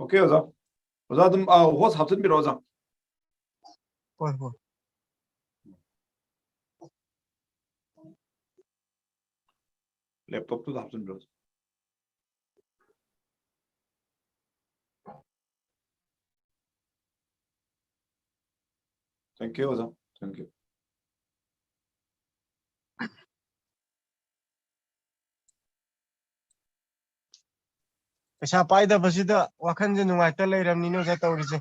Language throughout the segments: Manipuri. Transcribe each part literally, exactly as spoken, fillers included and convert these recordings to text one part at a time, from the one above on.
Okay, ꯑꯣꯖꯥ꯫ ꯑꯣꯖꯥ ꯑꯗꯨꯝ, ꯑ, host ꯍꯥꯞꯆꯤꯟꯕꯤꯔꯣ, ꯑꯣꯖꯥ꯫ ꯍꯣꯏ, ꯍꯣꯏ꯫ Laptop ꯇꯨꯗ ꯍꯥꯞꯆꯤꯟꯕꯤꯔꯣ꯫ Thank you, ꯑꯣꯖꯥ꯫ Thank you꯫ ꯄꯩꯁꯥ ꯄꯥꯏꯗꯕꯁꯤꯗ ꯋꯥꯈꯜꯁꯦ ꯅꯨꯡꯉꯥꯏꯇ ꯂꯩꯔꯕꯅꯤꯅꯦ ꯑꯣꯖꯥ ꯇꯧꯔꯤꯁꯦ꯫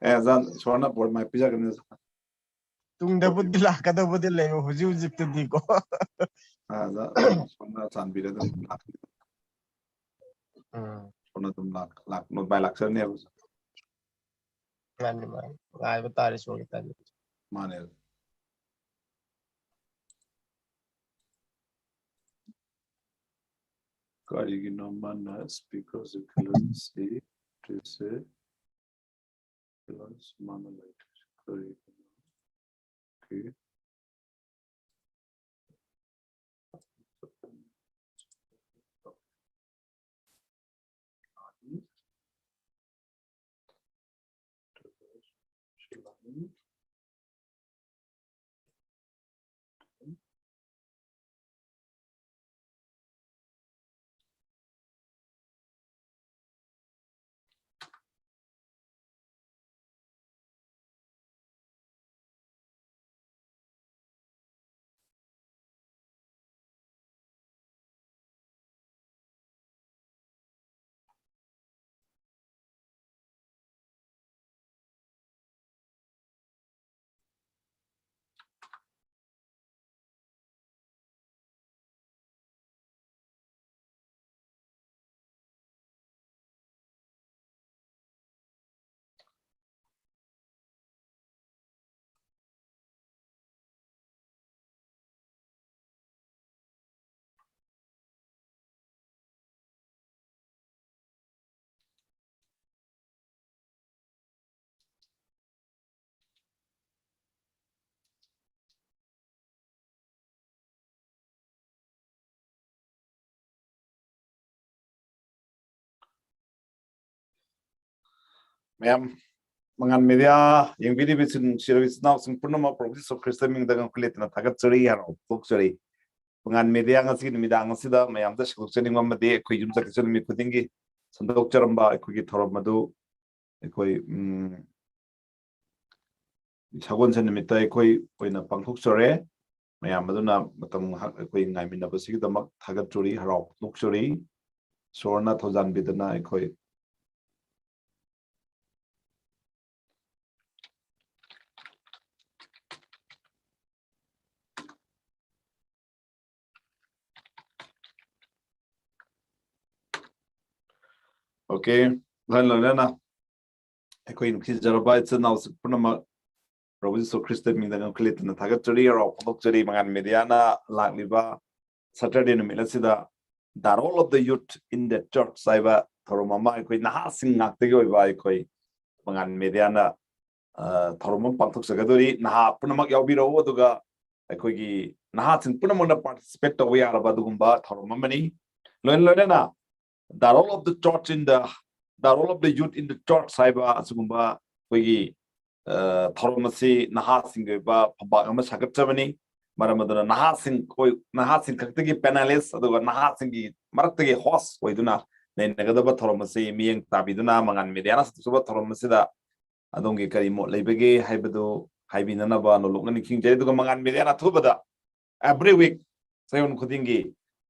ꯑꯦ, ꯑꯣꯖꯥ, ꯏꯁꯣꯔꯅ ꯕꯣꯔ ꯃꯥꯏ ꯄꯤꯖꯒꯅꯤ, ꯑꯣꯖꯥ꯫ ꯇꯨꯡꯗꯕꯨꯗꯤ ꯂꯥꯛꯀꯗꯧꯕꯗꯤ ꯂꯩꯕ ꯍꯧꯖꯤꯛ ꯍꯧꯖꯤꯛꯇꯗꯤꯀꯣ꯫ ꯑꯥ, ꯑꯣꯖꯥ, ꯏꯁꯣꯔꯅ ꯆꯥꯟꯕꯤꯔ ꯑꯗꯨꯝ ꯂꯥꯛꯀꯅꯤ꯫ ꯎꯝ꯫ ꯏꯁꯣꯔꯅ ꯑꯗꯨꯝ ꯂꯥꯛ-, ꯂꯥꯛ-, ꯃꯥꯏ ꯂꯥꯛꯆꯔꯅꯦꯕ꯫ ꯃꯥꯅꯤ, ꯃꯥꯅꯤ꯫ ꯉꯥꯏꯕ ꯇꯥꯔꯦ ꯏꯁꯣꯔꯒꯤ ꯇꯥꯏꯃꯤꯡ꯫ ꯃꯥꯅꯦ꯫ ꯀꯔꯤꯒꯤꯅꯣ ꯃꯥꯅ speaker ꯁꯤ ꯇ꯭ꯔꯤꯁꯦ? ꯃꯥꯅ ꯂꯩꯇ꯭ꯔꯤꯁꯦ ꯀꯔꯤꯒꯤꯅꯣ? Okay꯫ ꯃꯌꯥꯝ, ꯃꯉꯥꯜ ꯃꯦꯗꯤꯌꯥ ꯌꯦꯡꯕꯤꯔꯤꯕ ꯏꯆꯤꯟ ꯅꯨꯡꯁꯤꯔꯕ ꯏꯆꯤꯟ ꯏꯅꯥꯎꯁꯤꯡ ꯄꯨꯝꯅꯃꯛ ꯄ꯭ꯔꯚꯨ ꯖꯤꯁꯨ ꯈ꯭ꯔꯤꯁꯇ ꯃꯤꯡꯗ ꯉꯛꯄ ꯂꯩꯇꯅ ꯊꯥꯒꯠꯆꯔꯤ, ꯍꯔꯥꯎ ꯐꯣꯡꯗꯣꯛꯆꯔꯤ꯫ ꯃꯉꯥꯜ ꯃꯦꯗꯤꯌꯥ ꯉꯁꯤꯒꯤ ꯅꯨꯃꯤꯗꯥꯡ ꯑꯁꯤꯗ ꯃꯌꯥꯝꯗ ꯁꯟꯗꯣꯛꯆꯅꯤꯡꯕ ꯑꯃꯗꯤ ꯑꯩꯈꯣꯏ ꯌꯨꯝꯁꯀꯩꯁ ꯅꯨꯃꯤꯠ ꯈꯨꯗꯤꯡꯒꯤ ꯁꯟꯗꯣꯛꯆꯔꯝꯕ ꯑꯩꯈꯣꯏꯒꯤ ꯊꯧꯔꯝ ꯑꯗꯨ ꯑꯩꯈꯣꯏ, ꯎꯝ, ꯁꯒꯣꯜꯁꯦꯟ ꯅꯨꯃꯤꯠꯇ ꯑꯩꯈꯣꯏ ꯑꯣꯏꯅ ꯄꯥꯡꯊꯣꯛꯆꯔꯦ꯫ ꯃꯌꯥꯝ ꯑꯗꯨꯅ ꯃꯇꯝ ꯉꯥꯏꯍꯥꯛ ꯑꯩꯈꯣꯏ ꯉꯥꯏꯃꯤꯟꯅꯕꯁꯤꯒꯤꯗꯃꯛ ꯊꯥꯒꯠꯆꯔꯤ, ꯍꯔꯥꯎ ꯐꯣꯡꯗꯣꯛꯆꯔꯤ꯫ ꯏꯁꯣꯔꯅ ꯊꯧꯖꯥꯟꯕꯤꯗꯅ ꯑꯩꯈꯣꯏ OK, ꯂꯣꯏꯅ ꯂꯣꯏꯅꯅ ꯑꯩꯈꯣꯏ ꯅꯨꯡꯁꯤꯖꯔꯕ ꯏꯆꯤꯜ ꯏꯅꯥꯎꯁꯤꯡ ꯄꯨꯝꯅꯃꯛ ꯄ꯭ꯔꯚꯨ ꯖꯤꯁꯨ ꯈ꯭ꯔꯤꯁꯇ ꯃꯤꯡꯗ ꯉꯛꯈ ꯂꯩꯇꯅ ꯊꯥꯒꯠꯆꯔꯤ, ꯍꯔꯥꯎ ꯐꯣꯡꯗꯣꯛꯆꯔꯤ꯫ ꯃꯉꯥꯜ ꯃꯦꯗꯤꯌꯥꯅ ꯂꯥꯛꯂꯤꯕ Saturday ꯅꯨꯃꯤꯠ ꯑꯁꯤꯗ The Role of the Youth in the Church ꯍꯥꯏꯕ ꯊꯧꯔꯝ ꯑꯃ ꯑꯩꯈꯣꯏ ꯅꯍꯥꯁꯤꯡ ꯉꯥꯛꯇꯒꯤ ꯑꯣꯏꯕ ꯑꯩꯈꯣꯏ ꯃꯉꯥꯜ ꯃꯦꯗꯤꯌꯥꯅ, ꯑ, ꯊꯧꯔꯝ ꯑꯃ ꯄꯥꯡꯊꯣꯛꯆꯒꯗꯣꯔꯤ꯫ ꯅꯍꯥ ꯄꯨꯝꯅꯃꯛ ꯌꯥꯎꯕꯤꯔꯛꯎ, ꯑꯗꯨꯒ ꯑꯩꯈꯣꯏꯒꯤ ꯅꯍꯥꯁꯤꯡ ꯄꯨꯝꯅꯃꯛꯅ participate ꯇꯧꯕ ꯌꯥꯔꯕ ꯑꯗꯨꯒꯨꯝꯕ ꯊꯧꯔꯝ ꯑꯃꯅꯤ꯫ ꯂꯣꯏꯅ ꯂꯣꯏꯅꯅ The Role of the Church in the, The Role of the Youth in the Church ꯍꯥꯏꯕ ꯑꯁꯤꯒꯨꯝꯕ ꯑꯩꯈꯣꯏꯒꯤ, ꯑ, ꯊꯧꯔꯝ ꯑꯁꯤ ꯅꯍꯥꯁꯤꯡꯒꯤ ꯑꯣꯏꯕ ꯐꯝꯕꯥꯛ ꯑꯃ ꯁꯥꯒꯠꯆꯕꯅꯤ꯫ ꯃꯔꯝ ꯑꯗꯨꯅ ꯅꯍꯥꯁꯤꯡ ꯑꯩꯈꯣꯏ, ꯅꯍꯥꯁꯤꯡ ꯈꯛꯇꯒꯤ panelist ꯑꯗꯨꯒ ꯅꯍꯥꯁꯤꯡꯒꯤ ꯃꯔꯛꯇꯒꯤ host ꯑꯣꯏꯗꯨꯅ ꯅꯩꯅꯒꯗꯕ ꯊꯧꯔꯝ ꯑꯁꯤ ꯃꯤꯠꯌꯦꯡ ꯇꯥꯕꯤꯗꯨꯅ ꯃꯉꯥꯜ ꯃꯦꯗꯤꯌꯥꯅ ꯁꯟꯗꯣꯛꯆꯕ ꯊꯧꯔꯝ ꯑꯁꯤꯗ ꯑꯗꯣꯝꯒꯤ ꯀꯔꯤ ꯃꯣꯠ ꯂꯩꯕꯒꯦ ꯍꯥꯏꯕꯗꯨ ꯍꯥꯏꯕꯤꯅꯅꯕ ꯅꯣꯂꯨꯛꯅ ꯅꯤꯡꯁꯤꯡꯖꯔꯤ꯫ ꯑꯗꯨꯒ ꯃꯉꯥꯜ ꯃꯦꯗꯤꯌꯥꯅ ꯑꯊꯨꯕꯗ every week ꯁꯌꯣꯟ ꯈꯨꯗꯤꯡꯒꯤ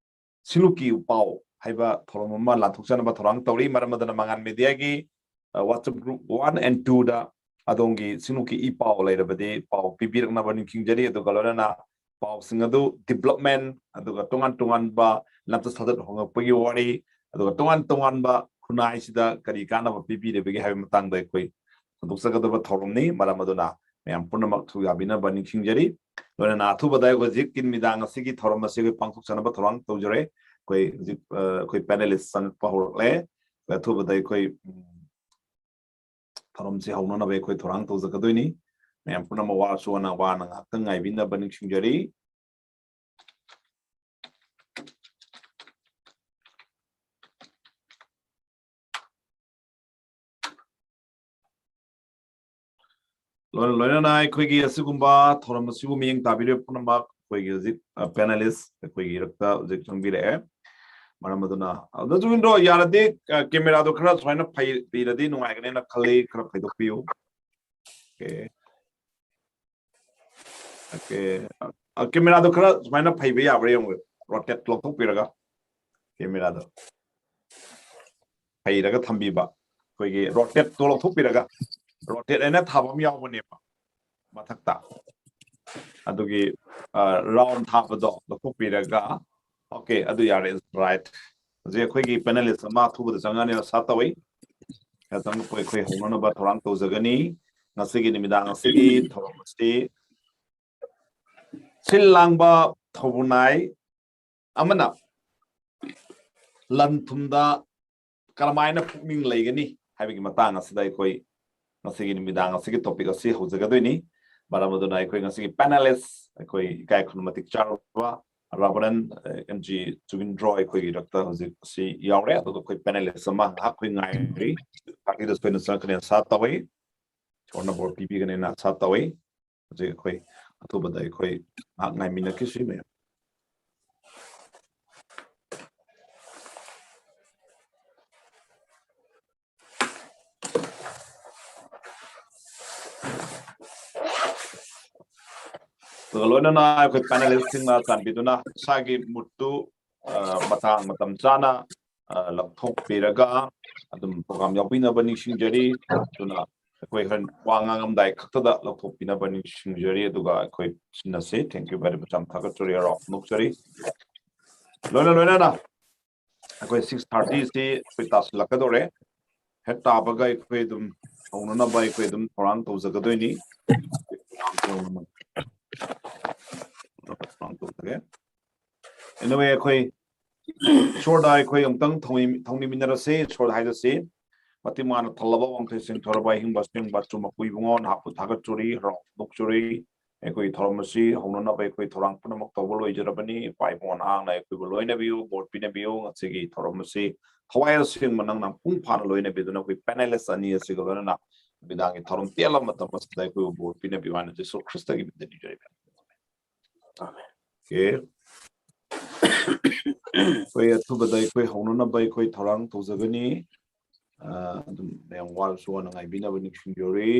ꯁꯤꯂꯨꯛꯀꯤ ꯄꯥꯎ ꯍꯥꯏꯕ ꯊꯧꯔꯝ ꯑꯃ ꯂꯥꯟꯊꯣꯛꯆꯅꯕ ꯊꯧꯔꯥꯡ ꯇꯧꯔꯤ꯫ ꯃꯔꯝ ꯑꯗꯨꯅ ꯃꯉꯥꯜ ꯃꯦꯗꯤꯌꯥꯒꯤ, ꯑ, WhatsApp group one and two ꯗ ꯑꯗꯣꯝꯒꯤ ꯁꯤꯂꯨꯛꯀꯤ ꯏ ꯄꯥꯎ ꯂꯩꯔꯕꯗꯤ ꯄꯥꯎ ꯄꯤꯕꯤꯔꯛꯅꯕ ꯅꯤꯡꯁꯤꯡꯖꯔꯤ꯫ ꯑꯗꯨꯒ ꯂꯣꯏꯅꯅ ꯄꯥꯎꯁꯤꯡ ꯑꯗꯨ development, ꯑꯗꯨꯒ ꯇꯣꯉꯥꯟ ꯇꯣꯉꯥꯟꯕ ꯂꯝꯆꯠ ꯁꯥꯖꯠ ꯍꯣꯡꯂꯛꯄꯒꯤ ꯋꯥꯔꯤ, ꯑꯗꯨꯒ ꯇꯣꯉꯥꯟ ꯇꯣꯉꯥꯟꯕ ꯈꯨꯟꯅꯥꯏꯁꯤꯗ ꯀꯔꯤ ꯀꯥꯟꯅꯕ ꯄꯤꯕꯤꯔꯤꯕꯒꯦ ꯍꯥꯏꯕ ꯃꯇꯥꯡꯗ ꯑꯩꯈꯣꯏ ꯍꯟꯗꯣꯛꯆꯒꯗꯕ ꯊꯧꯔꯝꯅꯤ꯫ ꯃꯔꯝ ꯑꯗꯨꯅ ꯃꯌꯥꯝ ꯄꯨꯝꯅꯃꯛ ꯊꯧꯌꯥꯕꯤꯅꯕ ꯅꯤꯡꯁꯤꯡꯖꯔꯤ꯫ ꯂꯣꯏꯅꯅ ꯑꯊꯨꯕꯗ ꯑꯩꯈꯣꯏ ꯍꯧꯖꯤꯛꯀꯤ ꯅꯨꯃꯤꯗꯥꯡ ꯑꯁꯤꯒꯤ ꯊꯧꯔꯝ ꯑꯁꯤ ꯑꯩꯈꯣꯏ ꯄꯥꯡꯊꯣꯛꯆꯅꯕ ꯊꯧꯔꯥꯡ ꯇꯧꯖꯔꯦ꯫ ꯑꯩꯈꯣꯏ ꯍꯧꯖꯤꯛ, ꯑ, ꯑꯩꯈꯣꯏ panelist ꯆꯪꯉꯛꯄ ꯍꯧꯔꯛꯂꯦ꯫ ꯑꯩꯈꯣꯏ ꯑꯊꯨꯕꯗ ꯑꯩꯈꯣꯏ, ꯎꯝ, ꯊꯧꯔꯝꯁꯤ ꯍꯧꯅꯅꯕ ꯑꯩꯈꯣꯏ ꯊꯧꯔꯥꯡ ꯇꯧꯖꯒꯗꯣꯏꯅꯤ꯫ ꯃꯌꯥꯝ ꯄꯨꯝꯅꯃꯛ ꯋꯥꯔꯁꯨ ꯋꯥꯅ, ꯋꯥꯅ ꯉꯥꯏꯍꯥꯛꯇꯪ ꯉꯥꯏꯕꯤꯅꯕ ꯅꯤꯡꯁꯤꯡꯖꯔꯤ꯫ ꯂꯣꯏꯅ ꯂꯣꯏꯅꯅ ꯑꯩꯈꯣꯏꯒꯤ ꯑꯁꯤꯒꯨꯝꯕ ꯊꯧꯔꯝ ꯑꯁꯤꯕꯨ ꯃꯤꯠꯌꯦꯡ ꯇꯥꯕꯤꯔꯤꯕ ꯄꯨꯝꯅꯃꯛ, ꯑꯩꯈꯣꯏꯒꯤ ꯍꯧꯖꯤꯛ ꯄꯦꯅꯦꯂꯤꯁ ꯑꯩꯈꯣꯏꯒꯤ ꯏꯔꯛꯇ ꯍꯧꯖꯤꯛ ꯆꯪꯕꯤꯔꯛꯑꯦ꯫ ꯃꯔꯝ ꯑꯗꯨꯅ, ꯑꯗꯨ ꯆꯨꯃꯤꯟꯗ꯭ꯔꯣ, ꯌꯥꯔꯗꯤ ꯀꯦꯃꯦꯔꯥꯗꯣ ꯈꯔ ꯁꯨꯃꯥꯏꯅ ꯐꯩꯕꯤꯔꯗꯤ ꯅꯨꯡꯉꯥꯏꯒꯅꯦꯅ ꯈꯜꯂꯤ, ꯈꯔ ꯐꯩꯗꯣꯛꯄꯤꯌꯨ꯫ ꯑꯣꯀꯦ꯫ ꯑꯣꯀꯦ꯫ ꯀꯦꯃꯦꯔꯥꯗꯣ ꯈꯔ ꯁꯨꯃꯥꯏꯅ ꯐꯩꯕ ꯌꯥꯕ꯭ꯔꯥ ꯌꯦꯡꯉꯨ, ꯔꯣꯇꯦꯠ ꯂꯧꯊꯣꯛꯄꯤꯔꯒ ꯀꯦꯃꯦꯔꯥꯗꯣ ꯐꯩꯔꯒ ꯊꯝꯕꯤꯕ꯫ ꯑꯩꯈꯣꯏꯒꯤ ꯔꯣꯇꯦꯠꯇꯣ ꯂꯧꯊꯣꯛꯄꯤꯔꯒ, ꯔꯣꯇꯦꯠ ꯍꯥꯏꯅ ꯊꯥꯕ ꯑꯃ ꯌꯥꯎꯕꯅꯦꯕ ꯃꯊꯛꯇ, ꯑꯗꯨꯒꯤ ꯔꯥꯎꯟ ꯊꯥꯕꯗꯣ ꯂꯧꯊꯣꯛꯄꯤꯔꯒ꯫ ꯑꯣꯀꯦ, ꯑꯗꯨ ꯌꯥꯔꯦ, ꯔꯥꯏꯠ꯫ ꯍꯧꯖꯤꯛ ꯑꯩꯈꯣꯏꯒꯤ ꯄꯦꯅꯦꯂꯤꯁ ꯑꯃ ꯑꯊꯨꯕꯗ ꯆꯪꯉꯅꯤ, ꯑꯁꯥ ꯇꯧꯏ꯫ ꯈꯤꯇꯪ ꯑꯩꯈꯣꯏ ꯑꯩꯈꯣꯏ ꯍꯧꯅꯅꯕ ꯊꯧꯔꯥꯡ ꯇꯧꯖꯒꯅꯤ꯫ ꯉꯁꯤꯒꯤ ꯅꯨꯃꯤꯗꯥꯡ ꯑꯁꯤꯒꯤ ꯊꯧꯔꯝ ꯑꯁꯤ ꯁꯤꯜ ꯂꯥꯡꯕ ꯊꯧꯕꯨꯅꯥꯏ ꯑꯃꯅ ꯂꯟ ꯊꯨꯝꯗ ꯀꯔꯝꯍꯥꯏꯅ ꯄꯨꯛꯅꯤꯡ ꯂꯩꯒꯅꯤ ꯍꯥꯏꯕꯒꯤ ꯃꯇꯥꯡ ꯑꯁꯤꯗ ꯑꯩꯈꯣꯏ ꯉꯁꯤꯒꯤ ꯅꯨꯃꯤꯗꯥꯡ ꯑꯁꯤꯒꯤ ꯇꯣꯄꯤꯛ ꯑꯁꯤ ꯍꯧꯖꯒꯗꯣꯏꯅꯤ꯫ ꯃꯔꯝ ꯑꯗꯨꯅ ꯑꯩꯈꯣꯏ ꯉꯁꯤꯒꯤ ꯄꯦꯅꯦꯂꯤꯁ ꯑꯩꯈꯣꯏ ꯏꯀꯥꯏ ꯈꯨꯝꯅ ꯃꯇꯤꯛ ꯆꯥꯔꯕ ꯔꯥꯕꯅꯟ, ꯑꯦꯝ ꯖꯤ ꯆꯨꯒꯤꯟꯗ꯭ꯔꯣ ꯑꯩꯈꯣꯏꯒꯤ ꯏꯔꯛꯇ ꯍꯧꯖꯤꯛ ꯑꯁꯤ ꯌꯥꯎꯔꯦ꯫ ꯑꯗꯨꯒ ꯑꯩꯈꯣꯏ ꯄꯦꯅꯦꯂꯤꯁ ꯑꯃ ꯉꯥꯏꯍꯥꯛ ꯑꯩꯈꯣꯏ ꯉꯥꯏꯔꯤ꯫ ꯄꯥꯔꯇꯤꯗ ꯁꯣꯏꯅ ꯆꯪꯉꯛꯀꯅꯤ ꯑꯁꯥ ꯇꯧꯏ꯫ ꯏꯁꯣꯔꯅ ꯕꯣꯔ ꯄꯤꯕꯤꯒꯅꯦꯅ ꯑꯁꯥ ꯇꯧꯏ꯫ ꯍꯧꯖꯤꯛ ꯑꯩꯈꯣꯏ ꯑꯊꯨꯕꯗ ꯑꯩꯈꯣꯏ ꯉꯥꯏꯍꯥꯛ ꯉꯥꯏꯃꯤꯟꯅꯈꯤꯁꯤ ꯃꯌꯥꯝ꯫ ꯑꯗꯨꯒ ꯂꯣꯏꯅꯅ ꯑꯩꯈꯣꯏ ꯄꯦꯅꯦꯂꯤꯁꯁꯤꯡꯅ ꯆꯥꯟꯕꯤꯗꯨꯅ ꯏꯁꯥꯒꯤ ꯃꯨꯠꯇꯨ, ꯑ, ꯃꯇꯥꯡ ꯃꯇꯝ ꯆꯥꯅ, ꯑ, ꯂꯧꯊꯣꯛꯄꯤꯔꯒ ꯑꯗꯨꯝ ꯄ꯭ꯔꯣꯒ꯭ꯔꯥꯝ ꯌꯥꯎꯕꯤꯅꯕ ꯅꯤꯡꯁꯤꯡꯖꯔꯤ꯫ ꯑꯗꯨꯅ ꯑꯩꯈꯣꯏ ꯍꯣꯔꯦꯟ ꯋꯥ ꯉꯥꯡꯉꯝꯗꯥꯏ ꯈꯛꯇꯗ ꯂꯧꯊꯣꯛꯄꯤꯅꯕ ꯅꯤꯡꯁꯤꯡꯖꯔꯤ꯫ ꯑꯗꯨꯒ ꯑꯩꯈꯣꯏ ꯁꯤꯟꯅꯁꯤ꯫ Thank you very much꯫ ꯌꯥꯝ ꯊꯥꯒꯠꯆꯔꯤ, ꯍꯔꯥꯎ ꯐꯣꯡꯗꯣꯛꯆꯔꯤ꯫ ꯂꯣꯏꯅ ꯂꯣꯏꯅꯅ ꯑꯩꯈꯣꯏ six thirty ꯁꯤ ꯑꯩꯈꯣꯏ ꯇꯥꯁꯤꯜꯂꯛꯀꯗꯧꯔꯦ꯫ ꯍꯦꯛ ꯇꯥꯕꯒ ꯑꯩꯈꯣꯏ ꯑꯗꯨꯝ ꯍꯧꯅꯅꯕ ꯑꯩꯈꯣꯏ ꯑꯗꯨꯝ ꯊꯧꯔꯥꯡ ꯇꯧꯖꯒꯗꯣꯏꯅꯤ꯫ ꯊꯧꯔꯥꯡ ꯇꯧꯖꯒꯦ꯫ Anyway, ꯑꯩꯈꯣꯏ ꯏꯁꯣꯔꯗ ꯑꯩꯈꯣꯏ ꯑꯃꯨꯛꯇꯪ ꯊꯧꯅꯤ-, ꯊꯧꯅꯤꯃꯤꯟꯅꯔꯁꯤ꯫ ꯏꯁꯣꯔꯗ ꯍꯥꯏꯖꯁꯤ꯫ ꯃꯇꯤꯛ ꯃꯥꯅ ꯊꯜꯂꯕ, ꯋꯥꯡꯊꯣꯏ ꯁꯦꯡꯊꯣꯔꯕ, ꯑꯍꯤꯡꯕ ꯑꯁꯦꯡꯕ ꯑꯆꯨꯝꯕ ꯃꯄꯨ ꯏꯕꯨꯡꯉꯣ, ꯅꯍꯥꯛꯄꯨ ꯊꯥꯒꯠꯆꯔꯤ, ꯍꯔꯥꯎ ꯐꯣꯡꯗꯣꯛꯆꯔꯤ꯫ ꯑꯩꯈꯣꯏꯒꯤ ꯊꯧꯔꯝ ꯑꯁꯤ ꯍꯧꯅꯅꯕ ꯑꯩꯈꯣꯏ ꯊꯧꯔꯥꯡ ꯄꯨꯝꯅꯃꯛ ꯇꯧꯕ ꯂꯣꯏꯖꯔꯕꯅꯤ꯫ ꯏꯄꯥ ꯏꯕꯨꯡꯉꯣ ꯅꯍꯥꯛꯅ ꯑꯩꯈꯣꯏꯕꯨ ꯂꯣꯏꯅꯕꯤꯌꯨ, ꯕꯣꯔ ꯄꯤꯅꯕꯤꯌꯨ꯫ ꯉꯁꯤꯒꯤ ꯊꯧꯔꯝ ꯑꯁꯤ ꯊꯋꯥꯏ ꯑꯁꯦꯡꯕ ꯅꯪꯅ ꯃꯄꯨꯡ ꯐꯥꯅ ꯂꯣꯏꯅꯕꯤꯗꯨꯅ ꯑꯩꯈꯣꯏ ꯄꯦꯅꯦꯂꯤꯁ ꯑꯅꯤ ꯑꯁꯤꯒ ꯂꯣꯏꯅꯅ ꯅꯨꯃꯤꯗꯥꯡꯒꯤ ꯊꯧꯔꯝ ꯇꯦꯜꯂꯕ ꯃꯇꯝ ꯑꯁꯤꯗ ꯑꯩꯈꯣꯏꯕꯨ ꯕꯣꯔ ꯄꯤꯅꯕꯤꯌꯨ ꯍꯥꯏꯅ ꯖꯤꯁꯨ ꯈ꯭ꯔꯤꯁꯇꯒꯤ ꯃꯤꯡꯗ ꯅꯤꯖꯔꯤꯕꯅꯤ꯫ ꯑꯣꯀꯦ꯫ ꯑꯩꯈꯣꯏ ꯑꯊꯨꯕꯗ ꯑꯩꯈꯣꯏ ꯍꯧꯅꯅꯕ ꯑꯩꯈꯣꯏ ꯊꯧꯔꯥꯡ ꯇꯧꯖꯒꯅꯤ꯫ ꯑ, ꯑꯗꯨꯝ ꯃꯌꯥꯝ ꯋꯥꯔꯁꯨ ꯋꯥꯅ ꯉꯥꯏꯕꯤꯅꯕ ꯅꯤꯡꯁꯤꯡꯖꯔꯤ꯫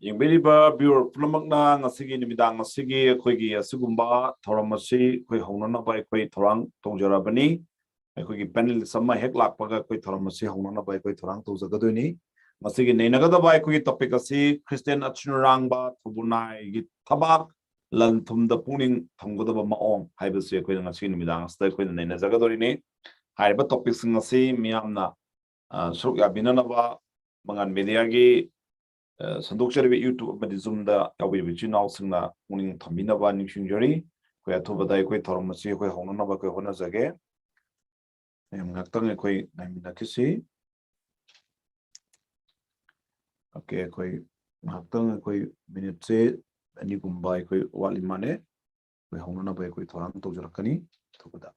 ꯌꯦꯡꯕꯤꯔꯤꯕ viewer ꯄꯨꯝꯅꯃꯛꯅ ꯉꯁꯤꯒꯤ ꯅꯨꯃꯤꯗꯥꯡ ꯑꯁꯤꯒꯤ ꯑꯩꯈꯣꯏꯒꯤ ꯑꯁꯤꯒꯨꯝꯕ ꯊꯧꯔꯝ ꯑꯁꯤ ꯑꯩꯈꯣꯏ ꯍꯧꯅꯅꯕ ꯑꯩꯈꯣꯏ ꯊꯧꯔꯥꯡ ꯇꯧꯖꯔꯕꯅꯤ꯫ ꯑꯩꯈꯣꯏꯒꯤ panelist ꯑꯃ ꯍꯦꯛ ꯂꯥꯛꯄꯒ ꯑꯩꯈꯣꯏ ꯊꯧꯔꯝ ꯑꯁꯤ ꯍꯧꯅꯅꯕ ꯑꯩꯈꯣꯏ ꯊꯧꯔꯥꯡ ꯇꯧꯖꯒꯗꯣꯏꯅꯤ꯫ ꯉꯁꯤꯒꯤ ꯅꯩꯅꯒꯗꯕ ꯑꯩꯈꯣꯏꯒꯤ topic ꯑꯁꯤ ꯈ꯭ꯔꯤꯁꯇꯤꯌꯥꯟ ꯑꯆꯤꯟ ꯑꯔꯥꯡꯕ ꯊꯧꯕꯨꯅꯥꯏꯒꯤ ꯊꯕꯛ, ꯂꯟ ꯊꯨꯝꯗ ꯄꯨꯛꯅꯤꯡ ꯊꯝꯒꯗꯕ ꯃꯑꯣꯡ ꯍꯥꯏꯕꯁꯤ ꯑꯩꯈꯣꯏꯅ ꯉꯁꯤꯒꯤ ꯅꯨꯃꯤꯗꯥꯡ ꯑꯁꯤꯗ ꯑꯩꯈꯣꯏꯅ ꯅꯩꯅꯖꯒꯗꯣꯔꯤꯅꯤ꯫ ꯍꯥꯏꯔꯤꯕ topicꯁꯤꯡ ꯑꯁꯤ ꯃꯤꯌꯥꯝꯅ, ꯑ, ꯁꯔꯨꯛ ꯌꯥꯕꯤꯅꯅꯕ ꯃꯉꯥꯜ ꯃꯦꯗꯤꯌꯥꯒꯤ, ꯑ, ꯁꯟꯗꯣꯛꯆꯔꯤꯕ YouTube ꯑꯃꯗꯤ Zoomꯗ ꯌꯥꯎꯕꯤꯔꯤꯕ ꯏꯆꯤꯜ ꯏꯅꯥꯎꯁꯤꯡꯅ ꯄꯨꯛꯅꯤꯡ ꯊꯝꯕꯤꯅꯕ ꯅꯤꯡꯁꯤꯡꯖꯔꯤ꯫ ꯑꯩꯈꯣꯏ ꯑꯊꯨꯕꯗ ꯑꯩꯈꯣꯏ ꯊꯧꯔꯝ ꯑꯁꯤ ꯑꯩꯈꯣꯏ ꯍꯧꯅꯅꯕ ꯑꯩꯈꯣꯏ ꯍꯣꯠꯅꯖꯒꯦ꯫ ꯃꯌꯥꯝ ꯉꯥꯏꯍꯥꯛꯇꯪ ꯑꯩꯈꯣꯏ ꯉꯥꯏꯃꯤꯟꯅꯈꯤꯁꯤ꯫ ꯑꯣꯀꯦ, ꯑꯩꯈꯣꯏ ꯉꯥꯏꯍꯥꯛꯇꯪ ꯑꯩꯈꯣꯏ ꯃꯤꯅꯤꯠꯁꯦ ꯑꯅꯤꯒꯨꯝꯕ ꯑꯩꯈꯣꯏ ꯋꯥꯠꯂꯤ ꯃꯥꯜꯂꯦ꯫ ꯑꯩꯈꯣꯏ ꯍꯧꯅꯅꯕ ꯑꯩꯈꯣꯏ ꯊꯧꯔꯥꯡ ꯇꯧꯖꯔꯛꯀꯅꯤ ꯑꯊꯨꯕꯗ꯫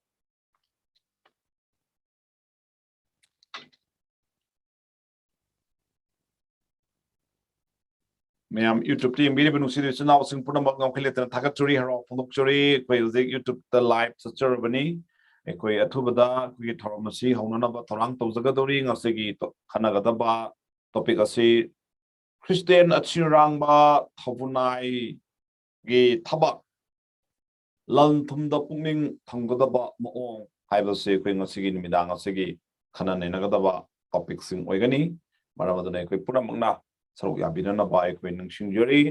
ꯃꯌꯥꯝ YouTubeꯇ ꯌꯦꯡꯕꯤꯔꯤꯕ ꯅꯨꯡꯁꯤꯔꯕ ꯏꯆꯤꯜ ꯏꯅꯥꯎꯁꯤꯡ ꯄꯨꯝꯅꯃꯛ ꯉꯝꯈꯩ ꯂꯩꯇꯅ ꯊꯥꯒꯠꯆꯔꯤ, ꯍꯔꯥꯎ ꯐꯣꯡꯗꯣꯛꯆꯔꯤ꯫ ꯑꯩꯈꯣꯏ ꯍꯧꯖꯤꯛ YouTubeꯇ live ꯆꯠꯆꯔꯕꯅꯤ꯫ ꯑꯩꯈꯣꯏ ꯑꯊꯨꯕꯗ ꯑꯩꯈꯣꯏꯒꯤ ꯊꯧꯔꯝ ꯑꯁꯤ ꯍꯧꯅꯅꯕ ꯊꯧꯔꯥꯡ ꯇꯧꯖꯒꯗꯧꯔꯤ꯫ ꯉꯁꯤꯒꯤ ꯇꯣ-, ꯈꯟꯅꯒꯗꯕ topic ꯑꯁꯤ ꯈ꯭ꯔꯤꯁꯇꯤꯌꯥꯟ ꯑꯆꯤꯟ ꯑꯔꯥꯡꯕ ꯊꯧꯕꯨꯅꯥꯏꯒꯤ ꯊꯕꯛ, ꯂꯟ ꯊꯨꯝꯗ ꯄꯨꯛꯅꯤꯡ ꯊꯝꯒꯗꯕ ꯃꯑꯣꯡ ꯍꯥꯏꯕꯁꯤ ꯑꯩꯈꯣꯏ ꯉꯁꯤꯒꯤ ꯅꯨꯃꯤꯗꯥꯡ ꯑꯁꯤꯒꯤ ꯈꯟꯅ ꯅꯩꯅꯒꯗꯕ topicꯁꯤꯡ ꯑꯣꯏꯒꯅꯤ꯫ ꯃꯔꯝ ꯑꯗꯨꯅ ꯑꯩꯈꯣꯏ ꯄꯨꯝꯅꯃꯛꯅ ꯁꯔꯨꯛ ꯌꯥꯕꯤꯅꯅꯕ ꯑꯩꯈꯣꯏ ꯅꯤꯡꯁꯤꯡꯖꯔꯤ꯫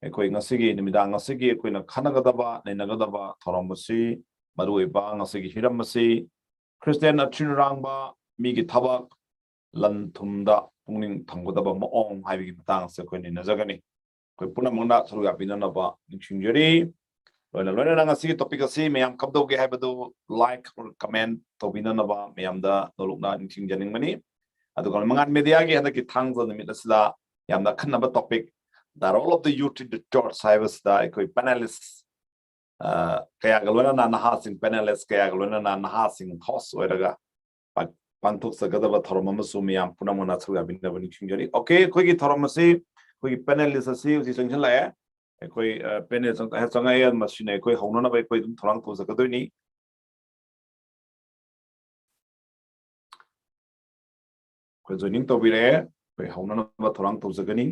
ꯑꯩꯈꯣꯏ ꯉꯁꯤꯒꯤ ꯅꯨꯃꯤꯗꯥꯡ ꯑꯁꯤꯒꯤ ꯑꯩꯈꯣꯏꯅ ꯈꯟꯅꯒꯗꯕ, ꯅꯩꯅꯒꯗꯕ ꯊꯧꯔꯝ ꯑꯁꯤ, ꯃꯔꯨꯑꯣꯏꯕ ꯉꯁꯤꯒꯤ ꯍꯤꯔꯝ ꯑꯁꯤ, ꯈ꯭ꯔꯤꯁꯇꯤꯌꯥꯟ ꯑꯊꯤꯡ ꯑꯔꯥꯡꯕ, ꯃꯤꯒꯤ ꯊꯕꯛ, ꯂꯟ ꯊꯨꯝꯗ ꯄꯨꯛꯅꯤꯡ ꯊꯝꯒꯗꯕ ꯃꯑꯣꯡ ꯍꯥꯏꯕꯒꯤ ꯃꯇꯥꯡ ꯑꯁꯤ ꯑꯩꯈꯣꯏ ꯅꯩꯅꯖꯒꯅꯤ꯫ ꯑꯩꯈꯣꯏ ꯄꯨꯝꯅꯃꯛꯅ ꯁꯔꯨꯛ ꯌꯥꯕꯤꯅꯅꯕ ꯅꯤꯡꯁꯤꯡꯖꯔꯤ꯫ ꯂꯣꯏꯅ ꯂꯣꯏꯅꯅ ꯉꯁꯤꯒꯤ topic ꯑꯁꯤ ꯃꯌꯥꯝ ꯀꯝꯗꯧꯒꯦ ꯍꯥꯏꯕꯗꯨ like or comment ꯇꯧꯕꯤꯅꯅꯕ ꯃꯌꯥꯝꯗ ꯅꯣꯂꯨꯛꯅ ꯅꯤꯡꯁꯤꯡꯖꯅꯤꯡꯕꯅꯤ꯫ ꯑꯗꯨꯒ ꯃꯉꯥꯜ ꯃꯦꯗꯤꯌꯥꯒꯤ ꯍꯟꯗꯛꯀꯤ ꯊꯥꯡꯖ ꯅꯨꯃꯤꯠ ꯑꯁꯤꯗ ꯌꯥꯝꯅ ꯑꯈꯟꯅꯕ topic, the role of the youth in the church ꯍꯥꯏꯕꯁꯤꯗ ꯑꯩꯈꯣꯏ panelist, ꯑ, ꯀꯌꯥꯒ ꯂꯣꯏꯅꯅ ꯅꯍꯥꯁꯤꯡ, panelist ꯀꯌꯥꯒ ꯂꯣꯏꯅꯅ ꯅꯍꯥꯁꯤꯡ host ꯑꯣꯏꯔꯒ ꯄꯥꯡ-, ꯄꯥꯡꯊꯣꯛꯆꯒꯗꯕ ꯊꯧꯔꯝ ꯑꯃꯁꯨ ꯃꯌꯥꯝ ꯄꯨꯝꯅꯃꯛꯅ ꯁꯔꯨꯛ ꯌꯥꯕꯤꯅꯕ ꯅꯤꯡꯁꯤꯡꯖꯔꯤ꯫ Okay, ꯑꯩꯈꯣꯏꯒꯤ ꯊꯧꯔꯝ ꯑꯁꯤ, ꯑꯩꯈꯣꯏꯒꯤ panelist ꯑꯁꯤ ꯍꯧꯖꯤꯛ ꯆꯪꯁꯤꯜꯂꯛꯑꯦ꯫ ꯑꯩꯈꯣꯏ, ꯑ, panel ꯆꯪ-, ꯍꯦꯛ ꯆꯪꯉꯛꯑꯦ, ꯃꯁꯤꯅ ꯑꯩꯈꯣꯏ ꯍꯧꯅꯅꯕ ꯑꯩꯈꯣꯏ ꯑꯗꯨꯝ ꯊꯧꯔꯥꯡ ꯇꯧꯖꯒꯗꯣꯏꯅꯤ꯫ ꯑꯩꯈꯣꯏ joining ꯇꯧꯕꯤꯔꯛꯑꯦ, ꯑꯩꯈꯣꯏ ꯍꯧꯅꯅꯕ ꯊꯧꯔꯥꯡ ꯇꯧꯖꯒꯅꯤ꯫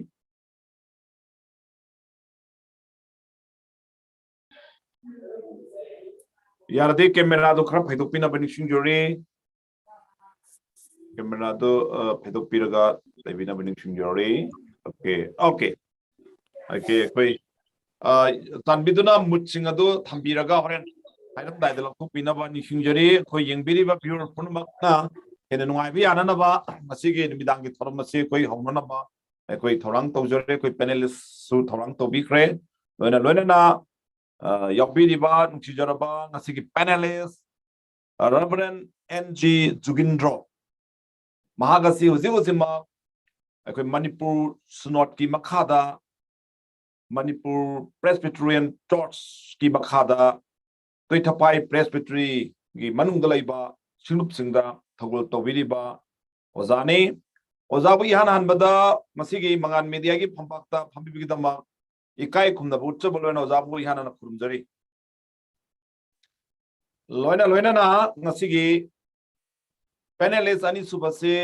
ꯌꯥꯔꯗꯤ cameraꯗꯨ ꯈꯔ ꯐꯩꯗꯣꯛꯄꯤꯅꯕ ꯅꯤꯡꯁꯤꯡꯖꯔꯤ꯫ Cameraꯗꯨ, ꯑ, ꯐꯩꯗꯣꯛꯄꯤꯔꯒ ꯂꯩꯕꯤꯅꯕ ꯅꯤꯡꯁꯤꯡꯖꯔꯤ꯫ Okay, okay꯫ Okay, ꯑꯩꯈꯣꯏ, ꯑ, ꯆꯥꯟꯕꯤꯗꯨꯅ moodꯁꯤꯡ ꯑꯗꯨ ꯊꯝꯕꯤꯔꯒ ꯍꯣꯔꯦꯟ ꯍꯥꯏꯔꯝꯗꯥꯏꯗ ꯂꯧꯊꯣꯛꯄꯤꯅꯕ ꯅꯤꯡꯁꯤꯡꯖꯔꯤ꯫ ꯑꯩꯈꯣꯏ ꯌꯦꯡꯕꯤꯔꯤꯕ viewer ꯄꯨꯝꯅꯃꯛꯅ ꯍꯦꯟꯅ ꯅꯨꯡꯉꯥꯏꯕ ꯌꯥꯅꯅꯕ ꯉꯁꯤꯒꯤ ꯅꯨꯃꯤꯗꯥꯡꯒꯤ ꯊꯧꯔꯝ ꯑꯁꯤ ꯑꯩꯈꯣꯏ ꯍꯧꯅꯅꯕ ꯑꯩꯈꯣꯏ ꯊꯧꯔꯥꯡ ꯇꯧꯖꯔꯦ꯫ ꯑꯩꯈꯣꯏ panelistꯁꯨ ꯊꯧꯔꯥꯡ ꯇꯧꯕꯤꯈ꯭ꯔꯦ꯫ ꯂꯣꯏꯅ ꯂꯣꯏꯅꯅ, ꯑ, ꯌꯥꯎꯕꯤꯔꯤꯕ ꯅꯨꯡꯁꯤꯖꯔꯕ ꯉꯁꯤꯒꯤ panelist, Reverend N G ꯖꯨꯒꯤꯟꯗ꯭ꯔꯣ, ꯃꯍꯥꯛ ꯑꯁꯤ ꯍꯧꯖꯤꯛ ꯍꯧꯖꯤꯛꯃꯛ ꯑꯩꯈꯣꯏ ꯃꯅꯤꯄꯨꯔ ꯁꯤꯅꯣꯗꯀꯤ ꯃꯈꯥꯗ, ꯃꯅꯤꯄꯨꯔ Presbyterian Churchꯀꯤ ꯃꯈꯥꯗ ꯇꯣꯏꯊꯄꯥꯏ Presbyteryꯒꯤ ꯃꯅꯨꯡꯗ ꯂꯩꯕ ꯁꯤꯡꯂꯨꯞꯁꯤꯡꯗ ꯊꯧꯒꯜ ꯇꯧꯕꯤꯔꯤꯕ ꯑꯣꯖꯥꯅꯤ꯫ ꯑꯣꯖꯥꯕꯨ ꯏꯍꯥꯟ ꯍꯥꯟꯕꯗ ꯃꯁꯤꯒꯤ ꯃꯉꯥꯜ ꯃꯦꯗꯤꯌꯥꯒꯤ ꯐꯝꯄꯥꯛꯇ ꯐꯝꯕꯤꯕꯒꯤꯗꯃꯛ ꯏꯀꯥꯏ ꯈꯨꯝꯅꯕ ꯎꯠꯆꯕ ꯂꯣꯏꯅ ꯑꯣꯖꯥꯕꯨ ꯏꯍꯥꯟ ꯍꯥꯟꯅ ꯈꯨꯔꯨꯝꯖꯔꯤ꯫ ꯂꯣꯏꯅ ꯂꯣꯏꯅꯅ ꯉꯁꯤꯒꯤ panelist ꯑꯅꯤꯁꯨꯕꯁꯤ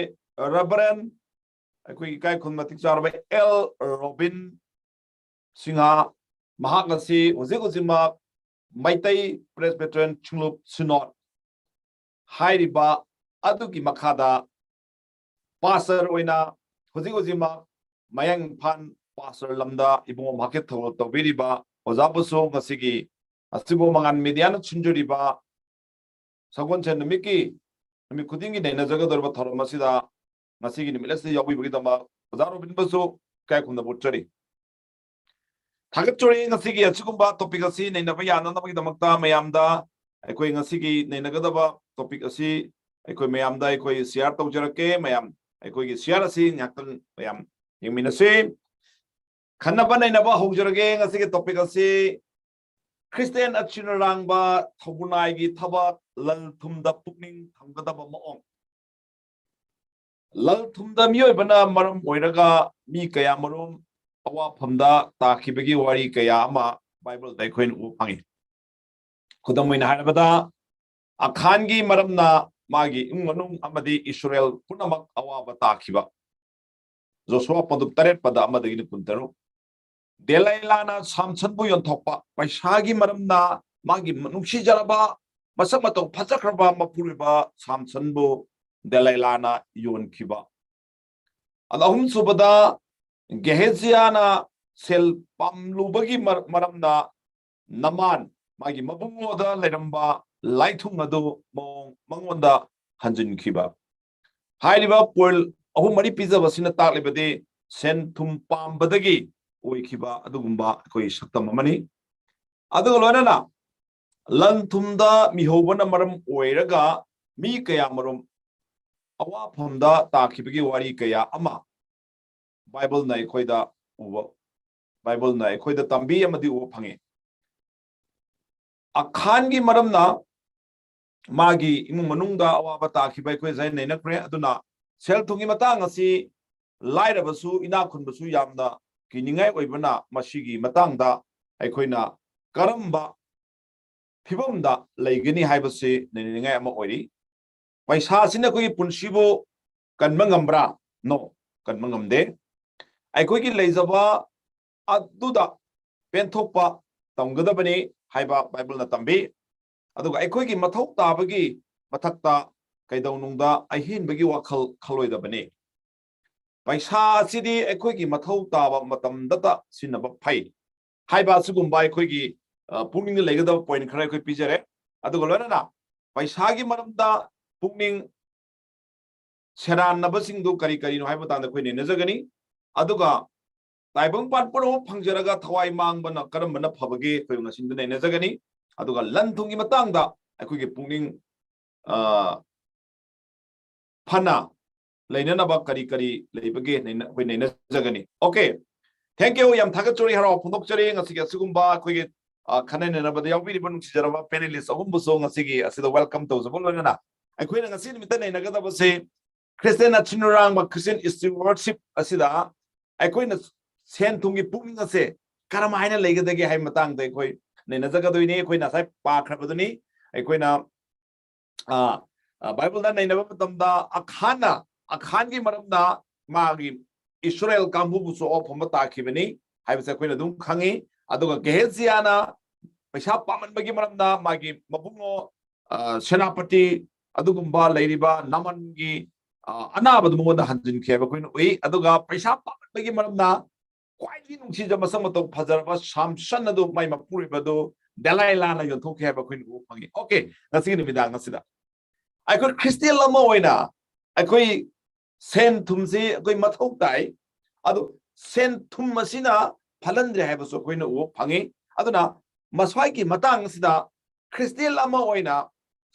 Reverend, ꯑꯩꯈꯣꯏꯒꯤ ꯏꯀꯥꯏ ꯈꯨꯝꯅꯕ ꯃꯇꯤꯛ ꯆꯥꯔꯕ ꯑꯦꯜ ꯔꯣꯕꯤꯟ ꯁꯤꯡꯍ, ꯃꯍꯥꯛ ꯑꯁꯤ ꯍꯧꯖꯤꯛ ꯍꯧꯖꯤꯛꯃꯛ ꯃꯩꯇꯩ Presbyterian ꯁꯤꯡꯂꯨꯞ ꯁꯤꯅꯣꯗ ꯍꯥꯏꯔꯤꯕ ꯑꯗꯨꯒꯤ ꯃꯈꯥꯗ pastor ꯑꯣꯏꯅ ꯍꯧꯖꯤꯛ ꯍꯧꯖꯤꯛꯃꯛ ꯃꯌꯥꯡ ꯏꯝꯐꯥꯜ ꯄꯥꯁꯇꯔ ꯂꯝꯗ ꯏꯕꯨꯡꯉꯣ ꯃꯍꯥꯛꯀꯤ ꯊꯧꯒꯜ ꯇꯧꯕꯤꯔꯤꯕ ꯑꯣꯖꯥꯕꯨꯁꯨ ꯉꯁꯤꯒꯤ ꯑꯁꯤꯕꯨ ꯃꯉꯥꯟ ꯃꯦꯗꯤꯌꯥꯅ ꯁꯤꯟꯖꯔꯤꯕ ꯁꯒꯣꯜꯁꯦꯟ ꯅꯨꯃꯤꯠꯀꯤ ꯅꯨꯃꯤꯠ ꯈꯨꯗꯤꯡꯒꯤ ꯅꯩꯅꯖꯒꯗꯧꯔꯤꯕ ꯊꯧꯔꯝ ꯑꯁꯤꯗ ꯉꯁꯤꯒꯤ ꯅꯨꯃꯤꯠ ꯑꯁꯤꯗ ꯌꯥꯎꯕꯤꯕꯒꯤꯗꯗꯃꯛ ꯑꯣꯖꯥ ꯔꯣꯕꯤꯟꯕꯨꯁꯨ ꯏꯀꯥꯏ ꯈꯨꯝꯅꯕ ꯎꯠꯆꯔꯤ꯫ ꯊꯥꯒꯠꯆꯔꯤ꯫ ꯉꯁꯤꯒꯤ ꯑꯁꯤꯒꯨꯝꯕ ꯇꯣꯄꯤꯛ ꯑꯁꯤ ꯅꯩꯅꯕ ꯌꯥꯅꯅꯕꯒꯤꯗꯃꯛꯇ ꯃꯌꯥꯝꯗ ꯑꯩꯈꯣꯏ ꯉꯁꯤꯒꯤ ꯅꯩꯅꯒꯗꯕ ꯇꯣꯄꯤꯛ ꯑꯁꯤ ꯑꯩꯈꯣꯏ ꯃꯌꯥꯝꯗ ꯑꯩꯈꯣꯏ ꯁꯤꯌꯥꯔ ꯇꯧꯖꯔꯛꯀꯦ꯫ ꯃꯌꯥꯝ ꯑꯩꯈꯣꯏꯒꯤ ꯁꯤꯌꯥꯔ ꯑꯁꯤ ꯉꯥꯏꯍꯥꯛꯇꯪ ꯃꯌꯥꯝ ꯌꯦꯡꯃꯤꯟꯅꯁꯤ꯫ ꯈꯟꯅꯕ ꯅꯩꯅꯕ ꯍꯧꯖꯔꯒꯦ꯫ ꯉꯁꯤꯒꯤ ꯇꯣꯄꯤꯛ ꯑꯁꯤ ꯈ꯭ꯔꯤꯁꯇꯤꯌꯥꯟ ꯑꯆꯤꯟ ꯑꯔꯥꯡꯕ ꯊꯧꯒꯨꯅꯥꯏꯒꯤ ꯊꯕꯛ, ꯂꯟ ꯊꯨꯝꯗ ꯄꯨꯛꯅꯤꯡ ꯊꯝꯒꯗꯕ ꯃꯑꯣꯡ꯫ ꯂꯟ ꯊꯨꯝꯗ ꯃꯤꯑꯣꯏꯕꯅ ꯃꯔꯝ ꯑꯣꯏꯔꯒ ꯃꯤ ꯀꯌꯥ ꯃꯔꯨꯝ ꯑꯋꯥꯐꯝꯗ ꯇꯥꯈꯤꯕꯒꯤ ꯋꯥꯔꯤ ꯀꯌꯥ ꯑꯃ ꯕꯥꯏꯕꯜꯗ ꯑꯩꯈꯣꯏꯅ ꯎꯕ ꯐꯪꯉꯤ꯫ ꯈꯨꯗꯝ ꯑꯣꯏꯅ ꯍꯥꯏꯔꯕꯗ, ꯑꯈꯥꯟꯒꯤ ꯃꯔꯝꯅ ꯃꯥꯒꯤ ꯏꯃꯨꯡ ꯃꯅꯨꯡ ꯑꯃꯗꯤ ꯏꯁꯔꯥꯌꯦꯜ ꯄꯨꯝꯅꯃꯛ ꯑꯋꯥꯕ ꯇꯥꯈꯤꯕ꯫ ꯖꯣꯁꯨꯋꯥ ꯄꯟꯗꯨꯞ ꯇꯔꯦꯠ ꯄꯗ ꯑꯃꯗꯒꯤꯅ ꯀꯨꯟꯇꯔꯨꯛ꯫ ꯗꯦꯂꯥꯏꯂꯥꯅ ꯁꯥꯝꯁꯟꯕꯨ ꯌꯣꯟꯊꯣꯛꯄ꯫ ꯄꯩꯁꯥꯒꯤ ꯃꯔꯝꯅ ꯃꯥꯒꯤ ꯅꯨꯡꯁꯤꯖꯔꯕ, ꯃꯁꯛ ꯃꯇꯧ ꯐꯖꯈ꯭ꯔꯕ ꯃꯄꯨꯔꯣꯏꯕ ꯁꯥꯝꯁꯟꯕꯨ ꯗꯦꯂꯥꯏꯂꯥꯅ ꯌꯣꯟꯈꯤꯕ꯫ ꯑꯗ ꯑꯍꯨꯝꯁꯨꯕꯗ, ꯒꯦꯍꯦꯖꯤꯌꯥꯅ ꯁꯦꯜ ꯄꯥꯝꯂꯨꯕꯒꯤ ꯃꯔ-, ꯃꯔꯝꯅ ꯅꯃꯥꯟ, ꯃꯥꯒꯤ ꯃꯕꯨꯡꯉꯣꯗ ꯂꯩꯔꯝꯕ ꯂꯥꯏꯊꯨꯡ ꯑꯗꯨ ꯃꯑꯣꯡ-, ꯃꯉꯣꯟꯗ ꯍꯟꯖꯤꯟꯈꯤꯕ꯫ ꯍꯥꯏꯔꯤꯕ ꯄꯣꯏꯟ ꯑꯍꯨꯝ ꯃꯔꯤ ꯄꯤꯖꯕꯁꯤꯅ ꯇꯥꯛꯂꯤꯕꯗꯤ ꯁꯦꯟ ꯊꯨꯝ ꯄꯥꯝꯕꯗꯒꯤ ꯑꯣꯏꯈꯤꯕ ꯑꯗꯨꯒꯨꯝꯕ ꯑꯩꯈꯣꯏ ꯁꯛꯇꯝ ꯑꯃꯅꯤ꯫ ꯑꯗꯨꯒ ꯂꯣꯏꯅꯅ ꯂꯟ ꯊꯨꯝꯗ ꯃꯤꯍꯧꯕꯅ ꯃꯔꯝ ꯑꯣꯏꯔꯒ ꯃꯤ ꯀꯌꯥ ꯃꯔꯨꯝ ꯑꯋꯥꯐꯝꯗ ꯇꯥꯈꯤꯕꯒꯤ ꯋꯥꯔꯤ ꯀꯌꯥ ꯑꯃ ꯕꯥꯏꯕꯜꯅ ꯑꯩꯈꯣꯏꯗ ꯎꯕ, ꯕꯥꯏꯕꯜꯅ ꯑꯩꯈꯣꯏꯗ ꯇꯝꯕꯤ ꯑꯃꯗꯤ ꯎꯕ ꯐꯪꯉꯤ꯫ ꯑꯈꯥꯟꯒꯤ ꯃꯔꯝꯅ ꯃꯥꯒꯤ ꯏꯃꯨꯡ ꯃꯅꯨꯡꯗ ꯑꯋꯥꯕ ꯇꯥꯈꯤꯕ ꯑꯩꯈꯣꯏ ꯉꯁꯥꯏ ꯅꯩꯅꯈ꯭ꯔꯦ꯫ ꯑꯗꯨꯅ ꯁꯦꯜ ꯊꯨꯝꯒꯤ ꯃꯇꯥꯡ ꯑꯁꯤ ꯂꯥꯏꯔꯕꯁꯨ ꯏꯅꯥꯛ ꯈꯨꯟꯕꯁꯨ ꯌꯥꯝꯅ ꯀꯤꯅꯤꯡꯉꯥꯏ ꯑꯣꯏꯕꯅ ꯃꯁꯤꯒꯤ ꯃꯇꯥꯡꯗ ꯑꯩꯈꯣꯏꯅ ꯀꯔꯝꯕ ꯐꯤꯕꯝꯗ ꯂꯩꯒꯅꯤ ꯍꯥꯏꯕꯁꯤ ꯅꯩꯅꯅꯤꯡꯉꯥꯏ ꯑꯃ ꯑꯣꯏꯔꯤ꯫ ꯄꯩꯁꯥꯁꯤꯅ ꯑꯩꯈꯣꯏꯒꯤ ꯄꯨꯟꯁꯤꯕꯨ ꯀꯟꯕ ꯉꯝꯕ꯭ꯔꯥ? No, ꯀꯟꯕ ꯉꯝꯗꯦ꯫ ꯑꯩꯈꯣꯏꯒꯤ ꯂꯩꯖꯕ ꯑꯗꯨꯗ ꯄꯦꯟꯊꯣꯛꯄ ꯇꯝꯒꯗꯕꯅꯤ ꯍꯥꯏꯕ ꯕꯥꯏꯕꯜꯅ ꯇꯝꯕꯤ꯫ ꯑꯗꯨꯒ ꯑꯩꯈꯣꯏꯒꯤ ꯃꯊꯧ ꯇꯥꯕꯒꯤ ꯃꯊꯛꯇ ꯀꯩꯗꯧꯅꯨꯡꯗ ꯑꯍꯦꯟꯕꯒꯤ ꯋꯥꯈꯜ ꯈꯜꯂꯣꯏꯗꯕꯅꯤ꯫ ꯄꯩꯁꯥ ꯑꯁꯤꯗꯤ ꯑꯩꯈꯣꯏꯒꯤ ꯃꯊꯧ ꯇꯥꯕ ꯃꯇꯝꯗꯇ ꯁꯤꯖꯤꯟꯅꯕ ꯐꯩ ꯍꯥꯏꯕ ꯑꯁꯤꯒꯨꯝꯕ ꯑꯩꯈꯣꯏꯒꯤ, ꯑ, ꯄꯨꯛꯅꯤꯡꯗ ꯂꯩꯒꯗꯕ ꯄꯣꯏꯟ ꯈꯔ ꯑꯩꯈꯣꯏ ꯄꯤꯖꯔꯦ꯫ ꯑꯗꯨꯒ ꯂꯣꯏꯅꯅ ꯄꯩꯁꯥꯒꯤ ꯃꯔꯝꯗ ꯄꯨꯛꯅꯤꯡ ꯁꯦꯔꯥꯟꯅꯕꯁꯤꯡꯗꯨ ꯀꯔꯤ ꯀꯔꯤꯅꯣ ꯍꯥꯏꯕ ꯃꯇꯥꯡꯗ ꯑꯩꯈꯣꯏ ꯅꯩꯅꯖꯒꯅꯤ꯫ ꯑꯗꯨꯒ ꯇꯥꯏꯕꯪ ꯄꯥꯟ ꯄꯨꯝꯅꯃꯛ ꯐꯪꯖꯔꯒ ꯊꯋꯥꯏ ꯃꯥꯡꯕꯅ ꯀꯔꯝꯕꯅ ꯐꯕꯒꯦ ꯑꯩꯈꯣꯏ ꯉꯁꯤꯗ ꯅꯩꯅꯖꯒꯅꯤ꯫ ꯑꯗꯨꯒ ꯂꯟ ꯊꯨꯝꯒꯤ ꯃꯇꯥꯡꯗ ꯑꯩꯈꯣꯏꯒꯤ ꯄꯨꯛꯅꯤꯡ, ꯑ, ꯐꯅ ꯂꯩꯅꯅꯕ ꯀꯔꯤ ꯀꯔꯤ ꯂꯩꯕꯒꯦ ꯅꯩꯅ-, ꯑꯩꯈꯣꯏ ꯅꯩꯅꯖꯒꯅꯤ꯫ Okay, thank you, ꯌꯥꯝ ꯊꯥꯒꯠꯆꯔꯤ, ꯍꯔꯥꯎ ꯐꯣꯡꯗꯣꯛꯆꯔꯤ꯫ ꯉꯁꯤꯒꯤ ꯑꯁꯤꯒꯨꯝꯕ ꯑꯩꯈꯣꯏꯒꯤ, ꯑ, ꯈꯟꯅ ꯅꯩꯅꯕꯗ ꯌꯥꯎꯕꯤꯔꯤꯕ ꯅꯨꯡꯁꯤꯖꯔꯕ ꯄꯦꯅꯦꯂꯤꯁ ꯑꯍꯨꯝꯕꯨꯁꯨ ꯉꯁꯤꯒꯤ ꯑꯁꯤꯗ ꯋꯦꯜꯀꯝ ꯇꯧꯖꯕ ꯂꯣꯏꯅꯅ ꯑꯩꯈꯣꯏꯅ ꯉꯁꯤ ꯅꯨꯃꯤꯠꯇ ꯅꯩꯅꯒꯗꯕꯁꯦ ꯈ꯭ꯔꯤꯁꯇꯤꯌꯥꯟ ꯑꯆꯤꯟ ꯑꯔꯥꯡꯕ ꯈ꯭ꯔꯤꯁꯇꯤꯌꯥꯟ ꯏꯟꯁꯇꯤꯇ꯭ꯌꯨꯠ ꯋꯔꯁꯤꯞ ꯑꯁꯤꯗ ꯑꯩꯈꯣꯏꯅ ꯁꯦꯟ ꯊꯨꯝꯒꯤ ꯄꯨꯛꯅꯤꯡ ꯑꯁꯦ ꯀꯔꯝꯍꯥꯏꯅ ꯂꯩꯒꯗꯒꯦ ꯍꯥꯏꯕ ꯃꯇꯥꯡꯗ ꯑꯩꯈꯣꯏ ꯅꯩꯅꯖꯒꯗꯣꯏꯅꯤ꯫ ꯑꯩꯈꯣꯏꯅ ꯉꯁꯥꯏ ꯄꯥꯈ꯭ꯔꯕꯗꯨꯅꯤ꯫ ꯑꯩꯈꯣꯏꯅ, ꯑ, ꯑ, ꯕꯥꯏꯕꯜꯗ ꯅꯩꯅꯕ ꯃꯇꯝꯗ ꯑꯈꯥꯟꯅ, ꯑꯈꯥꯟꯒꯤ ꯃꯔꯝꯗ ꯃꯥꯒꯤ ꯏꯁꯔꯥꯌꯦꯜ ꯀꯥꯡꯕꯨꯕꯨꯁꯨ ꯑꯣꯐ ꯑꯃ ꯇꯥꯈꯤꯕꯅꯤ ꯍꯥꯏꯕꯁꯦ ꯑꯩꯈꯣꯏꯅ ꯑꯗꯨꯝ ꯈꯪꯉꯤ꯫ ꯑꯗꯨꯒ ꯒꯦꯍꯦꯖꯤꯌꯥꯅ ꯄꯩꯁꯥ ꯄꯥꯝꯃꯟꯕꯒꯤ ꯃꯔꯝꯗ ꯃꯥꯒꯤ ꯃꯕꯨꯡꯉꯣ, ꯑ, ꯁꯦꯅꯥꯄꯇꯤ ꯑꯗꯨꯒꯨꯝꯕ ꯂꯩꯔꯤꯕ ꯅꯥꯃꯟꯒꯤ, ꯑ, ꯑꯅꯥꯕꯗꯨ ꯃꯉꯣꯟꯗ ꯍꯟꯖꯤꯟꯈꯤ ꯍꯥꯏꯕ ꯑꯩꯈꯣꯏꯅ ꯎꯏ꯫ ꯑꯗꯨꯒ ꯄꯩꯁꯥ ꯄꯥꯝꯃꯟꯕꯒꯤ ꯃꯔꯝꯅ ꯈ꯭ꯋꯥꯏꯗꯒꯤ ꯅꯨꯡꯁꯤꯖ ꯃꯁꯛ ꯃꯇꯧ ꯐꯖꯔꯕ ꯁꯥꯝꯁꯟ ꯑꯗꯨ ꯃꯥꯏ ꯃꯄꯨꯔꯣꯏꯕꯗꯨ ꯗꯦꯂꯥꯏꯂꯥꯅ ꯌꯣꯟꯊꯣꯛꯈꯤ ꯍꯥꯏꯕ ꯑꯩꯈꯣꯏꯅ ꯎꯕ ꯐꯪꯉꯤ꯫ Okay, ꯉꯁꯤꯒꯤ ꯅꯨꯃꯤꯗꯥꯡ ꯑꯁꯤꯗ ꯑꯩꯈꯣꯏ ꯈ꯭ꯔꯤꯁꯇꯤꯌꯥꯟ ꯑꯃ ꯑꯣꯏꯅ ꯑꯩꯈꯣꯏ ꯁꯦꯟ ꯊꯨꯝꯁꯤ ꯑꯩꯈꯣꯏ ꯃꯊꯧ ꯇꯥꯏ꯫ ꯑꯗꯨ ꯁꯦꯟ ꯊꯨꯝ ꯑꯁꯤꯅ ꯐꯠꯍꯟꯗ꯭ꯔꯦ ꯍꯥꯏꯕꯁꯨ ꯑꯩꯈꯣꯏꯅ ꯎꯕ ꯐꯪꯉꯤ꯫ ꯑꯗꯨꯅ ꯃꯁ꯭ꯋꯥꯏꯒꯤ ꯃꯇꯥꯡ ꯑꯁꯤꯗ ꯈ꯭ꯔꯤꯁꯇꯤꯌꯥꯟ ꯑꯃ ꯑꯣꯏꯅ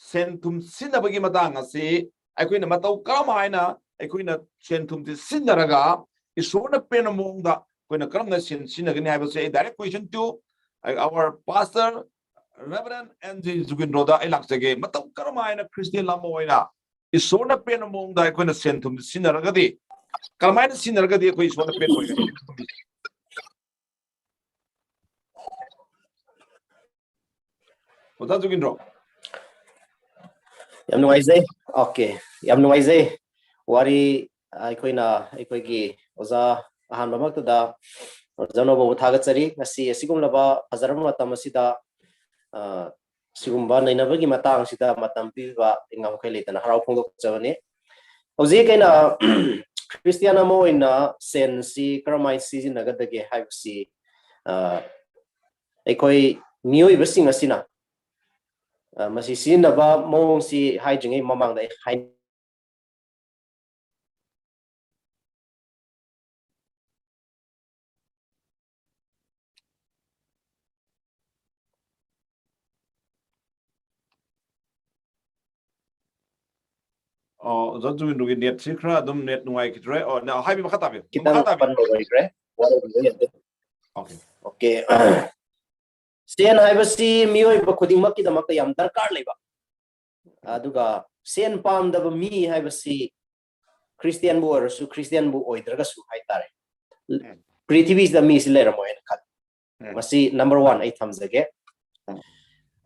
ꯁꯦꯟ ꯊꯨꯝ ꯁꯤꯖꯤꯟꯅꯕꯒꯤ ꯃꯇꯥꯡ ꯑꯁꯤ ꯑꯩꯈꯣꯏꯅ ꯃꯇꯧ ꯀꯔꯝ ꯍꯥꯏꯅ ꯑꯩꯈꯣꯏꯅ ꯁꯦꯟ ꯊꯨꯝꯁꯤ ꯁꯤꯖꯤꯟꯅꯔꯒ ꯏꯁꯣꯔꯅ ꯄꯦꯟꯕ ꯃꯑꯣꯡꯗ ꯑꯩꯈꯣꯏꯅ ꯀꯔꯝꯅ ꯁꯦꯟ ꯁꯤꯖꯤꯟꯅꯒꯅꯤ ꯍꯥꯏꯕꯁꯦ ꯑꯩ direct question to our pastor Reverend N G ꯖꯨꯒꯤꯟꯗ꯭ꯔꯣꯗ ꯑꯩ ꯂꯥꯛꯆꯒꯦ꯫ ꯃꯇꯧ ꯀꯔꯝ ꯍꯥꯏꯅ ꯈ꯭ꯔꯤꯁꯇꯤꯌꯥꯟ ꯑꯃ ꯑꯣꯏꯅ ꯏꯁꯣꯔꯅ ꯄꯦꯟꯕ ꯃꯑꯣꯡꯗ ꯑꯩꯈꯣꯏꯅ ꯁꯦꯟ ꯊꯨꯝ ꯁꯤꯖꯤꯟꯅꯔꯒꯗꯤ ꯀꯔꯝꯍꯥꯏꯅ ꯁꯤꯖꯤꯟꯅꯔꯒꯗꯤ ꯑꯩꯈꯣꯏ ꯏꯁꯣꯔꯅ ꯄꯦꯟꯕ ꯑꯣꯏꯒꯅꯤ? ꯑꯣꯖꯥ ꯖꯨꯒꯤꯟꯗ꯭ꯔꯣ꯫ ꯌꯥꯝ ꯅꯨꯡꯉꯥꯏꯖꯩ꯫ Okay, ꯌꯥꯝ ꯅꯨꯡꯉꯥꯏꯖꯩ꯫ ꯋꯥꯔꯤ ꯑꯩꯈꯣꯏꯅ ꯑꯩꯈꯣꯏꯒꯤ ꯑꯣꯖꯥ ꯑꯍꯥꯟꯕꯃꯛꯇꯗ ꯑꯣꯖꯥ ꯅꯣꯕꯣꯕꯨ ꯊꯥꯒꯠꯆꯔꯤ꯫ ꯉꯁꯤ ꯑꯁꯤꯒꯨꯝꯂꯕ ꯐꯖꯔꯕ ꯃꯇꯝ ꯑꯁꯤꯗ, ꯑ, ꯁꯤꯒꯨꯝꯕ ꯅꯩꯅꯕꯒꯤ ꯃꯇꯥꯡ ꯑꯁꯤꯗ ꯃꯇꯝ ꯄꯤꯕꯤꯕ ꯑꯩ ꯉꯝꯈꯩ ꯂꯩꯇꯅ ꯍꯔꯥꯎ ꯐꯣꯡꯗꯣꯛꯆꯕꯅꯤ꯫ ꯍꯧꯖꯤꯛ ꯑꯩꯅ ꯈ꯭ꯔꯤꯁꯇꯤꯌꯥꯟ ꯑꯃ ꯑꯣꯏꯅ ꯁꯦꯟꯁꯤ ꯀꯔꯝꯍꯥꯏꯅ ꯁꯤꯖꯤꯟꯅꯒꯗꯒꯦ ꯍꯥꯏꯕꯁꯤ, ꯑ, ꯑꯩꯈꯣꯏ ꯃꯤꯑꯣꯏꯕꯁꯤꯡ ꯑꯁꯤꯅ, ꯑ, ꯃꯁꯤ ꯁꯤꯖꯤꯟꯅꯕ ꯃꯑꯣꯡꯁꯤ ꯍꯥꯏꯗ꯭ꯔꯤꯉꯩ ꯃꯃꯥꯡꯗ ꯑꯩ ꯍꯥꯏ- ꯑꯣ, ꯑꯣꯖꯥ ꯖꯨꯕꯤꯟꯗꯨꯒꯤ ꯅꯦꯠꯁꯤ ꯈꯔ ꯑꯗꯨꯝ ꯅꯦꯠ ꯅꯨꯡꯉꯥꯏꯈꯤꯗ꯭ꯔꯦ꯫ ꯑꯣ, ꯅ-, ꯍꯥꯏꯕꯤꯌꯨ, ꯃꯈꯥ ꯇꯥꯕꯤꯌꯨ꯫ ꯈꯤꯇꯪ ꯃꯈꯥ ꯇꯥꯕꯤꯌꯨ꯫ ꯄꯟꯕ ꯑꯣꯏꯈ꯭ꯔꯦ꯫ ꯋꯥꯔꯧꯕꯤꯕ ꯌꯥꯗꯦ꯫ Okay. Okay. ꯁꯦꯟ ꯍꯥꯏꯕꯁꯤ ꯃꯤꯑꯣꯏꯕ ꯈꯨꯗꯤꯡꯃꯛꯀꯤꯗꯃꯛꯇ ꯌꯥꯝ ꯗꯔꯀꯥꯔ ꯂꯩꯕ, ꯑꯗꯨꯒ ꯁꯦꯟ ꯄꯥꯝꯗꯕ ꯃꯤ ꯍꯥꯏꯕꯁꯤ ꯈ꯭ꯔꯤꯁꯇꯤꯌꯥꯟꯕꯨ ꯑꯣꯏꯔꯁꯨ, ꯈ꯭ꯔꯤꯁꯇꯤꯌꯥꯟꯕꯨ ꯑꯣꯏꯗ꯭ꯔꯒꯁꯨ ꯍꯥꯏꯇꯥꯔꯦ, ꯎꯝ. ꯄ꯭ꯔꯤꯊꯤꯕꯤꯁꯤꯗ ꯃꯤꯁꯤ ꯂꯩꯔꯝꯃꯣꯏ ꯍꯥꯏꯅ ꯈꯜꯂꯤ꯫ ꯎꯝ. ꯃꯁꯤ number one ꯑꯩ ꯊꯝꯖꯒꯦ꯫ ꯎꯝ.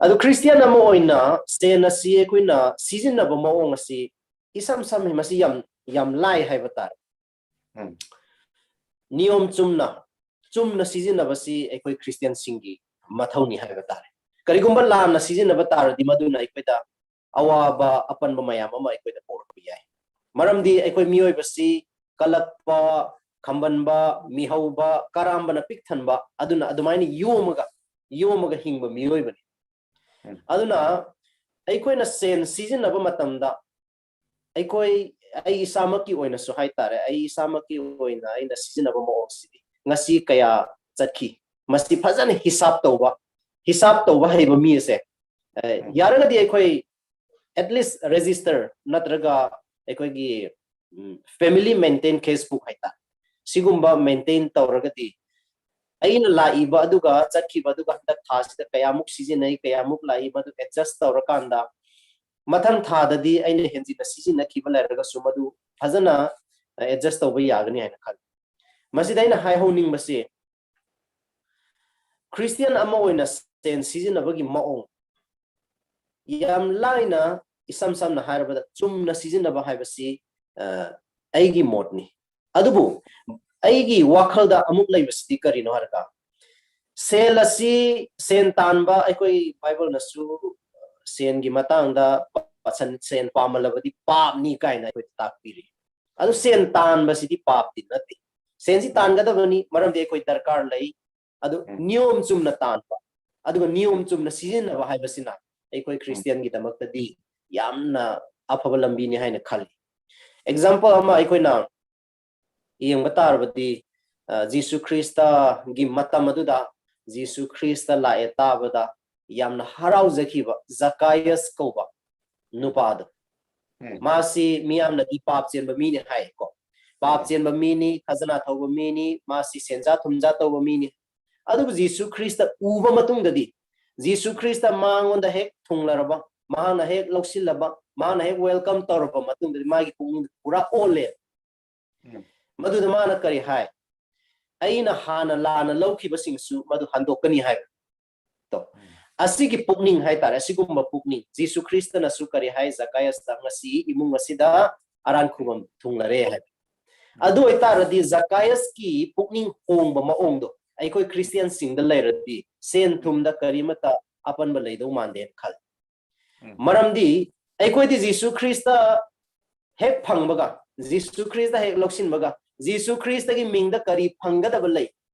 ꯑꯗꯨ ꯈ꯭ꯔꯤꯁꯇꯤꯌꯥꯟ ꯑꯃ ꯑꯣꯏꯅ ꯁꯦꯟ ꯑꯁꯤ ꯑꯩꯈꯣꯏꯅ ꯁꯤꯖꯤꯟꯅꯕ ꯃꯑꯣꯡ ꯑꯁꯤ ꯏꯁꯝ ꯁꯝꯃꯤ, ꯃꯁꯤ ꯌꯥꯝ, ꯌꯥꯝ ꯂꯥꯏ ꯍꯥꯏꯕ ꯇꯥꯔꯦ꯫ ꯎꯝ. ꯅꯤꯌꯣꯝ ꯆꯨꯝꯅ, ꯆꯨꯝꯅ ꯁꯤꯖꯤꯟꯅꯕꯁꯤ ꯑꯩꯈꯣꯏ ꯈ꯭ꯔꯤꯁꯇꯤꯌꯥꯟꯁꯤꯡꯒꯤ ꯃꯊꯧꯅꯤ ꯍꯥꯏꯕ ꯇꯥꯔꯦ꯫ ꯀꯔꯤꯒꯨꯝꯕ ꯂꯥꯟꯅ ꯁꯤꯖꯤꯟꯅꯕ ꯇꯥꯔꯗꯤ ꯃꯗꯨꯅ ꯑꯩꯈꯣꯏꯗ ꯑꯋꯥꯕ, ꯑꯄꯟꯕ ꯃꯌꯥꯝ ꯑꯃ ꯑꯩꯈꯣꯏꯗ ꯄꯣꯔꯛꯄ ꯌꯥꯏ꯫ ꯃꯔꯝꯗꯤ ꯑꯩꯈꯣꯏ ꯃꯤꯑꯣꯏꯕꯁꯤ ꯀꯂꯛꯄ, ꯈꯝꯕꯟꯕ, ꯃꯤꯍꯧꯕ, ꯀꯔꯥꯝꯕꯅ ꯄꯤꯛ ꯊꯟꯕ, ꯑꯗꯨꯅ ꯑꯗꯨꯃꯥꯏꯅ ꯌꯣꯝꯃꯒ, ꯌꯣꯝꯃꯒ ꯍꯤꯡꯕ ꯃꯤꯑꯣꯏꯕꯅꯤ꯫ ꯎꯝ. ꯑꯗꯨꯅ ꯑꯩꯈꯣꯏꯅ ꯁꯦꯟ ꯁꯤꯖꯤꯟꯅꯕ ꯃꯇꯝꯗ ꯑꯩꯈꯣꯏ, ꯑꯩ ꯏꯁꯥꯃꯛꯀꯤ ꯑꯣꯏꯅꯁꯨ ꯍꯥꯏꯇꯥꯔꯦ, ꯑꯩ ꯏꯁꯥꯃꯛꯀꯤ ꯑꯣꯏꯅ ꯑꯩꯅ ꯁꯤꯖꯤꯟꯅꯕ ꯃꯑꯣꯡꯁꯤꯗꯤ ꯉꯁꯤ ꯀꯌꯥ ꯆꯠꯈꯤ, ꯃꯁꯤ ꯐꯖꯅ ꯍꯤꯁꯥꯞ ꯇꯧꯕ, ꯍꯤꯁꯥꯞ ꯇꯧꯕ ꯍꯩꯕ ꯃꯤ ꯑꯁꯦ, ꯑ, ꯎꯝ. ꯌꯥꯔꯒꯗꯤ ꯑꯩꯈꯣꯏ at least register ꯅꯠꯇ꯭ꯔꯒ ꯑꯩꯈꯣꯏꯒꯤ, ꯎꯝ, family maintain cash book ꯍꯥꯏꯇꯥꯔꯦ, ꯁꯤꯒꯨꯝꯕ maintain ꯇꯧꯔꯒꯗꯤ ꯑꯩꯅ ꯂꯥꯛꯏꯕ ꯑꯗꯨꯒ ꯆꯠꯈꯤꯕ ꯑꯗꯨꯒ ꯍꯟꯗꯛ ꯊꯥꯁꯤꯗ ꯀꯌꯥꯃꯨꯛ ꯁꯤꯖꯤꯟꯅꯩ, ꯀꯌꯥꯃꯨꯛ ꯂꯥꯛꯏ, ꯃꯗꯨ adjust ꯇꯧꯔꯀꯥꯟꯗ ꯃꯊꯪ ꯊꯥꯗꯗꯤ ꯑꯩꯅ ꯍꯦꯟꯖꯤꯟꯅ ꯁꯤꯖꯤꯟꯅꯈꯤꯕ ꯂꯩꯔꯒꯁꯨ ꯃꯗꯨ ꯐꯖꯅ adjust ꯇꯧꯕ ꯌꯥꯒꯅꯤ ꯍꯥꯏꯅ ꯈꯜꯂꯤ꯫ ꯃꯁꯤꯗ ꯑꯩꯅ ꯍꯥꯏꯍꯧꯅꯤꯡꯕꯁꯤ, ꯈ꯭ꯔꯤꯁꯇꯤꯌꯥꯟ ꯑꯃ ꯑꯣꯏꯅ ꯁꯦꯟ ꯁꯤꯖꯤꯟꯅꯕꯒꯤ ꯃꯑꯣꯡ ꯌꯥꯝ ꯂꯥꯏꯅ, ꯏꯁꯝ ꯁꯝꯅ ꯍꯥꯏꯔꯕꯗ ꯆꯨꯝꯅ ꯁꯤꯖꯤꯟꯅꯕ ꯍꯥꯏꯕꯁꯤ, ꯑ, ꯑꯩꯒꯤ ꯃꯣꯠꯅꯤ꯫ ꯑꯗꯨꯕꯨ ꯑꯩꯒꯤ ꯋꯥꯈꯜꯗ ꯑꯃꯨꯛ ꯂꯩꯕꯁꯤꯗꯤ ꯀꯔꯤꯅꯣ ꯍꯥꯏꯔꯒ, ꯁꯦꯜ ꯑꯁꯤ, ꯁꯦꯟ ꯇꯥꯟꯕ, ꯑꯩꯈꯣꯏ ꯕꯥꯏꯕꯜꯅꯁꯨ ꯁꯦꯟꯒꯤ ꯃꯇꯥꯡꯗ ꯄꯥꯁꯟ-, ꯁꯦꯟ ꯄꯥꯝꯃꯜꯂꯕꯗꯤ ꯄꯥꯞꯅꯤ ꯀꯥꯏꯅ ꯑꯩꯈꯣꯏꯗ ꯇꯥꯛꯄꯤꯔꯤ꯫ ꯑꯗꯨ ꯁꯦꯟ ꯇꯥꯟꯕꯁꯤꯗꯤ ꯄꯥꯞꯇꯤ ꯅꯠꯇꯦ꯫ ꯁꯦꯟꯁꯤ ꯇꯥꯟꯒꯗꯕꯅꯤ, ꯃꯔꯝꯗꯤ ꯑꯩꯈꯣꯏ ꯗꯔꯀꯥꯔ ꯂꯩ꯫ ꯑꯗꯨ ꯎꯝ. ꯅꯤꯌꯣꯝ ꯆꯨꯝꯅ ꯇꯥꯟꯕ, ꯑꯗꯨꯒ ꯅꯤꯌꯣꯝ ꯆꯨꯝꯅ ꯁꯤꯖꯤꯟꯅꯕ ꯍꯥꯏꯕꯁꯤꯅ ꯑꯩꯈꯣꯏ ꯈ꯭ꯔꯤꯁꯇꯤꯌꯥꯟꯒꯤꯗꯃꯛꯇꯗꯤ ꯌꯥꯝꯅ ꯑꯐꯕ ꯂꯝꯕꯤꯅꯤ ꯍꯥꯏꯅ ꯈꯜꯂꯤ꯫ ꯑꯦꯛꯖꯥꯝꯄꯜ ꯑꯃ ꯑꯩꯈꯣꯏꯅ ꯌꯦꯡꯕ ꯇꯥꯔꯕꯗꯤ, ꯑ, ꯖꯤꯁꯨ ꯈ꯭ꯔꯤꯁꯇꯒꯤ ꯃꯇꯝ ꯑꯗꯨꯗ ꯖꯤꯁꯨ ꯈ꯭ꯔꯤꯁꯇ ꯂꯥꯛꯑꯦ ꯇꯥꯕꯗ ꯌꯥꯝꯅ ꯍꯔꯥꯎꯖꯈꯤꯕ ꯖꯀꯥꯌꯁ ꯀꯧꯕ ꯅꯨꯄꯥꯗꯣ, ꯎꯝ. ꯃꯥꯁꯤ ꯃꯤꯌꯥꯝꯅꯗꯤ ꯄꯥꯞ ꯆꯦꯟꯕ ꯃꯤꯅꯤ ꯍꯥꯏꯀꯣ꯫ ꯄꯥꯞ ꯎꯝ. ꯆꯦꯟꯕ ꯃꯤꯅꯤ, ꯈꯖꯅꯥ ꯊꯧꯕ ꯃꯤꯅꯤ, ꯃꯥꯁꯤ ꯁꯦꯟꯖꯥ ꯊꯨꯝꯖꯥ ꯇꯧꯕ ꯃꯤꯅꯤ꯫ ꯑꯗꯨꯕꯨ ꯖꯤꯁꯨ ꯈ꯭ꯔꯤꯁꯇ ꯎꯕ ꯃꯇꯨꯡꯗꯗꯤ, ꯖꯤꯁꯨ ꯈ꯭ꯔꯤꯁꯇ ꯃꯉꯣꯟꯗ ꯍꯦꯛ ꯊꯨꯡꯂꯔꯕ, ꯃꯍꯥꯛꯅ ꯍꯦꯛ ꯂꯧꯁꯤꯜꯂꯕ, ꯃꯍꯥꯛꯅ ꯍꯦꯛ ꯋꯦꯜꯀꯝ ꯇꯧꯔꯕ ꯃꯇꯨꯡꯗꯗꯤ ꯃꯥꯒꯤ ꯄꯨꯛꯅꯤꯡ ꯄꯨꯔꯥ ꯑꯣꯜꯂꯦ꯫ ꯎꯝ. ꯃꯗꯨꯗ ꯃꯥꯅ ꯀꯔꯤ ꯍꯥꯏ? "ꯑꯩꯅ ꯍꯥꯟꯅ ꯂꯥꯟꯅ ꯂꯧꯈꯤꯕꯁꯤꯡꯁꯨ ꯃꯗꯨ ꯍꯟꯗꯣꯛꯀꯅꯤ" ꯍꯥꯏꯕ꯫ ꯇꯣ꯫ ꯎꯝ. ꯑꯁꯤꯒꯤ ꯄꯨꯛꯅꯤꯡ ꯍꯥꯏꯇꯥꯔꯦ, ꯑꯁꯤꯒꯨꯝꯕ ꯄꯨꯛꯅꯤꯡ꯫ ꯖꯤꯁꯨ ꯈ꯭ꯔꯤꯁꯇꯅꯁꯨ ꯀꯔꯤ ꯍꯥꯏ? "ꯖꯀꯥꯌꯁꯇ ꯉꯁꯤ ꯏꯃꯨꯡ ꯑꯁꯤꯗ ꯑꯔꯥꯟ ꯈꯨꯕꯝ ꯊꯨꯡꯂꯔꯦ" ꯍꯥꯏꯕ꯫ ꯑꯗꯨ ꯑꯣꯏꯇꯥꯔꯗꯤ ꯖꯀꯥꯌꯁꯀꯤ ꯄꯨꯛꯅꯤꯡ ꯍꯣꯡꯕ ꯃꯑꯣꯡꯗꯣ ꯑꯩꯈꯣꯏ ꯈ꯭ꯔꯤꯁꯇꯤꯌꯥꯟꯁꯤꯡꯗ ꯂꯩꯔꯗꯤ ꯁꯦꯟ ꯊꯨꯝꯗ ꯀꯔꯤꯃꯠꯇ ꯑꯄꯟꯕ ꯂꯩꯗꯧ ꯃꯥꯟꯗꯦꯅ ꯈꯜꯂꯤ꯫ ꯎꯝ. ꯃꯔꯝꯗꯤ ꯑꯩꯈꯣꯏꯗꯤ ꯖꯤꯁꯨ ꯈ꯭ꯔꯤꯁꯇ ꯍꯦꯛ ꯐꯪꯕꯒ, ꯖꯤꯁꯨ ꯈ꯭ꯔꯤꯁꯇ ꯍꯦꯛ ꯂꯧꯁꯤꯟꯕꯒ, ꯖꯤꯁꯨ ꯈ꯭ꯔꯤꯁꯇꯒꯤ ꯃꯤꯡꯗ ꯀꯔꯤ ꯐꯪꯒꯗꯕ ꯂꯩ,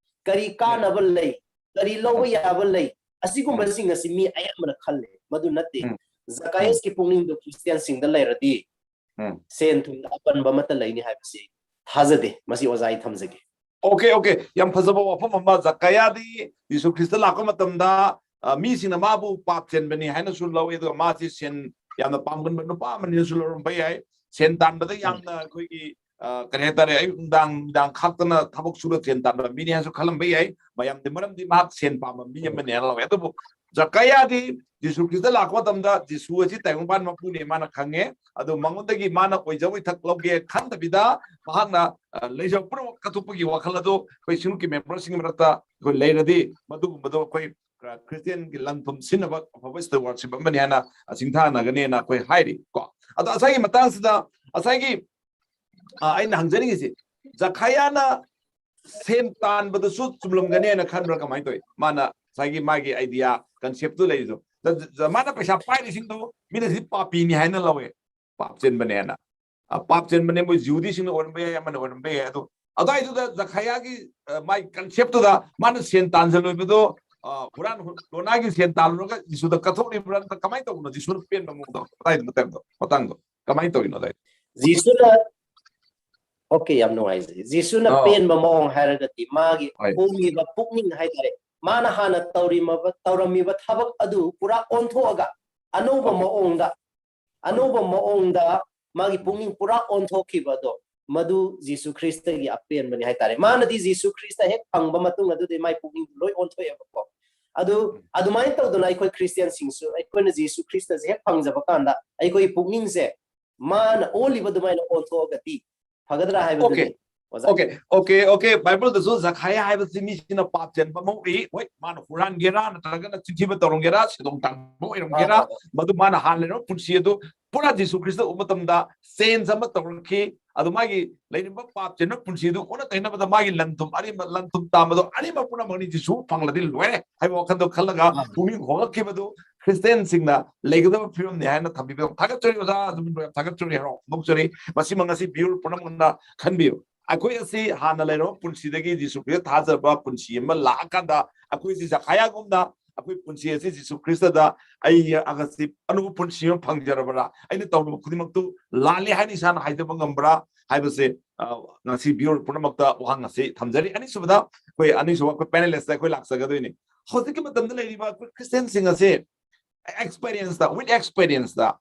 ꯀꯔꯤ ꯀꯥꯟꯅꯕ ꯂꯩ, ꯀꯔꯤ ꯂꯧꯕ ꯌꯥꯕ ꯂꯩ, ꯑꯁꯤꯒꯨꯝꯕꯁꯤꯡ ꯑꯁꯤ ꯃꯤ ꯑꯌꯥꯝꯕꯅ ꯈꯜꯂꯦ꯫ ꯃꯗꯨ ꯅꯠꯇꯦ꯫ ꯎꯝ. ꯖꯀꯥꯌꯁꯀꯤ ꯄꯨꯛꯅꯤꯡꯗꯣ ꯈ꯭ꯔꯤꯁꯇꯤꯌꯥꯟꯁꯤꯡꯗ ꯂꯩꯔꯗꯤ ꯎꯝ. ꯁꯦꯟ ꯊꯨꯝꯗ ꯑꯄꯟꯕ ꯑꯃꯠꯇ ꯂꯩꯅꯤ ꯍꯥꯏꯕꯁꯤ ꯊꯥꯖꯗꯦ꯫ ꯃꯁꯤ ꯑꯣꯖꯥ ꯑꯩ ꯊꯝꯖꯒꯦ꯫ ꯑꯣꯀꯦ, ꯑꯣꯀꯦ, ꯌꯥꯝ ꯐꯖꯕ ꯋꯥꯐꯝ ꯑꯃ꯫ ꯖꯀꯥꯌꯥꯗꯤ ꯖꯤꯁꯨ ꯈ꯭ꯔꯤꯁꯇ ꯂꯥꯛꯄ ꯃꯇꯝꯗ, ꯑ, ꯃꯤꯁꯤꯡꯅ ꯃꯥꯕꯨ ꯄꯥꯞ ꯆꯦꯟꯕꯅꯤ ꯍꯥꯏꯅꯁꯨ ꯂꯧꯏ, ꯑꯗꯨꯒ ꯃꯥꯁꯤ ꯁꯦꯟ ꯌꯥꯝꯅ ꯄꯥꯝꯒꯟꯕ ꯅꯨꯄꯥ ꯑꯃꯅꯤꯅꯁꯨ ꯂꯧꯔꯝꯕ ꯌꯥꯏ꯫ ꯁꯦꯟ ꯇꯥꯟꯕꯗ ꯌꯥꯝꯅ ꯑꯩꯈꯣꯏꯒꯤ, ꯑ, ꯀꯔꯤ ꯍꯥꯏꯇꯥꯔꯦ, ꯑꯌꯨꯛ ꯅꯨꯡꯗꯥꯡ, ꯅꯨꯃꯤꯗꯥꯡ ꯈꯥꯛꯇꯅ ꯊꯕꯛ ꯁꯨꯔ ꯁꯦꯟ ꯇꯥꯟꯕ ꯃꯤꯅꯤ ꯍꯥꯏꯅꯁꯨ ꯈꯜꯂꯝꯕ ꯌꯥꯏ꯫ ꯃꯌꯥꯝꯗꯤ ꯃꯔꯝꯗꯤ ꯃꯍꯥꯛ ꯁꯦꯟ ꯄꯥꯝꯕ ꯃꯤ ꯑꯃꯅꯤ ꯍꯥꯏꯅ ꯂꯧꯋꯦ꯫ ꯑꯗꯨꯕꯨ ꯖꯀꯥꯌꯥꯗꯤ ꯖꯤꯁꯨ ꯈ꯭ꯔꯤꯁꯇ ꯂꯥꯛꯄ ꯃꯇꯝꯗ ꯖꯤꯁꯨ ꯑꯁꯤ ꯇꯥꯏꯕꯪꯄꯥꯟ ꯃꯄꯨꯅꯤ ꯃꯥꯅ ꯈꯪꯉꯦ꯫ ꯑꯗꯨ ꯃꯉꯣꯟꯗꯒꯤ ꯃꯥꯅ ꯑꯣꯏꯖ ꯑꯣꯏꯊꯛ ꯂꯧꯒꯦ ꯈꯟꯗꯕꯤꯗ ꯃꯍꯥꯛꯅ, ꯑ, ꯂꯩꯖꯕ ꯄꯨꯝꯅꯃꯛ ꯀꯠꯊꯣꯛꯄꯒꯤ ꯋꯥꯈꯜ ꯑꯗꯨ ꯑꯩꯈꯣꯏ ꯁꯤꯡꯂꯨꯞꯀꯤ ꯃꯦꯝꯕꯔꯁꯤꯡꯒꯤ ꯃꯔꯛꯇ ꯑꯩꯈꯣꯏ ꯂꯩꯔꯗꯤ ꯃꯗꯨꯒꯨꯝꯕꯗꯣ ꯑꯩꯈꯣꯏ, ꯑ, ꯈ꯭ꯔꯤꯁꯇꯤꯌꯥꯟꯒꯤ ꯂꯟ ꯊꯨꯝ ꯁꯤꯖꯤꯟꯅꯕ ꯑꯐꯕ stewardship ꯑꯃꯅꯤ ꯍꯥꯏꯅ ꯁꯤꯡꯊꯥꯅꯒꯅꯦꯅ ꯑꯩꯈꯣꯏ ꯍꯥꯏꯔꯤ ꯀꯣ꯫ ꯑꯗꯣ ꯉꯁꯥꯏꯒꯤ ꯃꯇꯥꯡꯁꯤꯗ ꯉꯁꯥꯏꯒꯤ, ꯑ, ꯑꯩꯅ ꯍꯪꯖꯅꯤꯡꯉꯤꯁꯤ, ꯖꯈꯥꯌꯥꯅ ꯁꯦꯟ ꯇꯥꯟꯕꯗꯁꯨ ꯆꯨꯝꯂꯝꯒꯅꯤ ꯍꯥꯏꯅ ꯈꯟꯕ꯭ꯔꯥ? ꯀꯃꯥꯏꯅ ꯇꯧꯏ? ꯃꯥꯅ ꯉꯁꯥꯏꯒꯤ ꯃꯥꯒꯤ idea, concept ꯇꯨ ꯂꯩꯔꯤꯗꯣ, ꯖ-, ꯖ-, ꯃꯥꯅ ꯄꯩꯁꯥ ꯄꯥꯏꯔꯤꯁꯤꯡꯗꯣ ꯃꯤꯅ ꯁꯤ ꯄꯥꯄꯤꯅꯤ ꯍꯥꯏꯅ ꯂꯧꯋꯦ, ꯄꯥꯞ ꯆꯦꯟꯕꯅꯦꯅ꯫ ꯑ, ꯄꯥꯞ ꯆꯦꯟꯕꯅꯦ, ꯃꯣꯏ ꯖꯤꯍꯨꯗꯤꯁꯤꯡꯅ ꯑꯣꯏꯔꯝꯕ ꯌꯥꯏ, ꯑꯃꯅ ꯑꯣꯏꯔꯝꯕ ꯌꯥꯏ꯫ ꯑꯗꯣ ꯑꯗꯨꯋꯥꯏꯗꯨꯗ ꯖꯈꯥꯌꯥꯒꯤ, ꯑ, ꯃꯥꯏ ꯀꯟꯁꯦꯞꯇꯨꯗ ꯃꯥꯅ ꯁꯦꯟ ꯇꯥꯟꯁꯤꯜꯂꯣꯏꯕꯗꯣ, ꯑ, ꯍꯨꯔꯥꯟ ꯍꯨ-, ꯂꯣꯅꯥꯒꯤ ꯁꯦꯟ ꯇꯥꯜꯂꯨꯔꯒ ꯖꯤꯁꯨꯗ ꯀꯠꯊꯣꯛꯂꯤꯕ꯭ꯔꯥ, ꯅꯠꯇ꯭ꯔꯒ ꯀꯃꯥꯏꯅ ꯇꯧꯕꯅꯣ? ꯖꯤꯁꯨꯅ ꯄꯦꯟꯕ ꯃꯑꯣꯡꯗꯣ, ꯑꯗꯨꯋꯥꯏꯗꯨ ꯃꯇꯥꯡꯗꯣ, ꯃꯇꯥꯡꯗꯣ ꯀꯃꯥꯏꯅ ꯇꯧꯔꯤꯅꯣ ꯑꯗꯨꯋꯥꯏꯗꯣ? ꯖꯤꯁꯨꯅ ꯑꯣꯀꯦ, ꯌꯥꯝ ꯅꯨꯡꯉꯥꯏꯖꯩ꯫ ꯖꯤꯁꯨꯅ ꯑꯥ꯫ ꯄꯦꯟꯕ ꯃꯑꯣꯡ ꯍꯥꯏꯔꯒꯗꯤ ꯃꯥꯒꯤ ꯍꯣꯏ꯫ ꯍꯣꯡꯉꯤꯕ ꯄꯨꯛꯅꯤꯡ ꯍꯥꯏꯇꯥꯔꯦ, ꯃꯥꯅ ꯍꯥꯟꯅ ꯇꯧꯔꯤꯃꯕ ꯇꯧꯔꯝꯃꯤꯕ ꯊꯕꯛ ꯑꯗꯨ ꯄꯨꯔꯥ ꯑꯣꯟꯊꯣꯛꯑꯒ ꯑꯅꯧꯕ ꯑꯣꯀꯦ꯫ ꯃꯑꯣꯡꯗ, ꯑꯅꯧꯕ ꯃꯑꯣꯡꯗ ꯃꯥꯒꯤ ꯄꯨꯛꯅꯤꯡ ꯄꯨꯔꯥ ꯑꯣꯟꯊꯣꯛꯈꯤꯕ ꯑꯗꯣ, ꯃꯗꯨ ꯖꯤꯁꯨ ꯈ꯭ꯔꯤꯁꯇꯒꯤ ꯑꯄꯦꯟꯕꯅꯤ ꯍꯥꯏꯇꯥꯔꯦ꯫ ꯃꯥꯅꯗꯤ ꯖꯤꯁꯨ ꯈ꯭ꯔꯤꯁꯇ ꯍꯦꯛ ꯐꯪꯕ ꯃꯇꯨꯡ ꯑꯗꯨꯗꯤ ꯃꯥꯏ ꯄꯨꯛꯅꯤꯡ ꯂꯣꯏ ꯑꯣꯟꯊꯣꯛꯑꯦꯕꯀꯣ꯫ ꯑꯗꯨ ꯎꯝ꯫ ꯑꯗꯨꯃꯥꯏꯅ ꯇꯧꯗꯅ ꯑꯩꯈꯣꯏ ꯈ꯭ꯔꯤꯁꯇꯤꯌꯥꯟꯁꯤꯡꯁꯨ ꯑꯩꯈꯣꯏꯅ ꯖꯤꯁꯨ ꯈ꯭ꯔꯤꯁꯇꯁꯦ ꯍꯦꯛ ꯐꯪꯖꯕ ꯀꯥꯟꯗ ꯑꯩꯈꯣꯏꯒꯤ ꯄꯨꯛꯅꯤꯡꯁꯦ ꯃꯥꯅ ꯑꯣꯜꯂꯤꯕ ꯑꯗꯨꯃꯥꯏꯅ ꯑꯣꯟꯊꯣꯛꯑꯒꯗꯤ ꯐꯒꯗ꯭ꯔꯥ ꯍꯥꯏꯕꯗꯨꯅꯤ, ꯑꯣꯀꯦ꯫ ꯑꯣꯖꯥ꯫ Okay, okay, okay. ꯕꯥꯏꯕꯜꯗꯁꯨ ꯖꯈꯥꯌꯥ ꯍꯥꯏꯕꯁꯤ ꯃꯤꯁꯤꯡꯅ ꯄꯥꯞ ꯆꯦꯟꯕ ꯑꯃ ꯎꯏ꯫ ꯍꯣꯏ, ꯃꯥꯅ ꯍꯨꯔꯥꯟꯒꯦꯔꯥ, ꯅꯠꯇ꯭ꯔꯒꯅ ꯆꯤꯟꯊꯤꯕ ꯇꯧꯔꯝꯒꯦꯔꯥ, ꯁꯦꯗꯣꯡ ꯇꯥꯡꯕ ꯑꯣꯏꯔꯝꯒꯦꯔꯥ, ꯑꯥ, ꯑꯥ, ꯑꯥ꯫ ꯃꯗꯨ ꯃꯥꯅ ꯍꯥꯟꯅ ꯂꯩꯔꯝꯕ ꯄꯨꯟꯁꯤ ꯑꯗꯨ ꯄꯨꯔꯥ ꯖꯤꯁꯨ ꯈ꯭ꯔꯤꯁꯇ ꯎꯕ ꯃꯇꯝꯗ ꯆꯦꯟꯖ ꯑꯃ ꯇꯧꯔꯛꯈꯤ꯫ ꯑꯗꯨ ꯃꯥꯒꯤ ꯂꯩꯔꯤꯕ ꯄꯥꯞ ꯆꯦꯟꯕ ꯄꯨꯟꯁꯤ ꯑꯗꯨ ꯑꯣꯟꯅ ꯇꯩꯅꯕꯗ ꯃꯥꯒꯤ ꯂꯟ ꯊꯨꯝ ꯑꯔꯤꯕ, ꯂꯟ ꯊꯨꯝ ꯇꯥꯟꯕꯗꯣ ꯑꯅꯤꯃꯛ ꯄꯨꯝꯅꯃꯛꯅꯤ ꯖꯤꯁꯨ ꯐꯪꯂꯗꯤ ꯂꯣꯏꯔꯦ ꯍꯥꯏꯕ ꯋꯥꯈꯜꯗꯣ ꯈꯜꯂꯒ ꯑꯥ꯫ ꯄꯨꯛꯅꯤꯡ ꯍꯣꯡꯂꯛꯈꯤꯕꯗꯨ ꯈ꯭ꯔꯤꯁꯇꯤꯌꯥꯟꯁꯤꯡꯅ ꯂꯩꯒꯗꯕ ꯐꯤꯕꯝꯅꯤ ꯍꯥꯏꯅ ꯊꯝꯕꯤꯕ ꯌꯥꯝ ꯊꯥꯒꯠꯆꯔꯤ ꯑꯣꯖꯥ, ꯑꯗꯨꯝ ꯌꯥꯝ ꯊꯥꯒꯠꯆꯔꯤ, ꯍꯔꯥꯎ ꯐꯣꯡꯗꯣꯛꯆꯔꯤ꯫ ꯃꯁꯤꯃꯛ ꯉꯁꯤ ꯚꯤꯌꯨꯔ ꯄꯨꯝꯅꯃꯛꯅ ꯈꯟꯕꯤꯌꯨ꯫ ꯑꯩꯈꯣꯏ ꯑꯁꯤ ꯍꯥꯟꯅ ꯂꯩꯔꯕ ꯄꯨꯟꯁꯤꯗꯒꯤ ꯖꯤꯁꯨ ꯈ꯭ꯔꯤꯁꯇ ꯊꯥꯖꯕ ꯄꯨꯟꯁꯤ ꯑꯃ ꯂꯥꯛꯑꯀꯥꯟꯗ ꯑꯩꯈꯣꯏꯁꯤ ꯖꯈꯥꯌꯥꯒꯨꯝꯅ ꯑꯩꯈꯣꯏ ꯄꯨꯟꯁꯤ ꯑꯁꯤ ꯖꯤꯁꯨ ꯈ꯭ꯔꯤꯁꯇꯗ ꯑꯩ ꯑꯉꯁꯤ ꯑꯅꯧꯕ ꯄꯨꯟꯁꯤ ꯑꯃ ꯐꯪꯖꯔꯕ꯭ꯔꯥ? ꯑꯩꯅ ꯇꯧꯔꯨꯕ ꯈꯨꯗꯤꯡꯃꯛꯇꯨ ꯂꯥꯜꯂꯦ ꯍꯥꯏꯅ ꯏꯁꯥꯅ ꯍꯥꯏꯖꯕ ꯉꯝꯕ꯭ꯔꯥ ꯍꯥꯏꯕꯁꯦ, ꯑ, ꯉꯁꯤ ꯚꯤꯌꯨꯔ ꯄꯨꯝꯅꯃꯛꯇ ꯋꯥꯍꯪ ꯑꯁꯤ ꯊꯝꯖꯔꯤ꯫ ꯑꯅꯤꯁꯨꯕꯗ ꯑꯩꯈꯣꯏ ꯑꯅꯤꯁꯨꯕ ꯑꯩꯈꯣꯏ ꯄꯦꯅꯦꯂꯤꯁꯇ ꯑꯩꯈꯣꯏ ꯂꯥꯛꯆꯒꯗꯣꯏꯅꯤ꯫ ꯍꯧꯖꯤꯛꯀꯤ ꯃꯇꯝꯗ ꯂꯩꯔꯤꯕ ꯑꯩꯈꯣꯏ ꯈ꯭ꯔꯤꯁꯇꯤꯌꯥꯟꯁꯤꯡ ꯑꯁꯤ ꯑꯦꯛꯁꯄꯤꯔꯤꯌꯦꯟꯁꯇ, ꯋꯤꯠ ꯑꯦꯛꯁꯄꯤꯔꯤꯌꯦꯟꯁꯇ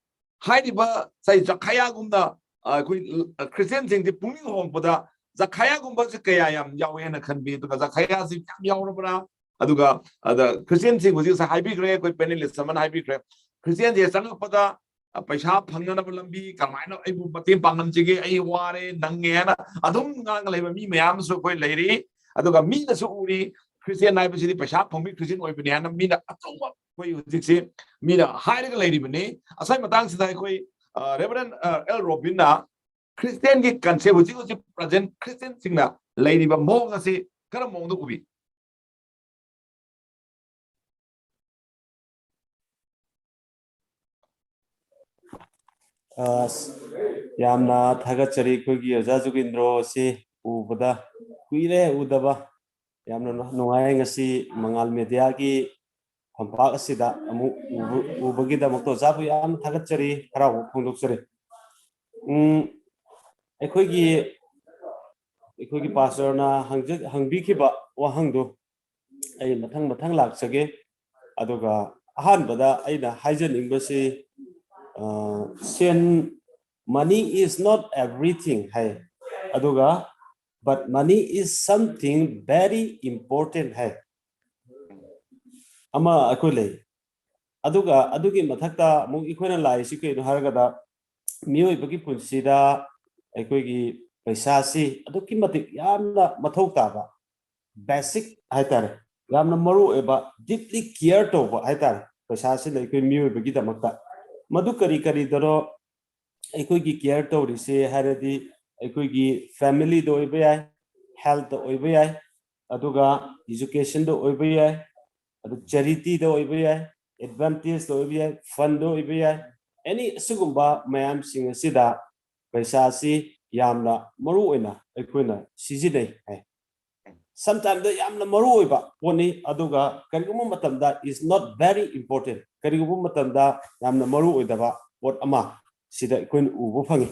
ꯍꯥꯏꯔꯤꯕ ꯉꯁꯥꯏ ꯖꯈꯥꯌꯥꯒꯨꯝꯅ, ꯑ, ꯑꯩꯈꯣꯏ, ꯑ, ꯈ꯭ꯔꯤꯁꯇꯤꯌꯥꯟꯁꯤꯡꯁꯤ ꯄꯨꯛꯅꯤꯡ ꯍꯣꯡꯕꯗ ꯖꯈꯥꯌꯥꯒꯨꯝꯕꯁꯦ ꯀꯌꯥ ꯌꯥꯝ ꯌꯥꯎꯋꯦ ꯍꯥꯏꯅ ꯈꯟꯕꯤ? ꯑꯗꯨꯒ ꯖꯈꯥꯌꯥꯁꯤ ꯌꯥꯝ ꯌꯥꯎꯔꯕ꯭ꯔꯥ? ꯑꯗꯨꯒ ꯑꯗ ꯈ꯭ꯔꯤꯁꯇꯤꯌꯥꯟꯁꯤꯡ ꯍꯧꯖꯤꯛ ꯉꯁꯥꯏ ꯍꯥꯏꯕꯤꯈ꯭ꯔꯦ, ꯑꯩꯈꯣꯏ ꯄꯦꯅꯦꯂꯤꯁ ꯑꯃꯅ ꯍꯥꯏꯕꯤꯈ꯭ꯔꯦ, ꯈ꯭ꯔꯤꯁꯇꯤꯌꯥꯟꯁꯦ ꯆꯪꯉꯛꯄꯗ, ꯑ, ꯄꯩꯁꯥ ꯐꯪꯅꯅꯕ ꯂꯝꯕꯤ, ꯀꯃꯥꯏꯅ ꯑꯩꯕꯨ ꯃꯇꯦꯡ ꯄꯥꯡꯍꯟꯁꯤꯒꯦ, ꯑꯩ ꯋꯥꯔꯦ, ꯅꯪꯉꯦ ꯍꯥꯏꯅ ꯑꯗꯨꯝ ꯉꯥꯡꯉ ꯂꯩꯕ ꯃꯤ ꯃꯌꯥꯝ ꯑꯃꯁꯨ ꯑꯩꯈꯣꯏ ꯂꯩꯔꯤ꯫ ꯑꯗꯨꯒ ꯃꯤꯅꯁꯨ ꯎꯔꯤ, ꯈ꯭ꯔꯤꯁꯇꯤꯌꯥꯟ ꯍꯥꯏꯕꯁꯤꯗꯤ ꯄꯩꯁꯥ ꯐꯪꯕꯤ ꯈ꯭ꯔꯤꯁꯇꯤꯌꯥꯟ ꯑꯣꯏꯕꯅꯤ ꯍꯥꯏꯅ ꯃꯤꯅ ꯑꯆꯧꯕ ꯑꯩꯈꯣꯏ ꯍꯧꯖꯤꯛꯁꯤ ꯃꯤꯅ ꯍꯥꯏꯔꯒ ꯂꯩꯔꯤꯕꯅꯤ꯫ ꯉꯁꯥꯏ ꯃꯇꯥꯡꯁꯤꯗ ꯑꯩꯈꯣꯏ, ꯑ, ꯔꯦꯚꯔꯦꯟ, ꯑ, ꯑꯦꯜ ꯔꯣꯕꯤꯟꯅ ꯈ꯭ꯔꯤꯁꯇꯤꯌꯥꯟꯒꯤ ꯀꯟꯁꯦꯞ, ꯍꯧꯖꯤꯛ ꯍꯧꯖꯤꯛ ꯄ꯭ꯔꯖꯦꯟ ꯈ꯭ꯔꯤꯁꯇꯤꯌꯥꯟꯁꯤꯡꯅ ꯂꯩꯔꯤꯕ ꯃꯑꯣꯡ ꯑꯁꯤ ꯀꯔꯝꯕ ꯃꯑꯣꯡꯗ ꯎꯕꯤ? ꯑꯁ, ꯌꯥꯝꯅ ꯊꯥꯒꯠꯆꯔꯤ ꯑꯩꯈꯣꯏꯒꯤ ꯑꯣꯖꯥ ꯖꯨꯒꯤꯟꯗ꯭ꯔꯣ ꯑꯁꯤ ꯎꯕꯗ ꯀꯨꯏꯔꯦ ꯎꯗꯕ꯫ ꯌꯥꯝꯅ ꯅꯨꯡꯉꯥꯏ ꯉꯁꯤ ꯃꯉꯥꯜ ꯃꯦꯗꯤꯌꯥꯒꯤ ꯐꯝꯄꯥꯛ ꯑꯁꯤꯗ ꯑꯃꯨꯛ ꯎꯕ-, ꯎꯕꯒꯤꯗꯃꯛꯇ ꯑꯣꯖꯥꯕꯨ ꯌꯥꯝꯅ ꯊꯥꯒꯠꯆꯔꯤ, ꯍꯔꯥꯎꯕ ꯐꯣꯡꯗꯣꯛꯆꯔꯤ꯫ ꯎꯝ, ꯑꯩꯈꯣꯏꯒꯤ, ꯑꯩꯈꯣꯏꯒꯤ ꯄꯥꯁꯇꯔꯅ ꯍꯪꯖ-, ꯍꯪꯕꯤꯈꯤꯕ ꯋꯥꯍꯪꯗꯨ ꯑꯩ ꯃꯊꯪ ꯃꯊꯪ ꯂꯥꯛꯆꯒꯦ꯫ ꯑꯗꯨꯒ ꯑꯍꯥꯟꯕꯗ ꯑꯩꯅ ꯍꯥꯏꯖꯅꯤꯡꯕꯁꯤ, ꯑ, ꯁꯦꯟ, "Money is not everything" ꯍꯥꯏ꯫ ꯑꯗꯨꯒ, "But money is something very important" ꯍꯥꯏ꯫ ꯑꯃ ꯑꯩꯈꯣꯏ ꯂꯩ꯫ ꯑꯗꯨꯒ ꯑꯗꯨꯒꯤ ꯃꯊꯛꯇ ꯑꯃꯨꯛ ꯑꯩꯈꯣꯏꯅ ꯂꯥꯛꯏꯁꯤ ꯀꯩꯅꯣ ꯍꯥꯏꯔꯒꯗ, ꯃꯤꯑꯣꯏꯕꯒꯤ ꯄꯨꯟꯁꯤꯗ ꯑꯩꯈꯣꯏꯒꯤ ꯄꯩꯁꯥꯁꯤ ꯑꯗꯨꯛꯀꯤ ꯃꯇꯤꯛ ꯌꯥꯝꯅ ꯃꯊꯧ ꯇꯥꯕ, ꯕꯦꯁꯤꯛ ꯍꯥꯏꯇꯥꯔꯦ, ꯌꯥꯝꯅ ꯃꯔꯨ ꯑꯣꯏꯕ, ꯗꯤꯞꯂꯤ ꯀꯤꯌꯔ ꯇꯧꯕ ꯍꯥꯏꯇꯥꯔꯦ, ꯄꯩꯁꯥꯁꯤꯅ ꯑꯩꯈꯣꯏ ꯃꯤꯑꯣꯏꯕꯒꯤꯗꯃꯛꯇ꯫ ꯃꯗꯨ ꯀꯔꯤ ꯀꯔꯤꯗꯅꯣ? ꯑꯩꯈꯣꯏꯒꯤ ꯀꯤꯌꯔ ꯇꯧꯔꯤꯁꯦ ꯍꯥꯏꯔꯗꯤ, ꯑꯩꯈꯣꯏꯒꯤ ꯐꯦꯃꯤꯂꯤꯗ ꯑꯣꯏꯕ ꯌꯥꯏ, ꯍꯦꯜꯠꯇ ꯑꯣꯏꯕ ꯌꯥꯏ, ꯑꯗꯨꯒ ꯏꯖꯨꯀꯦꯁꯟꯗ ꯑꯣꯏꯕ ꯌꯥꯏ, ꯑꯗꯨ ꯆꯦꯔꯤꯇꯤꯗ ꯑꯣꯏꯕ ꯌꯥꯏ, ꯑꯦꯗꯚꯥꯟꯇꯦꯖꯇ ꯑꯣꯏꯕ ꯌꯥꯏ, ꯐꯟꯗ ꯑꯣꯏꯕ ꯌꯥꯏ, ꯑꯦꯅꯤ ꯑꯁꯤꯒꯨꯝꯕ ꯃꯌꯥꯝꯁꯤꯡ ꯑꯁꯤꯗ ꯄꯩꯁꯥꯁꯤ ꯌꯥꯝꯅ ꯃꯔꯨ ꯑꯣꯏꯅ ꯑꯩꯈꯣꯏꯅ ꯁꯤꯖꯤꯟꯅꯩ ꯍꯥꯏ꯫ ꯁꯝꯇꯥꯏꯝꯗ ꯌꯥꯝꯅ ꯃꯔꯨ ꯑꯣꯏꯕ ꯄꯣꯠꯅꯤ, ꯑꯗꯨꯒ ꯀꯔꯤꯒꯨꯝꯕ ꯃꯇꯝꯗ is not very important, ꯀꯔꯤꯒꯨꯝꯕ ꯃꯇꯝꯗ ꯌꯥꯝꯅ ꯃꯔꯨ ꯑꯣꯏꯗꯕ ꯄꯣꯠ ꯑꯃ ꯁꯤꯗ ꯑꯩꯈꯣꯏꯅ ꯎꯕ ꯐꯪꯉꯤ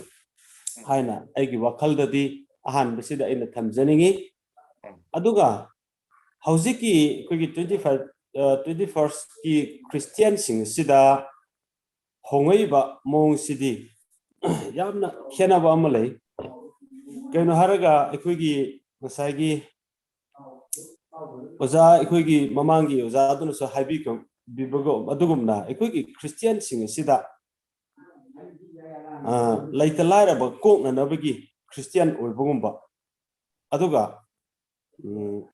ꯍꯥꯏꯅ ꯑꯩꯒꯤ ꯋꯥꯈꯜꯗꯗꯤ ꯑꯍꯥꯟꯕꯁꯤꯗ ꯑꯩꯅ ꯊꯝꯖꯅꯤꯡꯉꯤ꯫ ꯑꯗꯨꯒ ꯍꯧꯖꯤꯛꯀꯤ ꯑꯩꯈꯣꯏꯒꯤ twenty five, twenty firstꯀꯤ ꯈ꯭ꯔꯤꯁꯇꯤꯌꯥꯟꯁꯤꯡ ꯑꯁꯤꯗ ꯍꯣꯡꯉꯛꯏꯕ ꯃꯑꯣꯡꯁꯤꯗꯤ ꯌꯥꯝꯅ ꯈꯦꯠꯅꯕ ꯑꯃ ꯂꯩ꯫ ꯀꯩꯅꯣ ꯍꯥꯏꯔꯒ ꯑꯩꯈꯣꯏꯒꯤ ꯉꯁꯥꯏꯒꯤ ꯑꯣꯖꯥ, ꯑꯩꯈꯣꯏꯒꯤ ꯃꯃꯥꯡꯒꯤ ꯑꯣꯖꯥꯗꯨꯅꯁꯨ ꯍꯥꯏꯕꯤꯕꯒ ꯑꯗꯨꯒꯨꯝꯅ ꯑꯩꯈꯣꯏꯒꯤ ꯈ꯭ꯔꯤꯁꯇꯤꯌꯥꯟꯁꯤꯡ ꯑꯁꯤꯗ, ꯑ, ꯂꯩꯇ ꯂꯥꯏꯔꯕ ꯀꯣꯛꯅꯅꯕꯒꯤ ꯈ꯭ꯔꯤꯁꯇꯤꯌꯥꯟ ꯑꯣꯏꯕꯒꯨꯝꯕ, ꯑꯗꯨꯒ, ꯎꯝ,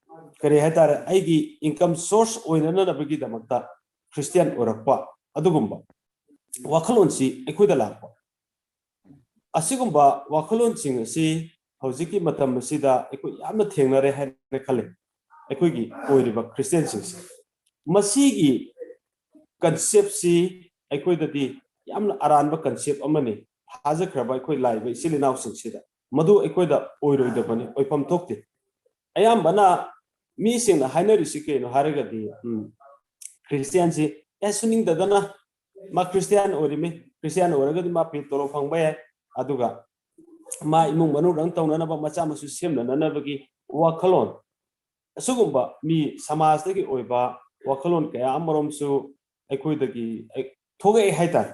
ꯀꯔꯤ ꯍꯥꯏꯇꯥꯔꯦ, ꯑꯩꯒꯤ ꯏꯟꯀꯝ ꯁꯣꯔꯁ ꯑꯣꯏꯅꯅꯕꯒꯤꯗꯃꯛꯇ ꯈ꯭ꯔꯤꯁꯇꯤꯌꯥꯟ ꯑꯣꯏꯔꯛꯄ, ꯑꯗꯨꯒꯨꯝꯕ ꯋꯥꯈꯜꯂꯣꯟꯁꯤ ꯑꯩꯈꯣꯏꯗ ꯂꯥꯛꯄ꯫ ꯑꯁꯤꯒꯨꯝꯕ ꯋꯥꯈꯜꯂꯣꯟꯁꯤꯡ ꯑꯁꯤ ꯍꯧꯖꯤꯛꯀꯤ ꯃꯇꯝ ꯑꯁꯤꯗ ꯑꯩꯈꯣꯏ ꯌꯥꯝꯅ ꯊꯦꯡꯅꯔꯦ ꯍꯥꯏꯅ ꯈꯜꯂꯤ꯫ ꯑꯩꯈꯣꯏꯒꯤ ꯑꯣꯏꯔꯤꯕ ꯈ꯭ꯔꯤꯁꯇꯤꯌꯥꯟꯁꯤꯡꯁꯦ, ꯃꯁꯤꯒꯤ ꯀꯟꯁꯦꯞꯁꯤ ꯑꯩꯈꯣꯏꯗꯗꯤ ꯌꯥꯝꯅ ꯑꯔꯥꯟꯕ ꯀꯟꯁꯦꯞ ꯑꯃꯅꯤ꯫ ꯊꯥꯖꯈ꯭ꯔꯕ ꯑꯩꯈꯣꯏ ꯂꯥꯛꯏꯕ ꯏꯆꯤꯜ ꯏꯅꯥꯎꯁꯤꯡꯁꯤꯗ ꯃꯗꯨ ꯑꯩꯈꯣꯏꯗ ꯑꯣꯏꯔꯣꯏꯗꯕꯅꯤ, ꯑꯣꯏꯐꯝ ꯊꯣꯛꯇꯦ꯫ ꯑꯌꯥꯝꯕꯅ ꯃꯤꯁꯤꯡꯅ ꯍꯥꯏꯅꯔꯤꯁꯤ ꯀꯩꯅꯣ ꯍꯥꯏꯔꯒꯗꯤ, ꯎꯝ, ꯈ꯭ꯔꯤꯁꯇꯤꯌꯥꯟꯁꯤ ꯑꯦ ꯁꯨꯅꯤꯡꯗꯗꯅ ꯃꯥ ꯈ꯭ꯔꯤꯁꯇꯤꯌꯥꯟ ꯑꯣꯏꯔꯤꯃꯤ, ꯈ꯭ꯔꯤꯁꯇꯤꯌꯥꯟ ꯑꯣꯏꯔꯒꯗꯤ ꯃꯥ ꯄꯤ ꯇꯣꯂꯣꯞ ꯐꯪꯕ ꯌꯥꯏ, ꯑꯗꯨꯒ ꯃꯥ ꯏꯃꯨꯡ ꯃꯅꯨꯡ ꯔꯟ ꯇꯧꯅꯅꯕ, ꯃꯆꯥ ꯃꯁꯨ ꯁꯦꯝꯅꯅꯕꯒꯤ ꯋꯥꯈꯜꯂꯣꯟ, ꯑꯁꯤꯒꯨꯝꯕ ꯃꯤ ꯁꯃꯥꯖꯇꯒꯤ ꯑꯣꯏꯕ ꯋꯥꯈꯜꯂꯣꯟ ꯀꯌꯥ ꯑꯃꯔꯣꯝꯁꯨ ꯑꯩꯈꯣꯏꯗꯒꯤ ꯊꯣꯛꯂꯛꯑꯦ ꯍꯥꯏꯇꯥꯔꯦ꯫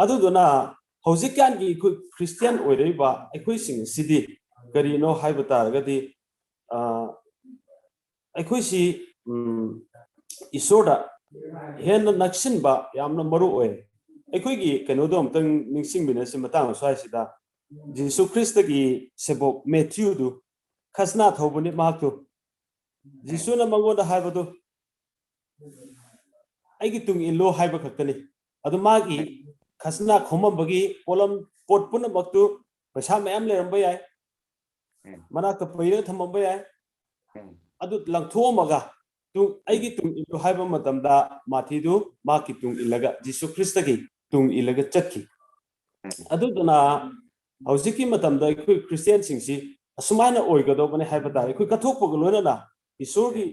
ꯑꯗꯨꯗꯨꯅ ꯍꯧꯖꯤꯛꯀꯥꯟꯒꯤ ꯑꯩꯈꯣꯏ ꯈ꯭ꯔꯤꯁꯇꯤꯌꯥꯟ ꯑꯣꯏꯔꯛꯏꯕ ꯑꯩꯈꯣꯏꯁꯤꯡ ꯑꯁꯤꯗꯤ ꯀꯔꯤꯅꯣ ꯍꯥꯏꯕ ꯇꯥꯔꯒꯗꯤ, ꯑ, ꯑꯩꯈꯣꯏꯁꯤ, ꯎꯝ, ꯏꯁꯣꯔꯗ ꯍꯦꯟꯅ ꯅꯛꯁꯤꯟꯕ ꯌꯥꯝꯅ ꯃꯔꯨ ꯑꯣꯏ꯫ ꯑꯩꯈꯣꯏꯒꯤ ꯀꯩꯅꯣꯗꯣ ꯑꯝꯇꯪ ꯅꯤꯡꯁꯤꯡꯃꯤꯟꯅꯁꯤ ꯃꯇꯥꯡ ꯑꯁ꯭ꯋꯥꯏꯁꯤꯗ꯫ ꯖꯤꯁꯨ ꯈ꯭ꯔꯤꯁꯇꯒꯤ ꯁꯦꯕꯣꯛ ꯃꯦꯊ꯭ꯌꯨꯗꯨ ꯈꯁꯅꯥ ꯊꯧꯕꯅꯤ ꯃꯍꯥꯛꯇꯨ꯫ ꯖꯤꯁꯨꯅ ꯃꯉꯣꯟꯗ ꯍꯥꯏꯕꯗꯨ, "ꯑꯩꯒꯤ ꯇꯨꯡ ꯏꯜꯂꯨ" ꯍꯥꯏꯕ ꯈꯛꯇꯅꯤ꯫ ꯑꯗꯨ ꯃꯥꯒꯤ ꯈꯁꯅꯥ ꯈꯣꯝꯃꯝꯕꯒꯤ ꯄꯣꯠꯂꯝ, ꯄꯣꯠ ꯄꯨꯝꯅꯃꯛꯇꯨ ꯄꯩꯁꯥ ꯃꯌꯥꯝ ꯂꯩꯔꯝꯕ ꯌꯥꯏ, ꯎꯝ. ꯃꯅꯥꯛꯇ ꯄꯩꯔꯒ ꯊꯝꯃꯝꯕ ꯌꯥꯏ꯫ ꯎꯝ. ꯑꯗꯨ ꯂꯪꯊꯣꯛꯑꯝꯃꯒ, "ꯇꯨꯡ, ꯑꯩꯒꯤ ꯇꯨꯡ ꯏꯜꯂꯨ" ꯍꯥꯏꯕ ꯃꯇꯝꯗ ꯃꯥꯊꯤꯗꯨ ꯃꯥꯒꯤ ꯇꯨꯡ ꯏꯜꯂꯒ, ꯖꯤꯁꯨ ꯈ꯭ꯔꯤꯁꯇꯒꯤ ꯇꯨꯡ ꯏꯜꯂꯒ ꯆꯠꯈꯤ꯫ ꯎꯝ. ꯑꯗꯨꯗꯨꯅ ꯍꯧꯖꯤꯛꯀꯤ ꯃꯇꯝꯗ ꯑꯩꯈꯣꯏ ꯈ꯭ꯔꯤꯁꯇꯤꯌꯥꯟꯁꯤꯡꯁꯤ ꯑꯁꯨꯃꯥꯏꯅ ꯑꯣꯏꯒꯗꯧꯕꯅꯤ ꯍꯥꯏꯕ ꯇꯥꯔꯦ꯫ ꯑꯩꯈꯣꯏ ꯀꯠꯊꯣꯛꯄꯒ ꯂꯣꯏꯅꯅ ꯏꯁꯣꯔꯒꯤ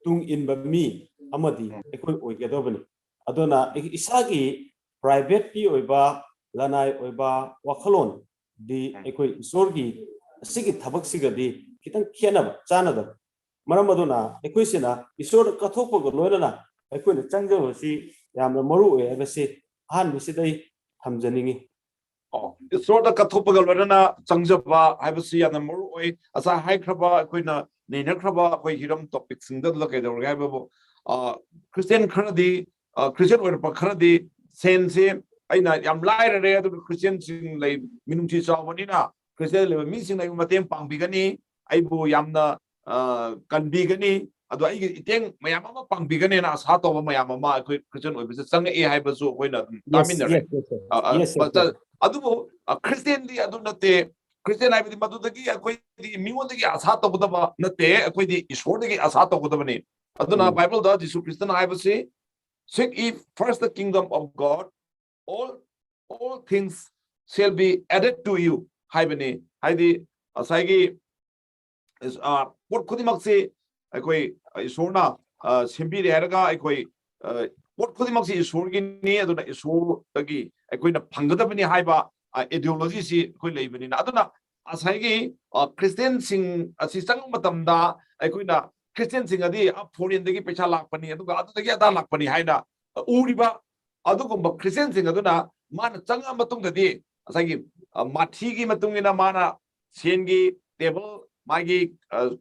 ꯇꯨꯡ ꯏꯟꯕ ꯃꯤ ꯑꯃꯗꯤ ꯑꯩꯈꯣꯏ ꯑꯣꯏꯒꯗꯧꯕꯅꯤ꯫ ꯑꯗꯨꯅ ꯏꯁꯥꯒꯤ ꯄ꯭ꯔꯥꯏꯚꯦꯠꯀꯤ ꯑꯣꯏꯕ, ꯂꯅꯥꯏ ꯑꯣꯏꯕ ꯋꯥꯈꯜꯂꯣꯟꯗꯤ ꯑꯩꯈꯣꯏ ꯏꯁꯣꯔꯒꯤ ꯑꯁꯤꯒꯤ ꯊꯕꯛꯁꯤꯒꯗꯤ ꯈꯤꯇꯪ ꯈꯦꯠꯅꯕ, ꯆꯥꯟꯅꯗꯕ꯫ ꯃꯔꯝ ꯑꯗꯨꯅ ꯑꯩꯈꯣꯏꯁꯤꯅ ꯏꯁꯣꯔꯗ ꯀꯠꯊꯣꯛꯄꯒ ꯂꯣꯏꯅꯅ ꯑꯩꯈꯣꯏꯅ ꯆꯪꯖꯕꯁꯤ ꯌꯥꯝꯅ ꯃꯔꯨ ꯑꯣꯏ ꯍꯥꯏꯕꯁꯤ ꯑꯍꯥꯟꯕꯁꯤꯗ ꯑꯩ ꯊꯝꯖꯅꯤꯡꯉꯤ꯫ ꯑꯣ, ꯏꯁꯣꯔꯗ ꯀꯠꯊꯣꯛꯄꯒ ꯂꯣꯏꯅꯅ ꯆꯪꯖꯕ ꯍꯥꯏꯕꯁꯤ ꯌꯥꯝꯅ ꯃꯔꯨ ꯑꯣꯏ꯫ ꯉꯁꯥꯏ ꯍꯥꯏꯈ꯭ꯔꯕ, ꯑꯩꯈꯣꯏꯅ ꯅꯩꯅꯈ꯭ꯔꯕ ꯑꯩꯈꯣꯏ ꯍꯤꯔꯝ ꯇꯣꯄꯤꯛꯁꯤꯡꯗ ꯑꯗꯨꯗ ꯀꯩꯗꯧꯔꯒꯦ ꯍꯥꯏꯕꯕꯨ, ꯑ, ꯈ꯭ꯔꯤꯁꯇꯤꯌꯥꯟ ꯈꯔꯗꯤ, ꯑ, ꯈ꯭ꯔꯤꯁꯇꯤꯌꯥꯟ ꯑꯣꯏꯔꯛꯄ ꯈꯔꯗꯤ ꯁꯦꯟꯁꯦ ꯑꯩꯅ ꯌꯥꯝ ꯂꯥꯏꯔꯔꯦ, ꯑꯗꯨꯒ ꯈ꯭ꯔꯤꯁꯇꯤꯌꯥꯟꯁꯤꯡ ꯂꯩ, ꯃꯤꯅꯨꯡꯁꯤ ꯆꯥꯎꯕꯅꯤꯅ ꯈ꯭ꯔꯤꯁꯇꯤꯌꯥꯟ ꯂꯩꯕ ꯃꯤꯁꯤꯡꯅ ꯑꯩꯕꯨ ꯃꯇꯦꯡ ꯄꯥꯡꯕꯤꯒꯅꯤ, ꯑꯩꯕꯨ ꯌꯥꯝꯅ, ꯑ, ꯀꯟꯕꯤꯒꯅꯤ, ꯑꯗꯣ ꯑꯩꯒꯤ ꯏꯇꯦꯡ ꯃꯌꯥꯝ ꯑꯃ ꯄꯥꯡꯕꯤꯒꯅꯦꯅ ꯑꯁꯥ ꯇꯧꯕ ꯃꯌꯥꯝ ꯑꯃ ꯑꯩꯈꯣꯏ ꯈ꯭ꯔꯤꯁꯇꯤꯌꯥꯟ ꯑꯣꯏꯕꯁꯦ ꯆꯪꯉꯛꯑꯦ ꯍꯥꯏꯕꯁꯨ ꯑꯩꯈꯣꯏꯅ ꯑꯗꯨꯝ Yes, ꯇꯥꯃꯤꯟꯅꯔꯦ꯫ yes, yes, sir. ꯑ, ꯑ, Yes, sir, ꯃꯆꯥ-, sir. ꯑꯗꯨꯕꯨ, ꯑ, ꯈ꯭ꯔꯤꯁꯇꯤꯌꯥꯟꯗꯤ ꯑꯗꯨ ꯅꯠꯇꯦ꯫ ꯈ꯭ꯔꯤꯁꯇꯤꯌꯥꯟ ꯍꯥꯏꯕꯗꯤ ꯃꯗꯨꯗꯒꯤ ꯑꯩꯈꯣꯏꯗꯤ ꯃꯤꯉꯣꯟꯗꯒꯤ ꯑꯁꯥ ꯇꯧꯒꯗꯕ ꯅꯠꯇꯦ, ꯑꯩꯈꯣꯏꯗꯤ ꯏꯁꯣꯔꯗꯒꯤ ꯑꯁꯥ ꯇꯧꯒꯗꯕꯅꯤ꯫ ꯑꯗꯨꯅ ꯎꯝ. ꯕꯥꯏꯕꯜꯗ ꯖꯤꯁꯨ ꯈ꯭ꯔꯤꯁꯇꯅ ꯍꯥꯏꯕꯁꯤ, "Seek ye first the kingdom of God all all things shall be added to you ꯍꯥꯏꯕꯅꯤ꯫ ꯍꯥꯏꯗꯤ ꯉꯁꯥꯏꯒꯤ ꯄꯣꯠ ꯈꯨꯗꯤꯡꯃꯛꯁꯤ ꯑꯩꯈꯣꯏ ꯏꯁꯣꯔꯅ ꯁꯦꯝꯕꯤꯔꯦ ꯍꯥꯏꯔꯒ ꯑꯩꯈꯣꯏ ꯄꯣꯠ ꯈꯨꯗꯤꯡꯃꯛꯁꯤ ꯏꯁꯣꯔꯒꯤꯅꯤ, ꯑꯗꯨꯅ ꯏꯁꯣꯔꯗꯒꯤ ꯑꯩꯈꯣꯏꯅ ꯐꯪꯒꯗꯕꯅꯤ ꯍꯥꯏꯕ ideology ꯁꯤ ꯑꯩꯈꯣꯏ ꯂꯩꯕꯅꯤꯅ꯫ ꯑꯗꯨꯅ ꯉꯁꯥꯏꯒꯤ ꯈ꯭ꯔꯤꯁꯇꯦꯟꯁꯤꯡ ꯑꯁꯤ ꯆꯪꯕ ꯃꯇꯝꯗ ꯑꯩꯈꯣꯏꯅ ꯈ꯭ꯔꯤꯁꯇꯦꯟꯁꯤꯡ ꯑꯗꯤ ꯐꯣꯔꯦꯟꯗꯒꯤ ꯄꯩꯁꯥ ꯂꯥꯛꯄꯅꯤ, ꯑꯗꯨꯒ ꯑꯗꯨꯗꯒꯤ ꯑꯗꯥ ꯂꯥꯛꯄꯅꯤ ꯍꯥꯏꯅ ꯎꯔꯤꯕ ꯑꯗꯨꯒꯨꯝꯕ ꯈ꯭ꯔꯤꯁꯇꯦꯟꯁꯤꯡ ꯑꯗꯨꯅ ꯃꯥꯅ ꯆꯪꯉ ꯃꯇꯨꯡꯗꯗꯤ ꯉꯁꯥꯏꯒꯤ ꯃꯥꯊꯤꯒꯤ ꯃꯇꯨꯡ ꯏꯟꯅ ꯃꯥꯅ ꯁꯦꯟꯒꯤ ꯇꯦꯕꯜ, ꯃꯥꯒꯤ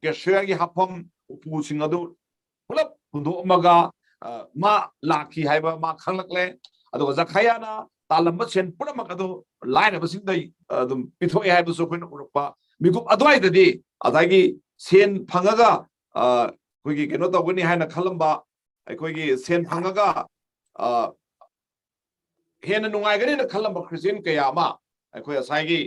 cashier ꯒꯤ ꯍꯥꯞꯐꯝ ꯎꯄꯨꯁꯤꯡ ꯑꯗꯨ ꯄꯨꯂꯞ ꯍꯨꯟꯗꯣꯛꯑꯝꯃꯒ ꯃꯥ ꯂꯥꯛꯈꯤ ꯍꯥꯏꯕ ꯃꯥ ꯈꯪꯂꯛꯂꯦ꯫ ꯑꯗꯨꯒ ꯖꯈꯥꯌꯥꯅ ꯇꯥꯜꯂꯝꯕ ꯁꯦꯟ ꯄꯨꯝꯅꯃꯛ ꯑꯗꯨ ꯂꯥꯏꯔꯕꯁꯤꯡꯗ ꯑꯗꯨꯝ ꯄꯤꯊꯣꯛꯑꯦ ꯍꯥꯏꯕꯁꯨ ꯑꯩꯈꯣꯏꯅ ꯎꯔꯛꯄ ꯃꯤꯀꯨꯞ ꯑꯗꯨꯋꯥꯏꯗꯗꯤ ꯉꯁꯥꯏꯒꯤ ꯁꯦꯟ ꯐꯪꯉꯒ ꯑꯩꯈꯣꯏꯒꯤ ꯀꯩꯅꯣ ꯇꯧꯒꯅꯤ ꯍꯥꯏꯅ ꯈꯜꯂꯝꯕ, ꯑꯩꯈꯣꯏꯒꯤ ꯁꯦꯟ ꯐꯪꯉꯒ ꯍꯦꯟꯅ ꯅꯨꯡꯉꯥꯏꯒꯅꯤꯅ ꯈꯜꯂꯝꯕ ꯈ꯭ꯔꯤꯁꯇꯤꯌꯟ ꯀꯌꯥ ꯑꯃ ꯑꯩꯈꯣꯏ ꯉꯁꯥꯏꯒꯤ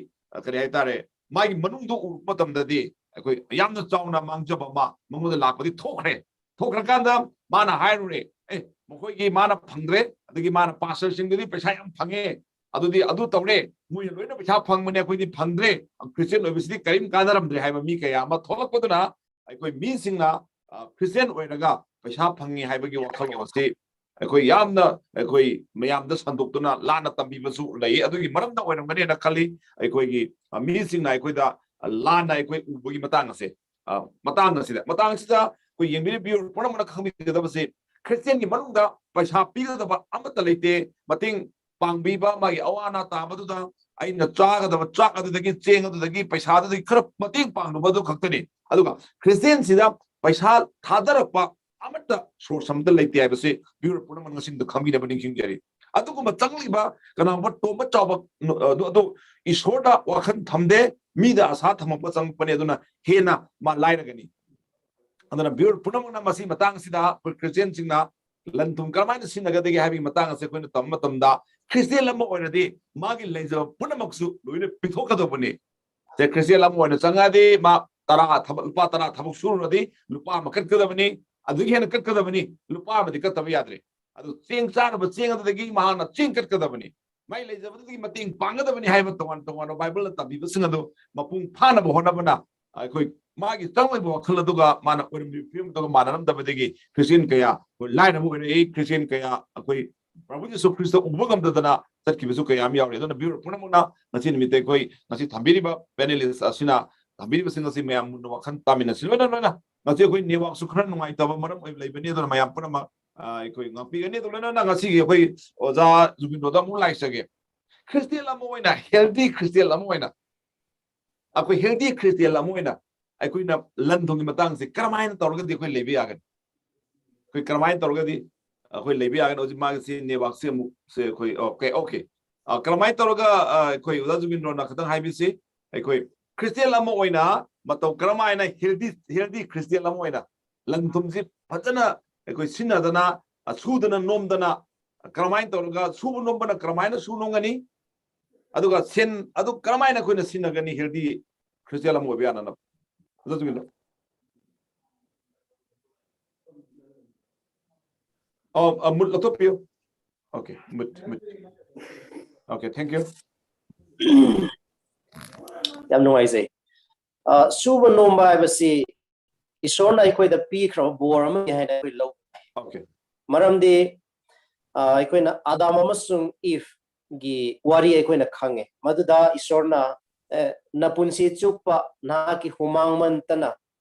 ꯀꯔꯤ ꯍꯥꯏꯇꯥꯔꯦ, ꯃꯥꯒꯤ ꯃꯅꯨꯡꯗ ꯎꯔꯨꯕ ꯃꯇꯝꯗꯗꯤ ꯑꯩꯈꯣꯏ ꯌꯥꯝꯅ ꯆꯥꯎꯅ ꯃꯥꯡꯖꯕ ꯑꯃ ꯃꯉꯣꯟꯗ ꯂꯥꯛꯄꯗꯤ ꯊꯣꯛꯈ꯭ꯔꯦ꯫ ꯊꯣꯛꯈ꯭ꯔꯀꯥꯟꯗ ꯃꯥꯅ ꯍꯥꯏꯔꯨꯔꯦ, ꯑꯦ, ꯃꯈꯣꯏꯒꯤ ꯃꯥꯅ ꯐꯪꯗ꯭ꯔꯦ, ꯑꯗꯒꯤ ꯃꯥꯅ ꯄꯥꯁꯇꯔꯁꯤꯡꯗꯨꯗꯤ ꯄꯩꯁꯥ ꯌꯥꯝ ꯐꯪꯉꯦ, ꯑꯗꯨꯗꯤ ꯑꯗꯨ ꯇꯧꯔꯦ, ꯃꯣꯏꯅ ꯂꯣꯏꯅ ꯄꯩꯁꯥ ꯐꯪꯕꯅꯦ, ꯑꯩꯈꯣꯏꯗꯤ ꯐꯪꯗ꯭ꯔꯦ, ꯈ꯭ꯔꯤꯁꯇꯤꯌꯟ ꯑꯣꯏꯕꯁꯤꯗꯤ ꯀꯔꯤꯝ ꯀꯥꯟꯅꯔꯝꯗ꯭ꯔꯦ ꯍꯥꯏꯕ ꯃꯤ ꯀꯌꯥ ꯑꯃ ꯊꯣꯛꯂꯛꯄꯗꯨꯅ ꯑꯩꯈꯣꯏ ꯃꯤꯁꯤꯡꯅ ꯈ꯭ꯔꯤꯁꯇꯤꯌꯟ ꯑꯣꯏꯔꯒ ꯄꯩꯁꯥ ꯐꯪꯉꯤ ꯍꯥꯏꯕꯒꯤ ꯋꯥꯈꯜꯂꯣꯟ ꯑꯁꯤ ꯑꯩꯈꯣꯏ ꯌꯥꯝꯅ ꯑꯩꯈꯣꯏ ꯃꯌꯥꯝꯗ ꯁꯟꯗꯣꯛꯇꯨꯅ ꯂꯥꯟꯅ ꯇꯝꯕꯤꯕꯁꯨ ꯂꯩ꯫ ꯑꯗꯨꯒꯤ ꯃꯔꯝꯅ ꯑꯣꯏꯔꯝꯒꯅꯦꯅ ꯈꯜꯂꯤ꯫ ꯑꯩꯈꯣꯏꯒꯤ ꯃꯤꯁꯤꯡꯅ ꯑꯩꯈꯣꯏꯗ ꯂꯥꯟꯅ ꯑꯩꯈꯣꯏ ꯎꯕꯒꯤ ꯃꯇꯥꯡ ꯑꯁꯦ, ꯃꯇꯥꯡ ꯑꯁꯤꯗ ꯃꯇꯥꯡ ꯑꯁꯤꯗ ꯑꯩꯈꯣꯏ ꯌꯦꯡꯕꯤꯔꯤꯕ ꯄꯨꯝꯅꯃꯛꯅ ꯈꯪꯕꯤꯒꯗꯕꯁꯤ, ꯈ꯭ꯔꯤꯁꯇꯤꯌꯟꯒꯤ ꯃꯅꯨꯡꯗ ꯄꯩꯁꯥ ꯄꯤꯒꯗꯕ ꯑꯃꯠꯇ ꯂꯩꯇꯦ꯫ ꯃꯇꯦꯡ ꯄꯥꯡꯕꯤꯕ, ꯃꯥꯒꯤ ꯑꯋꯥ ꯑꯅꯥ ꯇꯥꯕꯗꯨꯗ ꯑꯩꯅ ꯆꯥꯒꯗꯕ ꯆꯥꯛ ꯑꯗꯨꯗꯒꯤ, ꯆꯦꯡ ꯑꯗꯨꯗꯒꯤ, ꯄꯩꯁꯥꯗꯨꯗꯒꯤ ꯈꯔ ꯃꯇꯦꯡ ꯄꯥꯡꯂꯨꯕ ꯑꯗꯨ ꯈꯛꯇꯅꯤ꯫ ꯑꯗꯨꯒ ꯈ꯭ꯔꯤꯁꯇꯤꯌꯟꯁꯤꯗ ꯄꯩꯁꯥ ꯊꯥꯗꯔꯛꯄ ꯑꯃꯠꯇ source ꯑꯃꯠꯇ ꯂꯩꯇꯦ ꯍꯥꯏꯕꯁꯤ viewer ꯄꯨꯝꯅꯃꯛ ꯉꯁꯤꯗ ꯈꯪꯕꯤꯅꯕ ꯅꯤꯡꯁꯤꯡꯖꯔꯤ꯫ ꯑꯗꯨꯒꯨꯝꯕ ꯆꯪꯂꯤꯕ ꯀꯅꯥꯒꯨꯝꯕ ꯇꯣꯝꯕ ꯆꯥꯎꯕ ꯑꯗꯨ, ꯑꯗꯨ ꯏꯁꯣꯔꯗ ꯋꯥꯈꯜ ꯊꯝꯗꯦ, ꯃꯤꯗ ꯑꯁꯥ ꯊꯝꯃꯛꯄ ꯆꯪꯉꯛꯄꯅꯤ꯫ ꯑꯗꯨꯅ ꯍꯦꯟꯅ ꯃꯥ ꯂꯥꯏꯔꯒꯅꯤ꯫ ꯑꯗꯨꯅ viewer ꯄꯨꯝꯅꯃꯛꯅ ꯃꯁꯤ ꯃꯇꯥꯡ ꯑꯁꯤꯗ ꯑꯩꯈꯣꯏ ꯈ꯭ꯔꯤꯁꯇꯤꯌꯟꯁꯤꯡꯅ ꯂꯟ ꯊꯨꯝ ꯀꯔꯝꯍꯥꯏꯅ ꯁꯤꯖꯤꯟꯅꯒꯗꯒꯦ ꯍꯥꯏꯕꯒꯤ ꯃꯇꯥꯡ ꯑꯁꯦ ꯑꯩꯈꯣꯏꯅ ꯇꯝꯕ ꯃꯇꯝꯗ, ꯈ꯭ꯔꯤꯁꯇꯤꯌꯟ ꯑꯃ ꯑꯣꯏꯔꯗꯤ ꯃꯥꯒꯤ ꯂꯩꯖꯕ ꯄꯨꯝꯅꯃꯛꯁꯨ ꯂꯣꯏꯅ ꯄꯤꯊꯣꯛꯀꯗꯧꯕꯅꯤ꯫ ꯁꯦ, ꯈ꯭ꯔꯤꯁꯇꯤꯌꯟ ꯑꯃ ꯑꯣꯏꯅ ꯆꯪꯉꯛꯑꯗꯤ ꯃꯥ ꯇꯔꯥ ꯊꯕꯛ, ꯂꯨꯄꯥ ꯇꯔꯥ ꯊꯕꯛ ꯁꯨꯔꯨꯔꯗꯤ ꯂꯨꯄꯥ ꯑꯃ ꯀꯠꯀꯗꯕꯅꯤ, ꯑꯗꯨꯒꯤ ꯍꯦꯟꯅ ꯀꯠꯀꯗꯕꯅꯤ, ꯂꯨꯄꯥ ꯑꯃꯗꯤ ꯀꯠꯇꯕ ꯌꯥꯗ꯭ꯔꯦ꯫ ꯑꯗꯨ ꯆꯦꯡ ꯆꯥꯅꯕ ꯆꯦꯡ ꯑꯗꯨꯗꯒꯤ ꯃꯍꯥꯛꯅ ꯆꯦꯡ ꯀꯠꯀꯗꯕꯅꯤ, ꯃꯩ ꯂꯩꯖꯕꯗꯒꯤ ꯃꯇꯦꯡ ꯄꯥꯡꯒꯗꯕꯅꯤ ꯍꯥꯏꯕ ꯇꯣꯉꯥꯟ ꯇꯣꯉꯥꯟꯕ ꯕꯥꯏꯕꯜꯅ ꯇꯝꯕꯤꯕꯁꯤꯡ ꯑꯗꯨ ꯃꯄꯨꯡ ꯐꯥꯅꯕ ꯍꯣꯠꯅꯕꯅ ꯑꯩꯈꯣꯏ ꯃꯥꯒꯤ ꯆꯪꯂꯤꯕ ꯋꯥꯈꯜ ꯑꯗꯨꯒ ꯃꯥꯅ ꯑꯣꯏꯔꯝꯂꯤꯕ ꯐꯤꯕꯝ ꯑꯗꯨꯒ ꯃꯥꯟꯅꯔꯝꯗꯕꯗꯒꯤ ꯈ꯭ꯔꯤꯁꯇꯤꯌꯟ ꯀꯌꯥ ꯑꯩꯈꯣꯏ ꯂꯥꯏꯔꯕ ꯑꯣꯏꯔꯛꯏ, ꯈ꯭ꯔꯤꯁꯇꯤꯌꯟ ꯀꯌꯥ ꯑꯩꯈꯣꯏ ꯄ꯭ꯔꯚꯨ ꯖꯤꯁꯨ ꯈ꯭ꯔꯤꯁꯇ ꯎꯕ ꯉꯝꯗꯗꯅ ꯆꯠꯈꯤꯕꯁꯨ ꯀꯌꯥ ꯑꯃ ꯌꯥꯎꯔꯤ꯫ ꯑꯗꯨꯅ viewer ꯄꯨꯝꯅꯃꯛꯅ ꯉꯁꯤ ꯅꯨꯃꯤꯠꯇ ꯑꯩꯈꯣꯏ ꯉꯁꯤ ꯊꯝꯕꯤꯔꯤꯕ panelist ꯑꯁꯤꯅ ꯊꯝꯕꯤꯔꯤꯕꯁꯤꯡ ꯑꯁꯤ ꯃꯌꯥꯝ ꯃꯨꯟꯅ ꯋꯥꯈꯜ ꯇꯥꯃꯤꯟꯅꯁꯤ꯫ ꯂꯣꯏꯅ ꯂꯣꯏꯅ ꯉꯁꯤ ꯑꯩꯈꯣꯏ networkꯁꯨ ꯈꯔ ꯅꯨꯡꯉꯥꯏꯇꯕ ꯃꯔꯝ ꯑꯣꯏꯕ ꯂꯩꯕꯅꯤ, ꯑꯗꯨꯅ ꯃꯌꯥꯝ ꯄꯨꯝꯅꯃꯛ ꯑ, ꯑꯩꯈꯣꯏ ꯉꯥꯛꯄꯤꯒꯅꯤ꯫ ꯑꯗꯨ ꯂꯣꯏꯅꯅ ꯉꯁꯤꯒꯤ ꯑꯩꯈꯣꯏ ꯑꯣꯖꯥ ꯖꯨꯕꯤꯟꯗꯣꯗ ꯑꯃꯨꯛ ꯂꯥꯛꯆꯒꯦ꯫ ꯈ꯭ꯔꯤꯁꯇꯤꯌꯟ ꯑꯃ ꯑꯣꯏꯅ, healthy ꯈ꯭ꯔꯤꯁꯇꯤꯌꯟ ꯑꯃ ꯑꯣꯏꯅ, ꯑꯩꯈꯣꯏ healthy ꯈ꯭ꯔꯤꯁꯇꯤꯌꯟ ꯑꯃ ꯑꯣꯏꯅ ꯑꯩꯈꯣꯏꯅ ꯂꯟ ꯊꯨꯝꯒꯤ ꯃꯇꯥꯡꯁꯦ ꯀꯔꯝꯍꯥꯏꯅ ꯇꯧꯔꯒꯗꯤ ꯑꯩꯈꯣꯏ ꯂꯩꯕ ꯌꯥꯒꯅꯤ? ꯑꯩꯈꯣꯏ ꯀꯔꯝꯍꯥꯏꯅ ꯇꯧꯔꯒꯗꯤ ꯑꯩꯈꯣꯏ ꯂꯩꯕ ꯌꯥꯒꯅꯤ? ꯍꯧꯖꯤꯛ ꯃꯥꯒꯤꯁꯤ networkꯁꯦ ꯑꯃꯨꯛ ꯁꯦ ꯑꯩꯈꯣꯏ okay, okay꯫ ꯑ, ꯀꯔꯝꯍꯥꯏꯅ ꯇꯧꯔꯒ ꯑ, ꯑꯩꯈꯣꯏ ꯑꯣꯖꯥ ꯖꯨꯕꯤꯟꯗ꯭ꯔꯣꯅ ꯈꯤꯇꯪ ꯍꯥꯏꯕꯤꯁꯤ, ꯑꯩꯈꯣꯏ ꯈ꯭ꯔꯤꯁꯇꯤꯌꯟ ꯑꯃ ꯑꯣꯏꯅ ꯃꯇꯧ ꯀꯔꯝꯍꯥꯏꯅ healthy, healthy ꯈ꯭ꯔꯤꯁꯇꯤꯌꯟ ꯑꯃ ꯑꯣꯏꯅ ꯂꯟ ꯊꯨꯝꯁꯤ ꯐꯖꯅ ꯑꯩꯈꯣꯏ ꯁꯤꯟꯅꯗꯅ, ꯑ, ꯁꯨꯗꯅ ꯅꯣꯝꯗꯅ ꯀꯔꯝꯍꯥꯏꯅ ꯇꯧꯔꯒ ꯁꯨꯕ ꯅꯣꯝꯕꯅ ꯀꯔꯝꯍꯥꯏꯅ ꯁꯨ ꯅꯣꯝꯒꯅꯤ? ꯑꯗꯨꯒ ꯁꯦꯟ ꯑꯗꯨ ꯀꯔꯝꯍꯥꯏꯅ ꯑꯩꯈꯣꯏꯅ ꯁꯤꯟꯅꯒꯅꯤ healthy ꯈ꯭ꯔꯤꯁꯇꯤꯌꯟ ꯑꯃ ꯑꯣꯏꯕ ꯌꯥꯅꯅꯕ? ꯑꯗꯨꯒꯤꯗꯣ꯫ ꯑꯣ, ꯑ, ꯃꯨꯠ ꯂꯧꯊꯣꯛꯄꯤꯌꯨ꯫ Okay, mood, mood. Okay, thank you꯫ ꯌꯥꯝ ꯅꯨꯡꯉꯥꯏꯖꯩ꯫ ꯑ, ꯁꯨꯕ ꯅꯣꯝꯕ ꯍꯥꯏꯕꯁꯤ ꯏꯁꯣꯔꯅ ꯑꯩꯈꯣꯏꯗ ꯄꯤꯈ꯭ꯔꯕ ꯕꯣꯔ ꯑꯃꯅꯤ ꯍꯥꯏꯅ ꯑꯩꯈꯣꯏ ꯂꯧ꯫ Okay꯫ ꯃꯔꯝꯗꯤ, ꯑ, ꯑꯩꯈꯣꯏꯅ ꯑꯗꯥꯝ ꯑꯃꯁꯨꯡ ꯏꯐꯒꯤ ꯋꯥꯔꯤ ꯑꯩꯈꯣꯏꯅ ꯈꯪꯉꯦ꯫ ꯃꯗꯨꯗ ꯏꯁꯣꯔꯅ, ꯑꯦ, "ꯅꯄꯨꯟꯁꯤ ꯆꯨꯞꯄ ꯅꯍꯥꯛꯀꯤ ꯍꯨꯃꯥꯡ ꯃꯟꯇꯅ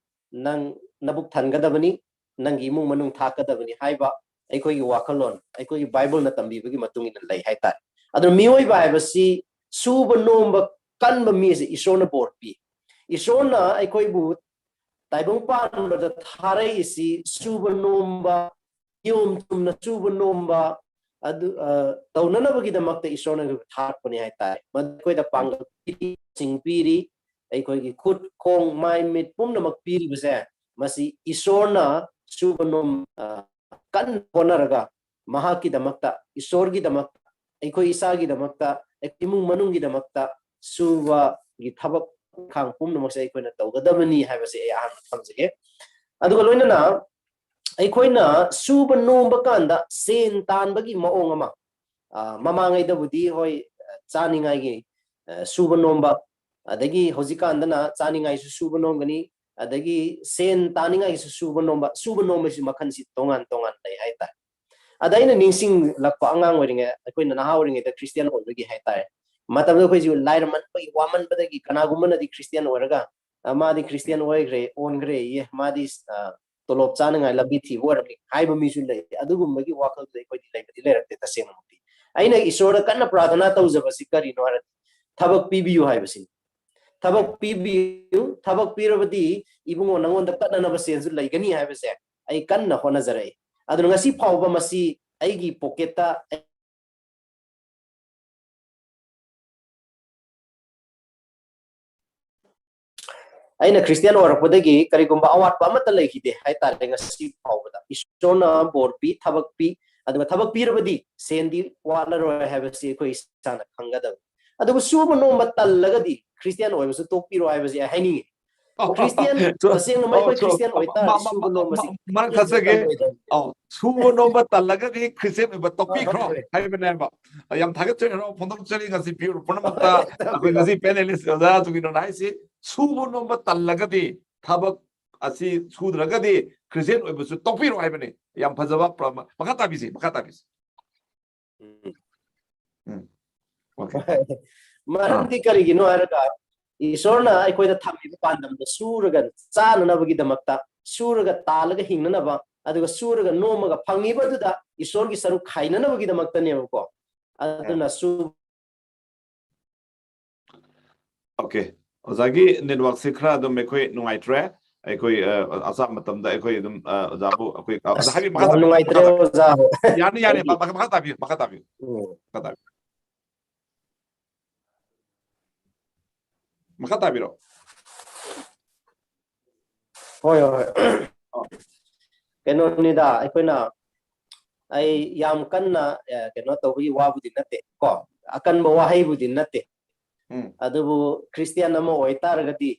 ꯅꯪ ꯅꯕꯨꯛ ꯊꯟꯒꯗꯕꯅꯤ, ꯅꯪꯒꯤ ꯏꯃꯨꯡ ꯃꯅꯨꯡ ꯊꯥꯛꯀꯗꯕꯅꯤ" ꯍꯥꯏꯕ ꯑꯩꯈꯣꯏꯒꯤ ꯋꯥꯈꯜꯂꯣꯟ, ꯑꯩꯈꯣꯏꯒꯤ ꯕꯥꯏꯕꯜꯅ ꯇꯝꯕꯤꯕꯒꯤ ꯃꯇꯨꯡ ꯏꯟꯅ ꯂꯩ ꯍꯥꯏꯇꯥꯔꯦ꯫ ꯑꯗꯨꯅ ꯃꯤꯑꯣꯏꯕ ꯍꯥꯏꯕꯁꯤ ꯁꯨꯕ ꯅꯣꯝꯕ ꯀꯟꯕ ꯃꯤꯁꯦ ꯏꯁꯣꯔꯅ ꯕꯣꯔ ꯄꯤ꯫ ꯏꯁꯣꯔꯅ ꯑꯩꯈꯣꯏꯕꯨ ꯇꯥꯏꯕꯪ ꯄꯥꯟꯕꯗ ꯊꯥꯔꯛꯏꯁꯤ ꯁꯨꯕ ꯅꯣꯝꯕ, ꯅꯤꯌꯣꯝ ꯆꯨꯝꯅ ꯁꯨꯕ ꯅꯣꯝꯕ ꯑꯗꯨ, ꯑ, ꯇꯧꯅꯅꯕꯒꯤꯗꯃꯛꯇ ꯏꯁꯣꯔꯅ ꯑꯩꯈꯣꯏꯕꯨ ꯊꯥꯔꯛꯄꯅꯤ ꯍꯥꯏꯇꯥꯔꯦ꯫ ꯃꯗꯨ ꯑꯩꯈꯣꯏꯗ ꯄꯥꯡꯒꯜ ꯄꯤꯔꯤ, ꯁꯤꯡ ꯄꯤꯔꯤ, ꯑꯩꯈꯣꯏꯒꯤ ꯈꯨꯠ, ꯈꯣꯡ, ꯃꯥꯏ, ꯃꯤꯠ ꯄꯨꯝꯅꯃꯛ ꯄꯤꯔꯤꯕꯁꯦ, ꯃꯁꯤ ꯏꯁꯣꯔꯅ ꯁꯨꯕ ꯅꯣꯝ, ꯑ, ꯀꯟꯅ ꯍꯣꯠꯅꯔꯒ ꯃꯍꯥꯛꯀꯤꯗꯃꯛꯇ, ꯏꯁꯣꯔꯒꯤꯗꯃꯛꯇ, ꯑꯩꯈꯣꯏ ꯏꯁꯥꯒꯤꯗꯃꯛꯇ, ꯏꯃꯨꯡ ꯃꯅꯨꯡꯒꯤꯗꯃꯛꯇ ꯁꯨꯕꯒꯤ ꯊꯕꯛ ꯏꯪꯈꯥꯡ ꯄꯨꯝꯅꯃꯛꯁꯦ ꯑꯩꯈꯣꯏꯅ ꯇꯧꯒꯗꯕꯅꯤ ꯍꯥꯏꯕꯁꯦ ꯑꯩ ꯑꯍꯥꯟꯕ ꯊꯝꯖꯒꯦ꯫ ꯑꯗꯨꯒ ꯂꯣꯏꯅꯅ ꯑꯩꯈꯣꯏꯅ ꯁꯨꯕ ꯅꯣꯝꯕ ꯀꯥꯟꯗ ꯁꯦꯟ ꯇꯥꯟꯕꯒꯤ ꯃꯑꯣꯡ ꯑꯃ, ꯑ, ꯃꯃꯥꯡꯉꯩꯗꯕꯨꯗꯤ ꯍꯣꯏ, ꯑ, ꯆꯥꯅꯤꯡꯉꯥꯏꯒꯤ, ꯑ, ꯁꯨꯕ ꯅꯣꯝꯕ, ꯑꯗꯒꯤ ꯍꯧꯖꯤꯛꯀꯥꯟꯗꯅ ꯆꯥꯅꯤꯡꯉꯥꯏꯁꯨ ꯁꯨꯕ ꯅꯣꯝꯒꯅꯤ, ꯑꯗꯒꯤ ꯁꯦꯟ ꯇꯥꯅꯤꯡꯉꯥꯏꯒꯤꯁꯨ ꯁꯨꯕ ꯅꯣꯝꯕ, ꯁꯨꯕ ꯅꯣꯝꯕꯁꯤ ꯃꯈꯜꯁꯤ ꯇꯣꯉꯥꯟ ꯇꯣꯉꯥꯟ ꯂꯩ ꯍꯥꯏꯇꯥꯔꯦ꯫ ꯑꯗ ꯑꯩꯅ ꯅꯤꯡꯁꯤꯡꯂꯛꯄ, ꯑꯉꯥꯡ ꯑꯣꯏꯔꯤꯉꯩ, ꯑꯩꯈꯣꯏꯅ ꯅꯍꯥ ꯑꯣꯏꯔꯤꯉꯩꯗ ꯈ꯭ꯔꯤꯁꯇꯤꯌꯥꯟ ꯑꯣꯏꯕꯒꯤ ꯍꯥꯏꯇꯥꯔꯦ, ꯃꯇꯝꯗ ꯑꯩꯈꯣꯏꯁꯨ ꯂꯥꯏꯔꯃꯟꯕꯒꯤ, ꯋꯥꯃꯟꯕꯗꯒꯤ ꯀꯅꯥꯒꯨꯝꯕꯅꯗꯤ ꯈ꯭ꯔꯤꯁꯇꯤꯌꯥꯟ ꯑꯣꯏꯔꯒ, "ꯑ, ꯃꯥꯗꯤ ꯈ꯭ꯔꯤꯁꯇꯤꯌꯥꯟ ꯑꯣꯏꯈ꯭ꯔꯦ, ꯑꯣꯟꯈ꯭ꯔꯦ, ꯏꯌꯦ, ꯃꯥꯗꯤ, ꯑ, ꯇꯣꯂꯣꯞ ꯆꯥꯅꯉꯥꯏ ꯂꯝꯕꯤ ꯊꯤꯕ ꯑꯣꯏꯔꯝꯃꯤ" ꯍꯥꯏꯕ ꯃꯤꯁꯨ ꯂꯩ꯫ ꯑꯗꯨꯒꯨꯝꯕꯒꯤ ꯋꯥꯈꯜꯗꯨꯗꯤ ꯑꯩꯈꯣꯏꯗꯤ ꯂꯩꯕꯗꯤ ꯂꯩꯔꯛꯇꯦ ꯇꯁꯦꯡꯅꯃꯛꯇꯤ꯫ ꯑꯩꯅ ꯏꯁꯣꯔꯗ ꯀꯟꯅ ꯄ꯭ꯔꯥꯊꯅꯥ ꯇꯧꯖꯕꯁꯤ ꯀꯔꯤꯅꯣ ꯍꯥꯏꯔꯗꯤ, "ꯊꯕꯛ ꯄꯤꯕꯤꯌꯨ" ꯍꯥꯏꯕꯁꯤꯅꯤ꯫ "ꯊꯕꯛ ꯄꯤꯕꯤꯌꯨ, ꯊꯕꯛ ꯄꯤꯔꯕꯗꯤ ꯏꯕꯨꯡꯉꯣ ꯅꯉꯣꯟꯗ ꯀꯠꯅꯅꯕ ꯁꯦꯟꯁꯨ ꯂꯩꯒꯅꯤ" ꯍꯥꯏꯕꯁꯦ ꯑꯩ ꯀꯟꯅ ꯍꯣꯠꯅꯖꯔꯛꯏ꯫ ꯑꯗꯨꯅ ꯉꯁꯤ ꯐꯥꯎꯕ ꯃꯁꯤ ꯑꯩꯒꯤ ꯄꯣꯀꯦꯠꯇ ꯑꯩꯅ ꯈ꯭ꯔꯤꯁꯇꯤꯌꯥꯟ ꯑꯣꯏꯔꯛꯄꯗꯒꯤ ꯀꯔꯤꯒꯨꯝꯕ ꯑꯋꯥꯠꯄ ꯑꯃꯠꯇ ꯂꯩꯈꯤꯗꯦ ꯍꯥꯏꯇꯥꯔꯦ ꯉꯁꯤ ꯐꯥꯎꯕꯗ꯫ ꯏꯁꯣꯔꯅ ꯕꯣꯔ ꯄꯤ, ꯊꯕꯛ ꯄꯤ, ꯑꯗꯨꯒ ꯊꯕꯛ ꯄꯤꯔꯕꯗꯤ ꯁꯦꯟꯗꯤ ꯋꯥꯠꯂꯔꯣꯏ ꯍꯥꯏꯕꯁꯤ ꯑꯩꯈꯣꯏ ꯏꯁꯥꯅ ꯈꯪꯒꯗꯕꯅꯤ꯫ ꯑꯗꯨꯕꯨ ꯁꯨꯕ ꯅꯣꯝꯕ ꯇꯜꯂꯒꯗꯤ ꯈ꯭ꯔꯤꯁꯇꯤꯌꯥꯟ ꯑꯣꯏꯕꯁꯨ ꯇꯣꯛꯄꯤꯔꯣ ꯍꯥꯏꯕꯁꯤ ꯑꯩ ꯍꯥꯏꯅꯤꯡꯉꯤ꯫ ꯈ꯭ꯔꯤꯁꯇꯤꯌꯥꯟ, ꯇꯁꯦꯡꯅ ꯃꯈꯣꯏ ꯈ꯭ꯔꯤꯁꯇꯤꯌꯥꯟ ꯑꯣꯏꯇꯥꯔꯗꯤ ꯁꯨꯕ ꯅꯣꯝꯕꯁꯤ ꯃꯔꯛ ꯊꯠꯆꯒꯦ꯫ ꯑꯧ, ꯁꯨꯕ ꯅꯣꯝꯕ ꯇꯜꯂꯒꯗꯤ ꯈ꯭ꯔꯤꯁꯇꯤꯌꯥꯟ ꯑꯣꯏꯕ ꯇꯣꯛꯄꯤꯈ꯭ꯔꯣ ꯍꯥꯏꯕꯅꯦꯕ꯫ ꯌꯥꯝ ꯊꯥꯒꯠꯆꯔꯤ, ꯍꯔꯥꯎ ꯐꯣꯡꯗꯣꯛꯆꯔꯤ꯫ ꯉꯁꯤ ꯄꯤꯔꯤꯕ ꯄꯨꯝꯅꯃꯛꯇ ꯑꯩꯈꯣꯏ ꯉꯁꯤ ꯄꯦꯅꯦꯂꯤꯁ ꯑꯣꯖꯥ ꯖꯨꯒꯤꯅꯣꯅ ꯍꯥꯏꯁꯤ, ꯁꯨꯕ ꯅꯣꯝꯕ ꯇꯜꯂꯒꯗꯤ, ꯊꯕꯛ ꯑꯁꯤ ꯁꯨꯗ꯭ꯔꯒꯗꯤ ꯈ꯭ꯔꯤꯁꯇꯤꯌꯥꯟ ꯑꯣꯏꯕꯁꯨ ꯇꯣꯛꯄꯤꯔꯣ ꯍꯥꯏꯕꯅꯤ꯫ ꯌꯥꯝ ꯐꯖꯕ ꯄ꯭ꯔꯃꯥ-, ꯃꯈꯥ ꯇꯥꯕꯤꯁꯤ, ꯃꯈꯥ ꯇꯥꯕꯤꯁꯤ꯫ ꯎꯝ꯫ ꯎꯝ꯫ Okay. ꯃꯔꯝꯗꯤ ꯑꯥ꯫ ꯀꯔꯤꯒꯤꯅꯣ ꯍꯥꯏꯔꯒ, ꯏꯁꯣꯔꯅ ꯑꯩꯈꯣꯏꯗ ꯊꯝꯃꯤꯕ ꯄꯥꯟꯗꯝꯗꯣ ꯁꯨꯔꯒ ꯆꯥꯅꯅꯕꯒꯤꯗꯃꯛꯇ, ꯁꯨꯔꯒ ꯇꯥꯜꯂꯒ ꯍꯤꯡꯅꯅꯕ, ꯑꯗꯨꯒ ꯁꯨꯔꯒ ꯅꯣꯝꯃꯒ ꯐꯪꯉꯤꯕꯗꯨꯗ ꯏꯁꯣꯔꯒꯤ ꯁꯔꯨꯛ ꯈꯥꯏꯅꯅꯕꯒꯤꯗꯃꯛꯇꯅꯦꯕꯀꯣ꯫ ꯑꯗꯨꯅ ꯁꯨ- Okay. ꯑꯣꯖꯥꯒꯤ network ꯁꯦ ꯈꯔ ꯑꯗꯨꯝ ꯑꯩꯈꯣꯏ ꯅꯨꯡꯉꯥꯏꯇ꯭ꯔꯦ꯫ ꯑꯩꯈꯣꯏ, ꯑ, ꯑꯆꯥꯞ ꯃꯇꯝꯗ ꯑꯩꯈꯣꯏ ꯑꯗꯨꯝ, ꯑ, ꯑꯣꯖꯥꯕꯨ ꯑꯩꯈꯣꯏ, ꯑ, ꯑꯣꯖꯥ ꯑꯁ, ꯍꯥꯏꯕꯤꯌꯨ, ꯃꯈꯥ ꯌꯥꯝ ꯇꯥꯕꯤꯌꯨ, ꯅꯨꯡꯉꯥꯏꯇ꯭ꯔꯦ, ꯃꯈꯥ ꯇꯥꯕꯤꯌꯨ꯫ ꯑꯣꯖꯥ꯫ ꯌꯥꯅꯤ, ꯌꯥꯅꯤ, ꯑꯩꯒꯤ ꯃꯈꯥ, ꯃꯈꯥ ꯇꯥꯕꯤꯌꯨ, ꯃꯈꯥ ꯇꯥꯕꯤꯌꯨ꯫ ꯎꯝ꯫ ꯃꯈꯥ ꯇꯥꯕꯤꯌꯨ꯫ ꯃꯈꯥ ꯇꯥꯕꯤꯔꯣ꯫ ꯍꯣꯏ, ꯍꯣꯏ, ꯍꯣꯏ꯫ ꯑ꯫ ꯀꯩꯅꯣꯅꯤꯗ, ꯑꯩꯈꯣꯏꯅ, ꯑꯩ ꯌꯥꯝ ꯀꯟꯅ, ꯑ, ꯀꯩꯅꯣ ꯇꯧꯕꯒꯤ ꯋꯥꯕꯨꯗꯤ ꯅꯠꯇꯦ ꯀꯣ, ꯑꯀꯟꯕ ꯋꯥꯍꯩꯕꯨꯗꯤ ꯅꯠꯇꯦ꯫ ꯎꯝ꯫ ꯑꯗꯨꯕꯨ ꯈ꯭ꯔꯤꯁꯇꯤꯌꯥꯟ ꯑꯃ ꯑꯣꯏꯇꯥꯔꯒꯗꯤ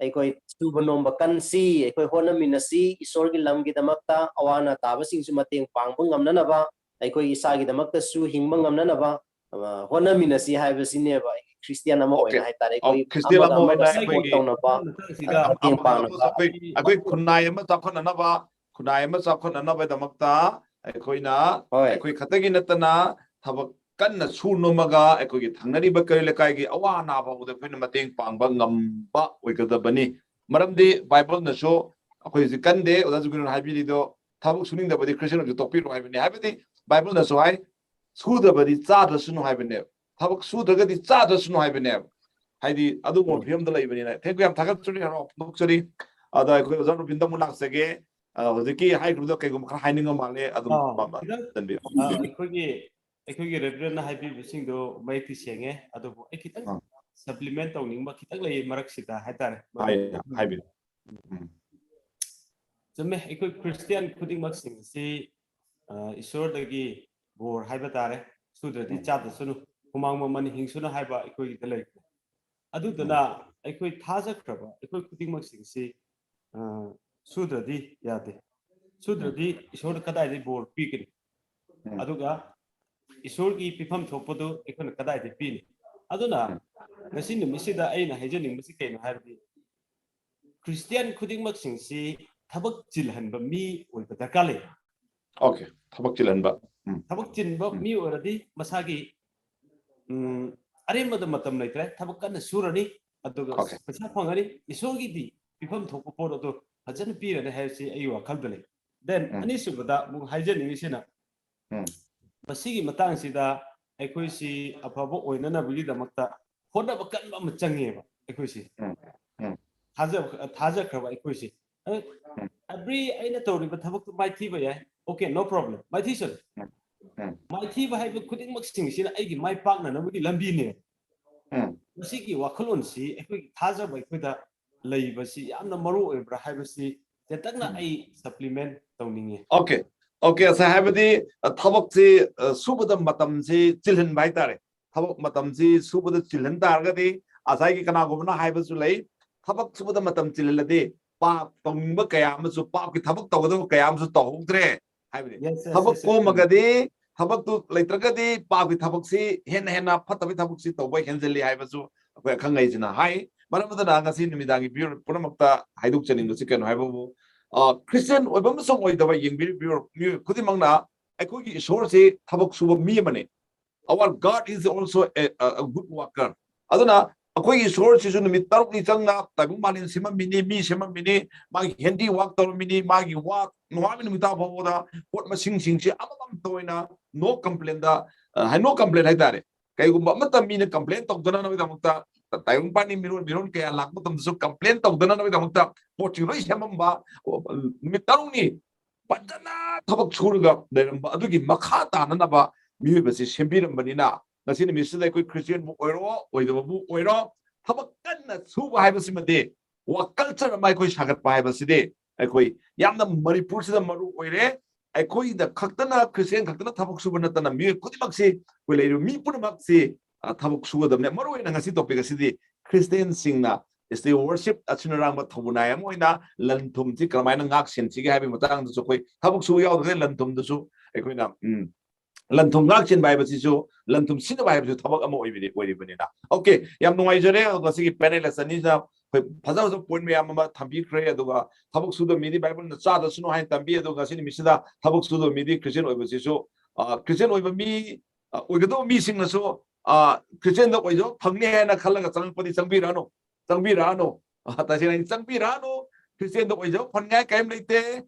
ꯑꯩꯈꯣꯏ ꯁꯨꯕ ꯅꯣꯝꯕ ꯀꯟꯁꯤ, ꯑꯩꯈꯣꯏ ꯍꯣꯠꯅꯃꯤꯟꯅꯁꯤ, ꯏꯁꯣꯔꯒꯤ ꯂꯝꯒꯤꯗꯃꯛꯇ ꯑꯋꯥ ꯑꯅꯥ ꯇꯥꯕꯁꯤꯡꯁꯨ ꯃꯇꯦꯡ ꯄꯥꯡꯕ ꯉꯝꯅꯅꯕ, ꯑꯩꯈꯣꯏ ꯏꯁꯥꯒꯤꯗꯃꯛꯇꯁꯨ ꯍꯤꯡꯕ ꯉꯝꯅꯅꯕ, ꯑ, ꯍꯣꯠꯅꯃꯤꯟꯅꯁꯤ ꯍꯥꯏꯕꯁꯤꯅꯦꯕ꯫ ꯑꯩ ꯈ꯭ꯔꯤꯁꯇꯤꯌꯥꯟ ꯑꯃ Okay. ꯑꯣꯏꯅ ꯍꯥꯏꯇꯥꯔꯦ, ꯑꯧ, ꯑꯩꯈꯣꯏ ꯈ꯭ꯔꯤꯁꯇꯤꯌꯥꯟ ꯑꯃꯅ ꯑꯃ ꯑꯃꯒ ꯑꯣꯏꯅ support ꯑꯩꯈꯣꯏꯒꯤ ꯇꯧꯅꯕ, ꯃꯇꯥꯡꯁꯤꯗ ꯑ, ꯃꯇꯦꯡ ꯑꯃ ꯄꯥꯡꯅꯕ꯫ ꯑꯃꯁꯨ ꯑꯩꯈꯣꯏ, ꯑꯩꯈꯣꯏ ꯈꯨꯟꯅꯥꯏ ꯑꯃ ꯆꯥꯎꯈꯠꯅꯅꯕ ꯑꯩꯈꯣꯏꯅ, ꯍꯣꯏ꯫ ꯑꯩꯈꯣꯏ ꯈꯛꯇꯒꯤ ꯅꯠꯇꯅ ꯊꯕꯛ ꯀꯟꯅ ꯁꯨ ꯅꯣꯝꯃꯒ ꯑꯩꯈꯣꯏꯒꯤ ꯊꯪꯅꯔꯤꯕ ꯀꯩꯔꯣꯏ ꯂꯩꯀꯥꯏꯒꯤ ꯑꯋꯥ ꯑꯅꯥ ꯐꯥꯎꯕꯗ ꯑꯩꯈꯣꯏꯅ ꯃꯇꯦꯡ ꯄꯥꯡꯕ ꯉꯝꯕ ꯑꯣꯏꯒꯗꯕꯅꯤ꯫ ꯃꯔꯝꯗꯤ ꯕꯥꯏꯕꯜꯅꯁꯨ, ꯑꯩꯈꯣꯏ ꯍꯧꯖꯤꯛ ꯀꯟꯗꯦ, ꯑꯣꯖꯥ ꯖꯨꯒꯤꯅꯣꯅ ꯍꯥꯏꯕꯤꯔꯤꯗꯣ, ꯊꯕꯛ ꯁꯨꯅꯤꯡꯗꯕꯗꯤ ꯈ꯭ꯔꯤꯁꯇꯤꯌꯥꯟ ꯑꯣꯏꯔꯁꯨ ꯇꯣꯛꯄꯤꯔꯣ ꯍꯥꯏꯕꯅꯤ꯫ ꯍꯥꯏꯕꯗꯤ ꯕꯥꯏꯕꯜꯅꯁꯨ ꯍꯥꯏ, "ꯁꯨꯗꯕꯗꯤ ꯆꯥꯗ꯭ꯔꯁꯅꯨ" ꯍꯥꯏꯕꯅꯦꯕ꯫ ꯊꯕꯛ ꯁꯨꯗ꯭ꯔꯒꯗꯤ ꯆꯥꯗ꯭ꯔꯁꯅꯨ ꯍꯥꯏꯕꯅꯦꯕ꯫ ꯍꯥꯏꯗꯤ ꯑꯗꯨꯒꯨꯝꯕ ꯎꯝ꯫ ꯐꯤꯕꯝꯗ ꯂꯩꯕꯅꯤꯅ꯫ Thank you, ꯌꯥꯝ ꯊꯥꯒꯠꯆꯔꯤ, ꯍꯔꯥꯎ ꯐꯣꯡꯗꯣꯛꯆꯔꯤ꯫ ꯑꯗꯣ ꯑꯩꯈꯣꯏ ꯑꯣꯖꯥ ꯔꯨꯕꯤꯟꯗ ꯑꯃꯨꯛ ꯂꯥꯛꯆꯒꯦ꯫ ꯑ, ꯍꯧꯖꯤꯛꯀꯤ ꯍꯥꯏꯈꯤꯕꯗꯣ ꯀꯩꯒꯨꯝꯕ ꯈꯔ ꯍꯥꯏꯅꯤꯡꯕ ꯃꯥꯜꯂꯦ, ꯑꯗꯨꯝ ꯑꯥ, ꯄꯥꯝꯕ ꯈꯤꯇꯪ, ꯆꯟꯕꯤꯌꯨ꯫ ꯑ, ꯑꯩꯈꯣꯏꯒꯤ, ꯑꯩꯈꯣꯏꯒꯤ ꯔꯦꯚꯔꯦꯟꯅ ꯍꯥꯏꯕꯤꯕꯁꯤꯡꯗꯣ ꯃꯌꯦꯛꯇꯤ ꯁꯦꯡꯉꯦ, ꯑꯗꯨꯕꯨ ꯑꯩ ꯈꯤꯇꯪ ꯑꯥ꯫ Supplement ꯇꯧꯅꯤꯡꯕ ꯈꯤꯇꯪ ꯂꯩꯌꯦ ꯃꯔꯛꯁꯤꯗ ꯍꯥꯏꯇꯥꯔꯦ꯫ ꯍꯥꯏ-, ꯍꯥꯏꯕꯤꯌꯨ꯫ ꯎꯝ꯫ ꯆꯨꯝꯃꯦ, ꯑꯩꯈꯣꯏ ꯈ꯭ꯔꯤꯁꯇꯤꯌꯥꯟ ꯈꯨꯗꯤꯡꯃꯛꯁꯤꯡꯁꯤ, ꯑ, ꯏꯁꯣꯔꯗꯒꯤ ꯕꯣꯔ ꯍꯥꯏꯕ ꯇꯥꯔꯦ, "ꯁꯨꯗ꯭ꯔꯗꯤ ꯎꯝ꯫ ꯆꯥꯗꯁꯅꯨ, ꯍꯨꯃꯥꯡ ꯃꯃꯜ ꯍꯤꯡꯁꯅꯨ" ꯍꯥꯏꯕ ꯑꯩꯈꯣꯏꯒꯤꯗ ꯂꯩꯈ꯭ꯔꯦ꯫ ꯑꯗꯨꯗꯨꯅ ꯎꯝ꯫ ꯑꯩꯈꯣꯏ ꯊꯥꯖꯈ꯭ꯔꯕ ꯑꯩꯈꯣꯏ ꯈꯨꯗꯤꯡꯃꯛꯁꯤꯡꯁꯤ, ꯑ, ꯁꯨꯗ꯭ꯔꯗꯤ ꯌꯥꯗꯦ꯫ ꯁꯨꯗ꯭ꯔꯗꯤ ꯎꯝ꯫ ꯏꯁꯣꯔꯗ ꯀꯗꯥꯏꯗꯒꯤ ꯕꯣꯔ ꯄꯤꯒꯅꯤ? ꯎꯝ꯫ ꯑꯗꯨꯒ ꯏꯁꯣꯔꯒꯤ ꯄꯤꯐꯝ ꯊꯣꯛꯄꯗꯨ ꯑꯩꯈꯣꯏꯅ ꯀꯗꯥꯏꯗ ꯄꯤꯅꯤ? ꯑꯗꯨꯅ ꯎꯝ꯫ ꯉꯁꯤ ꯅꯨꯃꯤꯠꯁꯤꯗ ꯑꯩꯅ ꯍꯥꯏꯖꯅꯤꯡꯕꯁꯤ ꯀꯩꯅꯣ ꯍꯥꯏꯔꯗꯤ, ꯈ꯭ꯔꯤꯁꯇꯤꯌꯥꯟ ꯈꯨꯗꯤꯡꯃꯛꯁꯤꯡꯁꯤ ꯊꯕꯛ ꯆꯤꯜꯍꯟꯕ ꯃꯤ ꯑꯣꯏꯕ ꯗꯔꯀꯥꯔ ꯂꯩ꯫ Okay, ꯊꯕꯛ ꯆꯤꯜꯍꯟꯕ꯫ ꯎꯝ꯫ ꯊꯕꯛ ꯆꯤꯟꯕ ꯎꯝ꯫ ꯃꯤ ꯑꯣꯏꯔꯗꯤ ꯃꯁꯥꯒꯤ, ꯎꯝ, ꯑꯔꯦꯝꯕꯗ ꯃꯇꯝ ꯂꯩꯇ꯭ꯔꯦ, ꯊꯕꯛ ꯀꯟꯅ ꯁꯨꯔꯅꯤ, ꯑꯗꯨꯒ Okay. ꯄꯩꯁꯥ ꯐꯪꯉꯅꯤ, ꯏꯁꯣꯔꯒꯤꯗꯤ ꯄꯤꯐꯝ ꯊꯣꯛꯄ ꯄꯣꯠ ꯑꯗꯨ ꯐꯖꯅ ꯄꯤꯔꯅꯤ ꯍꯥꯏꯕꯁꯤ ꯑꯩꯒꯤ ꯋꯥꯈꯜꯗ ꯂꯩ꯫ Then ꯎꯝ꯫ ꯑꯅꯤꯁꯨꯕꯗ ꯑꯃꯨꯛ ꯍꯥꯏꯖꯅꯤꯡꯉꯤꯁꯤꯅ, ꯎꯝ꯫ ꯃꯁꯤꯒꯤ ꯃꯇꯥꯡꯁꯤꯗ ꯑꯩꯈꯣꯏꯁꯤ ꯑꯐꯕ ꯑꯣꯏꯅꯅꯕꯒꯤꯗꯃꯛꯇ ꯍꯣꯠꯅꯕ ꯀꯟꯕ ꯑꯃ ꯆꯪꯉꯦꯕ ꯑꯩꯈꯣꯏꯁꯤ꯫ ꯎꯝ, ꯎꯝ꯫ ꯊꯥꯖ-, ꯊꯥꯖꯈ꯭ꯔꯕ ꯑꯩꯈꯣꯏꯁꯤ꯫ ꯑ, ꯎꯝ꯫ Every ꯑꯩꯅ ꯇꯧꯔꯤꯕ ꯊꯕꯛꯇꯨ ꯃꯥꯏꯊꯤꯕ ꯌꯥꯏ꯫ Okay, no problem. ꯃꯥꯏꯊꯤꯁꯅꯨ꯫ ꯎꯝ, ꯎꯝ꯫ ꯃꯥꯏꯊꯤꯕ ꯍꯥꯏꯕ ꯈꯨꯗꯤꯡꯃꯛꯁꯤꯡꯁꯤꯅ ꯑꯩꯒꯤ ꯃꯥꯏ ꯄꯥꯛꯅꯅꯕꯒꯤ ꯂꯝꯕꯤꯅꯦ꯫ ꯎꯝ꯫ ꯃꯁꯤꯒꯤ ꯋꯥꯈꯜꯂꯣꯟꯁꯤ ꯑꯩꯈꯣꯏꯒꯤ ꯊꯥꯖꯕ ꯑꯩꯈꯣꯏꯗ ꯂꯩꯕꯁꯤ ꯌꯥꯝꯅ ꯃꯔꯨ ꯑꯣꯏꯕ꯭ꯔꯥ ꯍꯥꯏꯕꯁꯤ ꯇꯦꯟꯇꯛꯅ ꯎꯝ꯫ ꯑꯩ supplement ꯇꯧꯅꯤꯡꯉꯤ꯫ Okay, okay, ꯉꯁꯥꯏ ꯍꯥꯏꯕꯗꯤ, ꯑ, ꯊꯕꯛꯁꯤ, ꯑ, ꯁꯨꯕꯗ ꯃꯇꯝꯁꯤ ꯆꯤꯜꯍꯟꯕ ꯍꯥꯏꯇꯥꯔꯦ꯫ ꯊꯕꯛ ꯃꯇꯝꯁꯤ ꯁꯨꯕꯗ ꯆꯤꯜꯍꯟ ꯇꯥꯔꯒꯗꯤ, ꯉꯁꯥꯏꯒꯤ ꯀꯅꯥꯒꯨꯝꯕꯅ ꯍꯥꯏꯕꯁꯨ ꯂꯩ, ꯊꯕꯛ ꯁꯨꯕꯗ ꯃꯇꯝ ꯆꯤꯜꯍꯜꯂꯗꯤ ꯄꯥꯞ ꯇꯧꯅꯤꯡꯕ ꯀꯌꯥ ꯑꯃꯁꯨ, ꯄꯥꯞꯀꯤ ꯊꯕꯛ ꯇꯧꯒꯗꯕ ꯀꯌꯥ ꯑꯃꯁꯨ ꯇꯧꯍꯧꯗ꯭ꯔꯦ ꯍꯥꯏꯕꯅꯤ꯫ Yes, yes, ꯊꯕꯛ yes, yes. ꯀꯣꯝꯃꯒꯗꯤ, ꯊꯕꯛꯇꯨ ꯂꯩꯇ꯭ꯔꯒꯗꯤ ꯄꯥꯞꯀꯤ ꯊꯕꯛꯁꯤ ꯍꯦꯟꯅ ꯍꯦꯟꯅ ꯐꯠꯇꯕꯒꯤ ꯊꯕꯛꯁꯤ ꯇꯧꯕ ꯍꯦꯟꯖꯜꯂꯤ ꯍꯥꯏꯕꯁꯨ ꯑꯩꯈꯣꯏ ꯑꯈꯪ ꯑꯍꯩꯁꯤꯅ ꯍꯥꯏ꯫ ꯃꯔꯝ ꯑꯗꯨꯅ ꯉꯁꯤ ꯅꯨꯃꯤꯗꯥꯡꯒꯤ viewer ꯄꯨꯝꯅꯃꯛꯇ ꯍꯥꯏꯗꯣꯛꯆꯅꯤꯡꯕꯁꯤ ꯀꯩꯅꯣ ꯍꯥꯏꯕꯕꯨ, ꯑ, Christian ꯑꯣꯏꯕ ꯑꯃꯁꯨꯡ ꯑꯣꯏꯗꯕ ꯌꯦꯡꯕꯤꯔꯤꯕ viewer ꯃꯤꯑꯣꯏ ꯈꯨꯗꯤꯡꯃꯛꯅ ꯑꯩꯈꯣꯏꯒꯤ ꯏꯁꯣꯔꯁꯤ ꯊꯕꯛ ꯁꯨꯕ ꯃꯤ ꯑꯃꯅꯤ꯫ Our God is also a, a, a good worker. ꯑꯗꯨꯅ ꯑꯩꯈꯣꯏꯒꯤ ꯏꯁꯣꯔꯁꯤꯁꯨ ꯅꯨꯃꯤꯠ ꯇꯔꯨꯛꯅꯤ ꯆꯪꯅ ꯇꯥꯏꯕꯪ ꯃꯥꯂꯦꯝ ꯁꯦꯝꯃꯝꯃꯤꯅꯤ, ꯃꯤ ꯁꯦꯝꯃꯝꯃꯤꯅꯤ, ꯃꯥꯒꯤ handiwork ꯇꯧꯔꯝꯃꯤꯅꯤ, ꯃꯥꯒꯤ work ꯅꯣꯡꯉꯥꯟꯕ ꯅꯨꯃꯤꯠ ꯇꯥ ꯐꯥꯎꯕꯗ ꯄꯣꯠ ꯃꯁꯤꯡꯁꯤꯡꯁꯤ ꯑꯃꯃꯝꯇ ꯑꯣꯏꯅ no complainꯗ, ꯑ, ꯍꯥꯏ, no complain ꯍꯥꯏꯇꯥꯔꯦ꯫ ꯀꯩꯒꯨꯝꯕ ꯑꯃꯠꯇ ꯃꯤꯅ complain ꯇꯧꯗꯅꯕꯒꯤꯗꯃꯛꯇ, ꯇꯥꯏꯕꯪꯄꯥꯟꯒꯤ ꯃꯤꯔꯣꯟ, ꯃꯤꯔꯣꯟ ꯀꯌꯥ ꯂꯥꯛꯄ ꯃꯇꯝꯗꯁꯨ complain ꯇꯧꯗꯅꯕꯒꯤꯗꯃꯛꯇ ꯄꯣꯠꯁꯤꯡ ꯂꯣꯏ ꯁꯦꯝꯃꯝꯕ, ꯅꯨꯃꯤꯠ ꯇꯔꯨꯛꯅꯤ ꯐꯖꯅ ꯊꯕꯛ ꯁꯨꯔꯒ ꯂꯩꯔꯝꯕ ꯑꯗꯨꯒꯤ ꯃꯈꯥ ꯇꯥꯅꯅꯕ ꯃꯤꯑꯣꯏꯕꯁꯤ ꯁꯦꯝꯕꯤꯔꯝꯕꯅꯤꯅ, ꯉꯁꯤ ꯅꯨꯃꯤꯠꯁꯤꯗ ꯑꯩꯈꯣꯏ Christianꯕꯨ ꯑꯣꯏꯔꯣ, ꯑꯣꯏꯗꯕꯕꯨ ꯑꯣꯏꯔꯣ, ꯊꯕꯛ ꯀꯟꯅ ꯁꯨꯕ ꯍꯥꯏꯕꯁꯤꯃꯗꯤ, work culture ꯑꯃ ꯑꯩꯈꯣꯏ ꯁꯥꯒꯠꯄ ꯍꯥꯏꯕꯁꯤꯗꯤ ꯑꯩꯈꯣꯏ ꯌꯥꯝꯅ ꯃꯅꯤꯄꯨꯔꯁꯤꯗ ꯃꯔꯨ ꯑꯣꯏꯔꯦ꯫ ꯑꯩꯈꯣꯏꯗ ꯈꯛꯇꯅ, Christian ꯈꯛꯇꯅ ꯊꯕꯛ ꯁꯨꯕ ꯅꯠꯇꯅ ꯃꯤꯑꯣꯏ ꯈꯨꯗꯤꯡꯃꯛꯁꯤ, ꯑꯩꯈꯣꯏ ꯂꯩꯔꯤꯕ ꯃꯤ ꯄꯨꯝꯅꯃꯛꯁꯤ, ꯑ, ꯊꯕꯛ ꯁꯨꯒꯗꯕꯅꯦ꯫ ꯃꯔꯨ ꯑꯣꯏꯅ ꯉꯁꯤ topic ꯑꯁꯤꯗꯤ Christianꯁꯤꯡꯅ state worship ꯑꯁꯤꯅ ꯑꯔꯥꯡꯕ ꯊꯧꯕꯅꯥꯏ ꯑꯃ ꯑꯣꯏꯅ ꯂꯟ ꯊꯨꯝꯁꯤ ꯀꯔꯝꯍꯥꯏꯅ ꯉꯥꯛ ꯁꯦꯟꯁꯤꯒꯦ ꯍꯥꯏꯕꯒꯤ ꯃꯇꯥꯡꯗꯁꯨ ꯑꯩꯈꯣꯏ ꯊꯕꯛ ꯁꯨꯕ ꯌꯥꯎꯗ꯭ꯔꯒꯗꯤ ꯂꯟ ꯊꯨꯝꯗꯁꯨ ꯑꯩꯈꯣꯏꯅ, ꯎꯝ, ꯂꯟ ꯊꯨꯝ ꯉꯥꯛ ꯁꯦꯟꯕ ꯍꯥꯏꯕꯁꯤꯁꯨ, ꯂꯟ ꯊꯨꯝ ꯁꯤꯖꯤꯟꯅꯕ ꯍꯥꯏꯕꯁꯨ ꯊꯕꯛ ꯑꯃ ꯑꯣꯏꯕꯅꯤ, ꯑꯣꯏꯔꯤꯕꯅꯤꯅ꯫ Okay, ꯌꯥꯝ ꯅꯨꯡꯉꯥꯏꯖꯔꯦ꯫ ꯑꯗꯣ ꯉꯁꯤꯒꯤ panel ꯑꯅꯤꯁꯤꯅ ꯑꯩꯈꯣꯏ ꯐꯖ ꯐꯖꯕ point ꯃꯌꯥꯝ ꯑꯃ ꯊꯝꯕꯤꯈ꯭ꯔꯦ꯫ ꯑꯗꯨꯒ ꯊꯕꯛ ꯁꯨꯗꯕ ꯃꯤꯗꯤ ꯕꯥꯏꯕꯜꯅ ꯆꯥꯗꯁꯅꯨ ꯍꯥꯏꯅ ꯇꯝꯕꯤ꯫ ꯑꯗꯨꯒ ꯉꯁꯤ ꯅꯨꯃꯤꯠꯁꯤꯗ ꯊꯕꯛ ꯁꯨꯗꯕ ꯃꯤꯗꯤ Christian ꯑꯣꯏꯕꯁꯤꯁꯨ, ꯑ, Christian ꯑꯣꯏꯕ ꯃꯤ, ꯑ, ꯑꯣꯏꯒꯗꯧꯕ ꯃꯤꯁꯤꯡꯅꯁꯨ, ꯑ, Christianꯗ ꯑꯣꯏꯖꯕ ꯐꯪꯅꯤ ꯍꯥꯏꯅ ꯈꯜꯂꯒ ꯆꯪꯉꯛꯄꯗꯤ ꯆꯪꯕꯤꯔꯛꯑꯅꯨ, ꯆꯪꯕꯤꯔꯛꯑꯅꯨ꯫ ꯑ, ꯇꯁꯦꯡꯅ ꯑꯩꯅ ꯆꯪꯕꯤꯔꯛꯑꯅꯨ꯫ Christianꯗ ꯑꯣꯏꯖꯕ ꯐꯪꯅꯤꯡꯉꯥꯏ ꯀꯔꯤꯝ ꯂꯩꯇꯦ꯫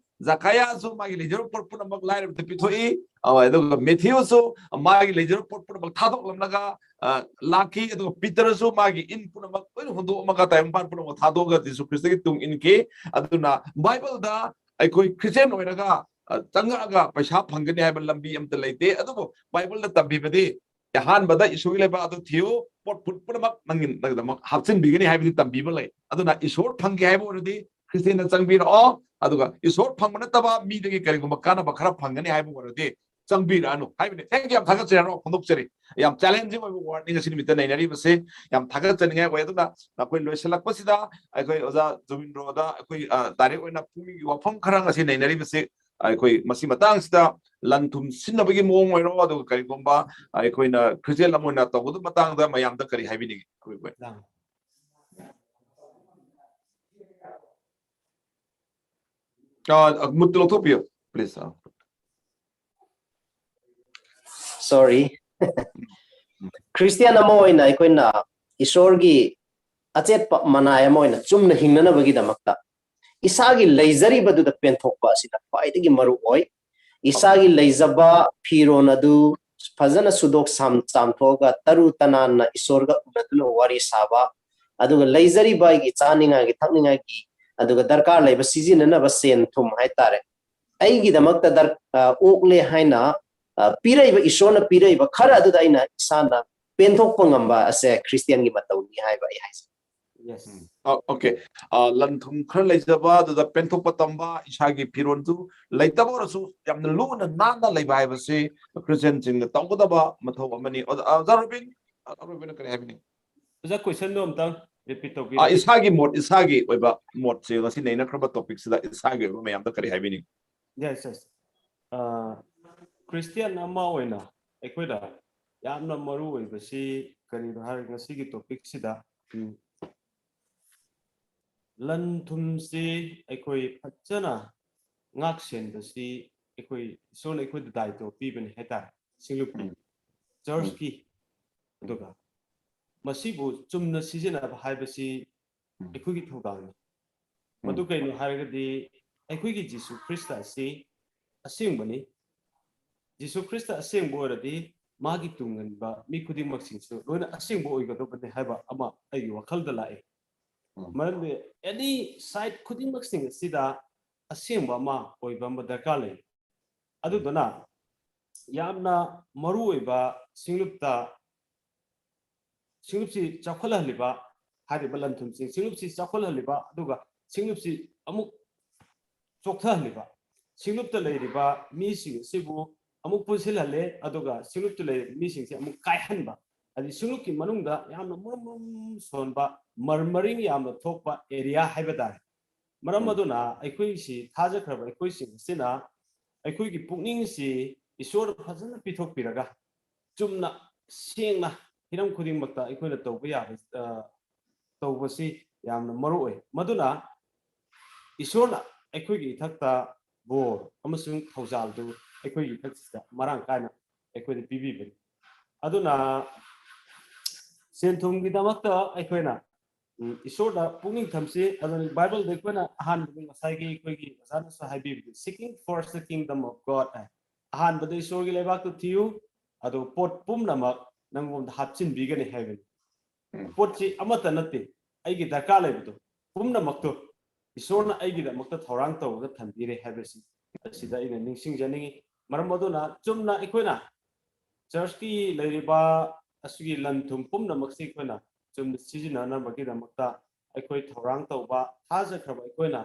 ꯖꯀꯥꯌꯥꯁꯨ ꯃꯥꯒꯤ ꯂꯩꯖꯔꯕ ꯄꯣꯠ ꯄꯨꯝꯅꯃꯛ ꯂꯥꯏꯔꯕꯗ ꯄꯤꯊꯣꯛꯏ꯫ ꯑ, ꯑꯗꯨꯒ ꯃꯦꯊꯤꯌꯨꯁꯨ ꯃꯥꯒꯤ ꯂꯩꯖꯔꯕ ꯄꯣꯠ ꯄꯨꯝꯅꯃꯛ ꯊꯥꯗꯣꯛꯂꯝꯂꯒ, ꯑ, ꯂꯥꯛꯈꯤ꯫ ꯑꯗꯨꯒ ꯄꯤꯇꯔꯁꯨ ꯃꯥꯒꯤ ꯏꯟ ꯄꯨꯝꯅꯃꯛ ꯂꯣꯏꯅ ꯍꯨꯟꯗꯣꯛꯑꯝꯃꯒ ꯇꯥꯏꯕꯪꯄꯥꯟ ꯄꯨꯝꯅꯃꯛ ꯊꯥꯗꯣꯛꯑꯒ ꯖꯤꯁꯨ ꯈ꯭ꯔꯤꯁꯇꯒꯤ ꯇꯨꯡ ꯏꯟꯈꯤ꯫ ꯑꯗꯨꯅ ꯕꯥꯏꯕꯜꯗ ꯑꯩꯈꯣꯏ Christian ꯑꯣꯏꯔꯒ, ꯑ, ꯆꯪꯉꯛꯑꯒ ꯄꯩꯁꯥ ꯐꯪꯒꯅꯤ ꯍꯥꯏꯕ ꯂꯝꯕꯤ ꯑꯝꯇ ꯂꯩꯇꯦ꯫ ꯑꯗꯨꯕꯨ ꯕꯥꯏꯕꯜꯗ ꯇꯝꯕꯤꯕꯗꯤ ꯑꯍꯥꯟꯕꯗ ꯏꯁꯣꯔꯒꯤ ꯂꯩꯕꯥꯛ ꯑꯗꯨ ꯊꯤꯌꯨ, ꯄꯣꯠ ꯄꯨꯝꯅꯃꯛ ꯅꯪꯒꯤ, ꯅꯪꯒꯤꯗꯃꯛ ꯍꯥꯞꯆꯤꯟꯕꯤꯒꯅꯤ ꯍꯥꯏꯕꯗꯤ ꯇꯝꯕꯤꯕ ꯂꯩ꯫ ꯑꯗꯨꯅ ꯏꯁꯣꯔ ꯐꯪꯒꯦ ꯍꯥꯏꯕ ꯑꯣꯏꯔꯗꯤ Christianꯗ ꯆꯪꯕꯤꯔꯛꯑꯣ, ꯑꯗꯨꯒ ꯏꯁꯣꯔ ꯐꯪꯕ ꯅꯠꯇꯕ ꯃꯤꯗꯒꯤ ꯀꯔꯤꯒꯨꯝꯕ ꯀꯥꯟꯅꯕ ꯈꯔ ꯐꯪꯒꯅꯤ ꯍꯥꯏꯕ ꯑꯣꯏꯔꯗꯤ ꯆꯪꯕꯤꯔꯛꯑꯅꯨ ꯍꯥꯏꯕꯅꯤ꯫ Thank you, ꯌꯥꯝ ꯊꯥꯒꯠꯆꯔꯤ, ꯍꯔꯥꯎ ꯐꯣꯡꯗꯣꯛꯆꯔꯤ꯫ ꯌꯥꯝ challenging ꯑꯣꯏꯕ wordꯅꯤ ꯉꯁꯤ ꯅꯨꯃꯤꯠꯇ ꯅꯩꯅꯔꯤꯕꯁꯦ꯫ ꯌꯥꯝ ꯊꯥꯒꯠꯆꯅꯤꯡꯉꯥꯏ ꯑꯣꯏ꯫ ꯑꯗꯨꯅ ꯑꯩꯈꯣꯏ ꯂꯣꯏꯁꯤꯜꯂꯛꯄꯁꯤꯗ ꯑꯩꯈꯣꯏ ꯑꯣꯖꯥ ꯖꯨꯕꯤꯟꯗ꯭ꯔꯣꯗ ꯑꯩꯈꯣꯏ direct ꯑꯣꯏꯅ ꯄꯨꯛꯅꯤꯡꯒꯤ ꯋꯥꯐꯝ ꯈꯔ ꯉꯁꯤ ꯅꯩꯅꯔꯤꯕꯁꯦ꯫ ꯑꯩꯈꯣꯏ ꯃꯁꯤ ꯃꯇꯥꯡꯁꯤꯗ ꯂꯟ ꯊꯨꯝ ꯁꯤꯖꯤꯟꯅꯕꯒꯤ ꯃꯑꯣꯡ ꯑꯣꯏꯔꯣ, ꯑꯗꯨꯒ ꯀꯔꯤꯒꯨꯝꯕ ꯑꯩꯈꯣꯏꯅ ꯈ꯭ꯔꯤꯁꯇꯤꯌꯥꯟ ꯑꯃ ꯑꯣꯏꯅ ꯇꯧꯒꯗꯕ ꯃꯇꯥꯡꯗ ꯃꯌꯥꯝꯗ ꯀꯔꯤ ꯍꯥꯏꯕꯤꯅꯤꯡꯉꯤ? ꯑꯔꯣꯏꯕ ꯑꯣꯏꯅ꯫ ꯃꯨꯠꯇꯨ ꯂꯧꯊꯣꯛꯄꯤꯌꯨ, please꯫ Sorry. ꯈ꯭ꯔꯤꯁꯇꯤꯌꯥꯟ ꯑꯃ ꯑꯣꯏꯅ ꯑꯩꯈꯣꯏꯅ ꯏꯁꯣꯔꯒꯤ ꯑꯆꯦꯠꯄ ꯃꯅꯥꯏ ꯑꯃ ꯑꯣꯏꯅ ꯆꯨꯝꯅ ꯍꯤꯡꯅꯅꯕꯒꯤꯗꯃꯛꯇ ꯏꯁꯥꯒꯤ ꯂꯩꯖꯔꯤꯕꯗꯨꯗ ꯄꯦꯟꯊꯣꯛꯄ ꯑꯁꯤꯅ ꯈ꯭ꯋꯥꯏꯗꯒꯤ ꯃꯔꯨ ꯑꯣꯏ꯫ ꯏꯁꯥꯒꯤ ꯂꯩꯖꯕ ꯐꯤꯔꯣꯜ ꯑꯗꯨ ꯐꯖꯅ ꯁꯨꯗꯣꯛ ꯁꯥꯝ-, ꯆꯥꯝꯊꯣꯛꯑꯒ ꯇꯔꯨ ꯇꯅꯥꯟꯅ ꯏꯁꯣꯔꯒ ꯎꯅꯗꯨꯅ ꯋꯥꯔꯤ ꯁꯥꯕ, ꯑꯗꯨꯒ ꯂꯩꯖꯔꯤꯕ ꯑꯩꯒꯤ ꯆꯥꯅꯤꯡꯉꯥꯏꯒꯤ, ꯊꯛꯅꯤꯡꯉꯥꯏꯒꯤ, ꯑꯗꯨꯒ ꯗꯔꯀꯥꯔ ꯂꯩꯕ ꯁꯤꯖꯤꯟꯅꯅꯕ ꯁꯦꯟ ꯊꯨꯝ ꯍꯥꯏꯇꯥꯔꯦ, ꯑꯩꯒꯤꯗꯃꯛꯇ ꯗꯔ-, ꯑ, ꯑꯣꯛꯂꯦ ꯍꯥꯏꯅ, ꯑ, ꯄꯤꯔꯛꯏꯕ, ꯏꯁꯣꯔꯅ ꯄꯤꯔꯛꯏꯕ ꯈꯔ ꯑꯗꯨꯗ ꯑꯩꯅ ꯏꯁꯥꯅ ꯄꯦꯟꯊꯣꯛꯄ ꯉꯝꯕ ꯑꯁꯦ ꯈ꯭ꯔꯤꯁꯇꯤꯌꯟꯒꯤ ꯃꯇꯧꯅꯤ ꯍꯥꯏꯕ ꯑꯩ ꯍꯥꯏꯖꯩ꯫ Yes. ꯑꯣꯀꯦ꯫ ꯂꯟ ꯊꯨꯝ ꯈꯔ ꯂꯩꯖꯕ, ꯑꯗꯨꯗ ꯄꯦꯟꯊꯣꯛꯄ ꯇꯝꯕ, ꯏꯁꯥꯒꯤ ꯐꯤꯔꯣꯜꯁꯨ ꯂꯩꯇꯕ ꯑꯣꯏꯔꯁꯨ ꯌꯥꯝꯅ ꯂꯨꯅ ꯅꯥꯟꯅ ꯂꯩꯕ ꯍꯥꯏꯕꯁꯤ ꯈ꯭ꯔꯤꯁꯇꯤꯌꯟꯁꯤꯡꯅ ꯇꯧꯒꯗꯕ ꯃꯊꯧ ꯑꯃꯅꯤ꯫ ꯑꯣꯖꯥ, ꯑꯣꯖꯥ ꯔꯣꯕꯤꯟ, ꯑꯔꯣꯏꯕꯅ ꯀꯔꯤ ꯍꯥꯏꯕꯤꯅꯤꯡ? ꯑꯣꯖꯥ, questionꯗꯣ ꯑꯝꯇꯪ repeat ꯑ, ꯇꯧꯕꯤꯔꯛꯑꯣ꯫ ꯏꯁꯥꯒꯤ ꯃꯣꯠ, ꯏꯁꯥꯒꯤ ꯑꯣꯏꯕ ꯃꯣꯠꯁꯦ ꯉꯁꯤ ꯅꯩꯅꯈ꯭ꯔꯕ topicꯁꯤꯗ ꯏꯁꯥꯒꯤ ꯑꯣꯏꯕ ꯃꯌꯥꯝꯗ ꯀꯔꯤ ꯍꯥꯏꯕꯤꯅꯤꯡ? Yes, yes. ꯑ, ꯈ꯭ꯔꯤꯁꯇꯤꯌꯟ ꯑꯃ ꯑꯣꯏꯅ ꯑꯩꯈꯣꯏꯗ ꯌꯥꯝꯅ ꯃꯔꯨ ꯑꯣꯏꯕꯁꯤ ꯀꯔꯤꯅꯣ ꯍꯥꯏꯔꯒ ꯉꯁꯤꯒꯤ topicꯁꯤꯗ, ꯎꯝ, ꯂꯟ ꯊꯨꯝꯁꯤ ꯑꯩꯈꯣꯏ ꯐꯖꯅ ꯉꯥꯛ ꯁꯦꯟꯕꯁꯤ ꯑꯩꯈꯣꯏ ꯏꯁꯣꯔꯅ ꯑꯩꯈꯣꯏꯗ ꯗꯥꯏꯇꯣ ꯄꯤꯕꯅꯤ ꯍꯥꯏꯇꯥꯔꯦ꯫ ꯁꯤꯡꯂꯨꯞꯀꯤ, ꯎꯝ. churchꯀꯤ, ꯑꯗꯨꯒ ꯃꯁꯤꯕꯨ ꯆꯨꯝꯅ ꯁꯤꯖꯤꯟꯅꯕ ꯍꯥꯏꯕꯁꯤ ꯎꯝ. ꯑꯩꯈꯣꯏꯒꯤ ꯊꯧꯗꯥꯡꯅꯤ꯫ ꯎꯝ. ꯃꯗꯨ ꯀꯩꯅꯣ ꯍꯥꯏꯔꯒꯗꯤ ꯑꯩꯈꯣꯏꯒꯤ ꯖꯤꯁꯨ ꯈ꯭ꯔꯤꯁꯇ ꯑꯁꯤ ꯑꯁꯦꯡꯕꯅꯤ꯫ ꯖꯤꯁꯨ ꯈ꯭ꯔꯤꯁꯇ ꯑꯁꯦꯡꯕ ꯑꯣꯏꯔꯗꯤ ꯃꯥꯒꯤ ꯇꯨꯡ ꯏꯟꯕ ꯃꯤ ꯈꯨꯗꯤꯡꯃꯛꯁꯤꯡꯁꯨ ꯂꯣꯏꯅ ꯑꯁꯦꯡꯕ ꯑꯣꯏꯒꯗꯧꯕꯅꯤ ꯍꯥꯏꯕ ꯑꯃ ꯑꯩꯒꯤ ꯋꯥꯈꯜꯗ ꯂꯥꯛꯑꯦ꯫ ꯎꯝ. ꯃꯔꯝꯗꯤ any side ꯈꯨꯗꯤꯡꯃꯛꯁꯤꯡ ꯑꯁꯤꯗ ꯑꯁꯦꯡꯕ ꯑꯃ ꯑꯣꯏꯕ ꯑꯃ ꯗꯔꯀꯥꯔ ꯂꯩ꯫ ꯑꯗꯨꯗꯨꯅ ꯌꯥꯝꯅ ꯃꯔꯨ ꯑꯣꯏꯕ ꯁꯤꯡꯂꯨꯞꯇ, ꯁꯤꯡꯂꯨꯞꯁꯤ ꯆꯥꯎꯈꯠꯍꯜꯂꯤꯕ, ꯍꯥꯏꯔꯤꯕ ꯂꯟ ꯊꯨꯝꯁꯤꯡ, ꯁꯤꯡꯂꯨꯞꯁꯤ ꯆꯥꯎꯈꯠꯍꯜꯂꯤꯕ, ꯑꯗꯨꯒ ꯁꯤꯡꯂꯨꯞꯁꯤ ꯑꯃꯨꯛ ꯆꯣꯛꯊꯍꯜꯂꯤꯕ, ꯁꯤꯡꯂꯨꯞꯇ ꯂꯩꯔꯤꯕ ꯃꯤꯁꯤꯡ ꯑꯁꯤꯕꯨ ꯑꯃꯨꯛ ꯄꯨꯟꯁꯤꯜꯍꯜꯂꯦ, ꯑꯗꯨꯒ ꯁꯤꯡꯂꯨꯞꯇ ꯂꯩꯔꯤꯕ ꯃꯤꯁꯤꯡꯁꯦ ꯑꯃꯨꯛ ꯀꯥꯏꯍꯟꯕ, ꯍꯥꯏꯗꯤ ꯁꯤꯡꯂꯨꯞꯀꯤ ꯃꯅꯨꯡꯗ ꯌꯥꯝꯅ ꯃꯨꯔꯨꯝ ꯃꯨꯔꯨꯝ ꯁꯣꯟꯕ, ꯃꯔꯃꯔꯤꯡ ꯌꯥꯝꯅ ꯊꯣꯛꯄ ꯑꯦꯔꯤꯌꯥ ꯍꯥꯏꯕ ꯇꯥꯔꯦ꯫ ꯃꯔꯝ ꯑꯗꯨꯅ ꯑꯩꯈꯣꯏꯁꯤ ꯊꯥꯖꯈ꯭ꯔꯕ ꯑꯩꯈꯣꯏꯁꯤꯡ ꯑꯁꯤꯅ ꯑꯩꯈꯣꯏꯒꯤ ꯄꯨꯛꯅꯤꯡꯁꯤ ꯏꯁꯣꯔꯗ ꯐꯖꯅ ꯄꯤꯊꯣꯛꯄꯤꯔꯒ, ꯆꯨꯝꯅ ꯁꯦꯡꯅ ꯍꯤꯔꯝ ꯈꯨꯗꯤꯡꯃꯛꯇ ꯑꯩꯈꯣꯏꯅ ꯇꯧꯕ ꯌꯥꯕ, ꯑ, ꯇꯧꯕꯁꯤ ꯌꯥꯝꯅ ꯃꯔꯨ ꯑꯣꯏ꯫ ꯃꯗꯨꯅ ꯏꯁꯣꯔꯅ ꯑꯩꯈꯣꯏꯒꯤ ꯏꯊꯛꯇ ꯕꯣꯔ ꯑꯃꯁꯨꯡ ꯊꯧꯖꯥꯜꯗꯨ ꯑꯩꯈꯣꯏꯒꯤ ꯏꯊꯛꯁꯤꯗ ꯃꯔꯥꯡ ꯀꯥꯏꯅ ꯑꯩꯈꯣꯏꯗ ꯄꯤꯕꯤꯕꯅꯤ꯫ ꯑꯗꯨꯅ ꯁꯦꯟ ꯊꯨꯝꯒꯤꯗꯃꯛꯇ ꯑꯩꯈꯣꯏꯅ, ꯎꯝ, ꯏꯁꯣꯔꯗ ꯄꯨꯛꯅꯤꯡ ꯊꯝꯁꯤ꯫ ꯑꯗꯨꯅ ꯕꯥꯏꯕꯜꯗ ꯑꯩꯈꯣꯏꯅ ꯑꯍꯥꯟꯕꯗ ꯉꯁꯥꯏꯒꯤ ꯑꯩꯈꯣꯏꯒꯤ ꯑꯣꯖꯥꯅꯁꯨ ꯍꯥꯏꯕꯤꯕꯗꯨ, "Seeking first the kingdom of God" ꯍꯥꯏ꯫ ꯑꯍꯥꯟꯕꯗ ꯏꯁꯣꯔꯒꯤ ꯂꯩꯕꯥꯛꯇꯨ ꯊꯤꯌꯨ, ꯑꯗꯨ ꯄꯣꯠ ꯄꯨꯝꯅꯃꯛ ꯅꯪꯉꯣꯟꯗ ꯍꯥꯞꯆꯤꯟꯕꯤꯒꯅꯤ ꯍꯥꯏꯕꯅꯤ꯫ ꯎꯝ꯫ ꯄꯣꯠꯁꯤ ꯑꯃꯠꯇ ꯅꯠꯇꯦ, ꯑꯩꯒꯤ ꯗꯔꯀꯥꯔ ꯂꯩꯕꯗꯣ ꯄꯨꯝꯅꯃꯛꯇꯣ ꯏꯁꯣꯔꯅ ꯑꯩꯒꯤꯗꯃꯛꯇ ꯊꯧꯔꯥꯡ ꯇꯧꯔꯒ ꯊꯝꯕꯤꯔꯦ ꯍꯥꯏꯕꯁꯤ ꯑꯁꯤꯗ ꯑꯩꯅ ꯅꯤꯡꯁꯤꯡꯖꯅꯤꯡꯏ꯫ ꯃꯔꯝ ꯑꯗꯨꯅ ꯆꯨꯝꯅ ꯑꯩꯈꯣꯏꯅ ꯆꯔꯆꯀꯤ ꯂꯩꯔꯤꯕ ꯑꯁꯤꯒꯤ ꯂꯟ ꯊꯨꯝ ꯄꯨꯝꯅꯃꯛꯁꯤ ꯑꯩꯈꯣꯏꯅ ꯆꯨꯝꯅ ꯁꯤꯖꯤꯟꯅꯅꯕꯒꯤꯗꯃꯛꯇ ꯑꯩꯈꯣꯏ ꯊꯧꯔꯥꯡ ꯇꯧꯕ, ꯊꯥꯖꯈ꯭ꯔꯕ ꯑꯩꯈꯣꯏꯅ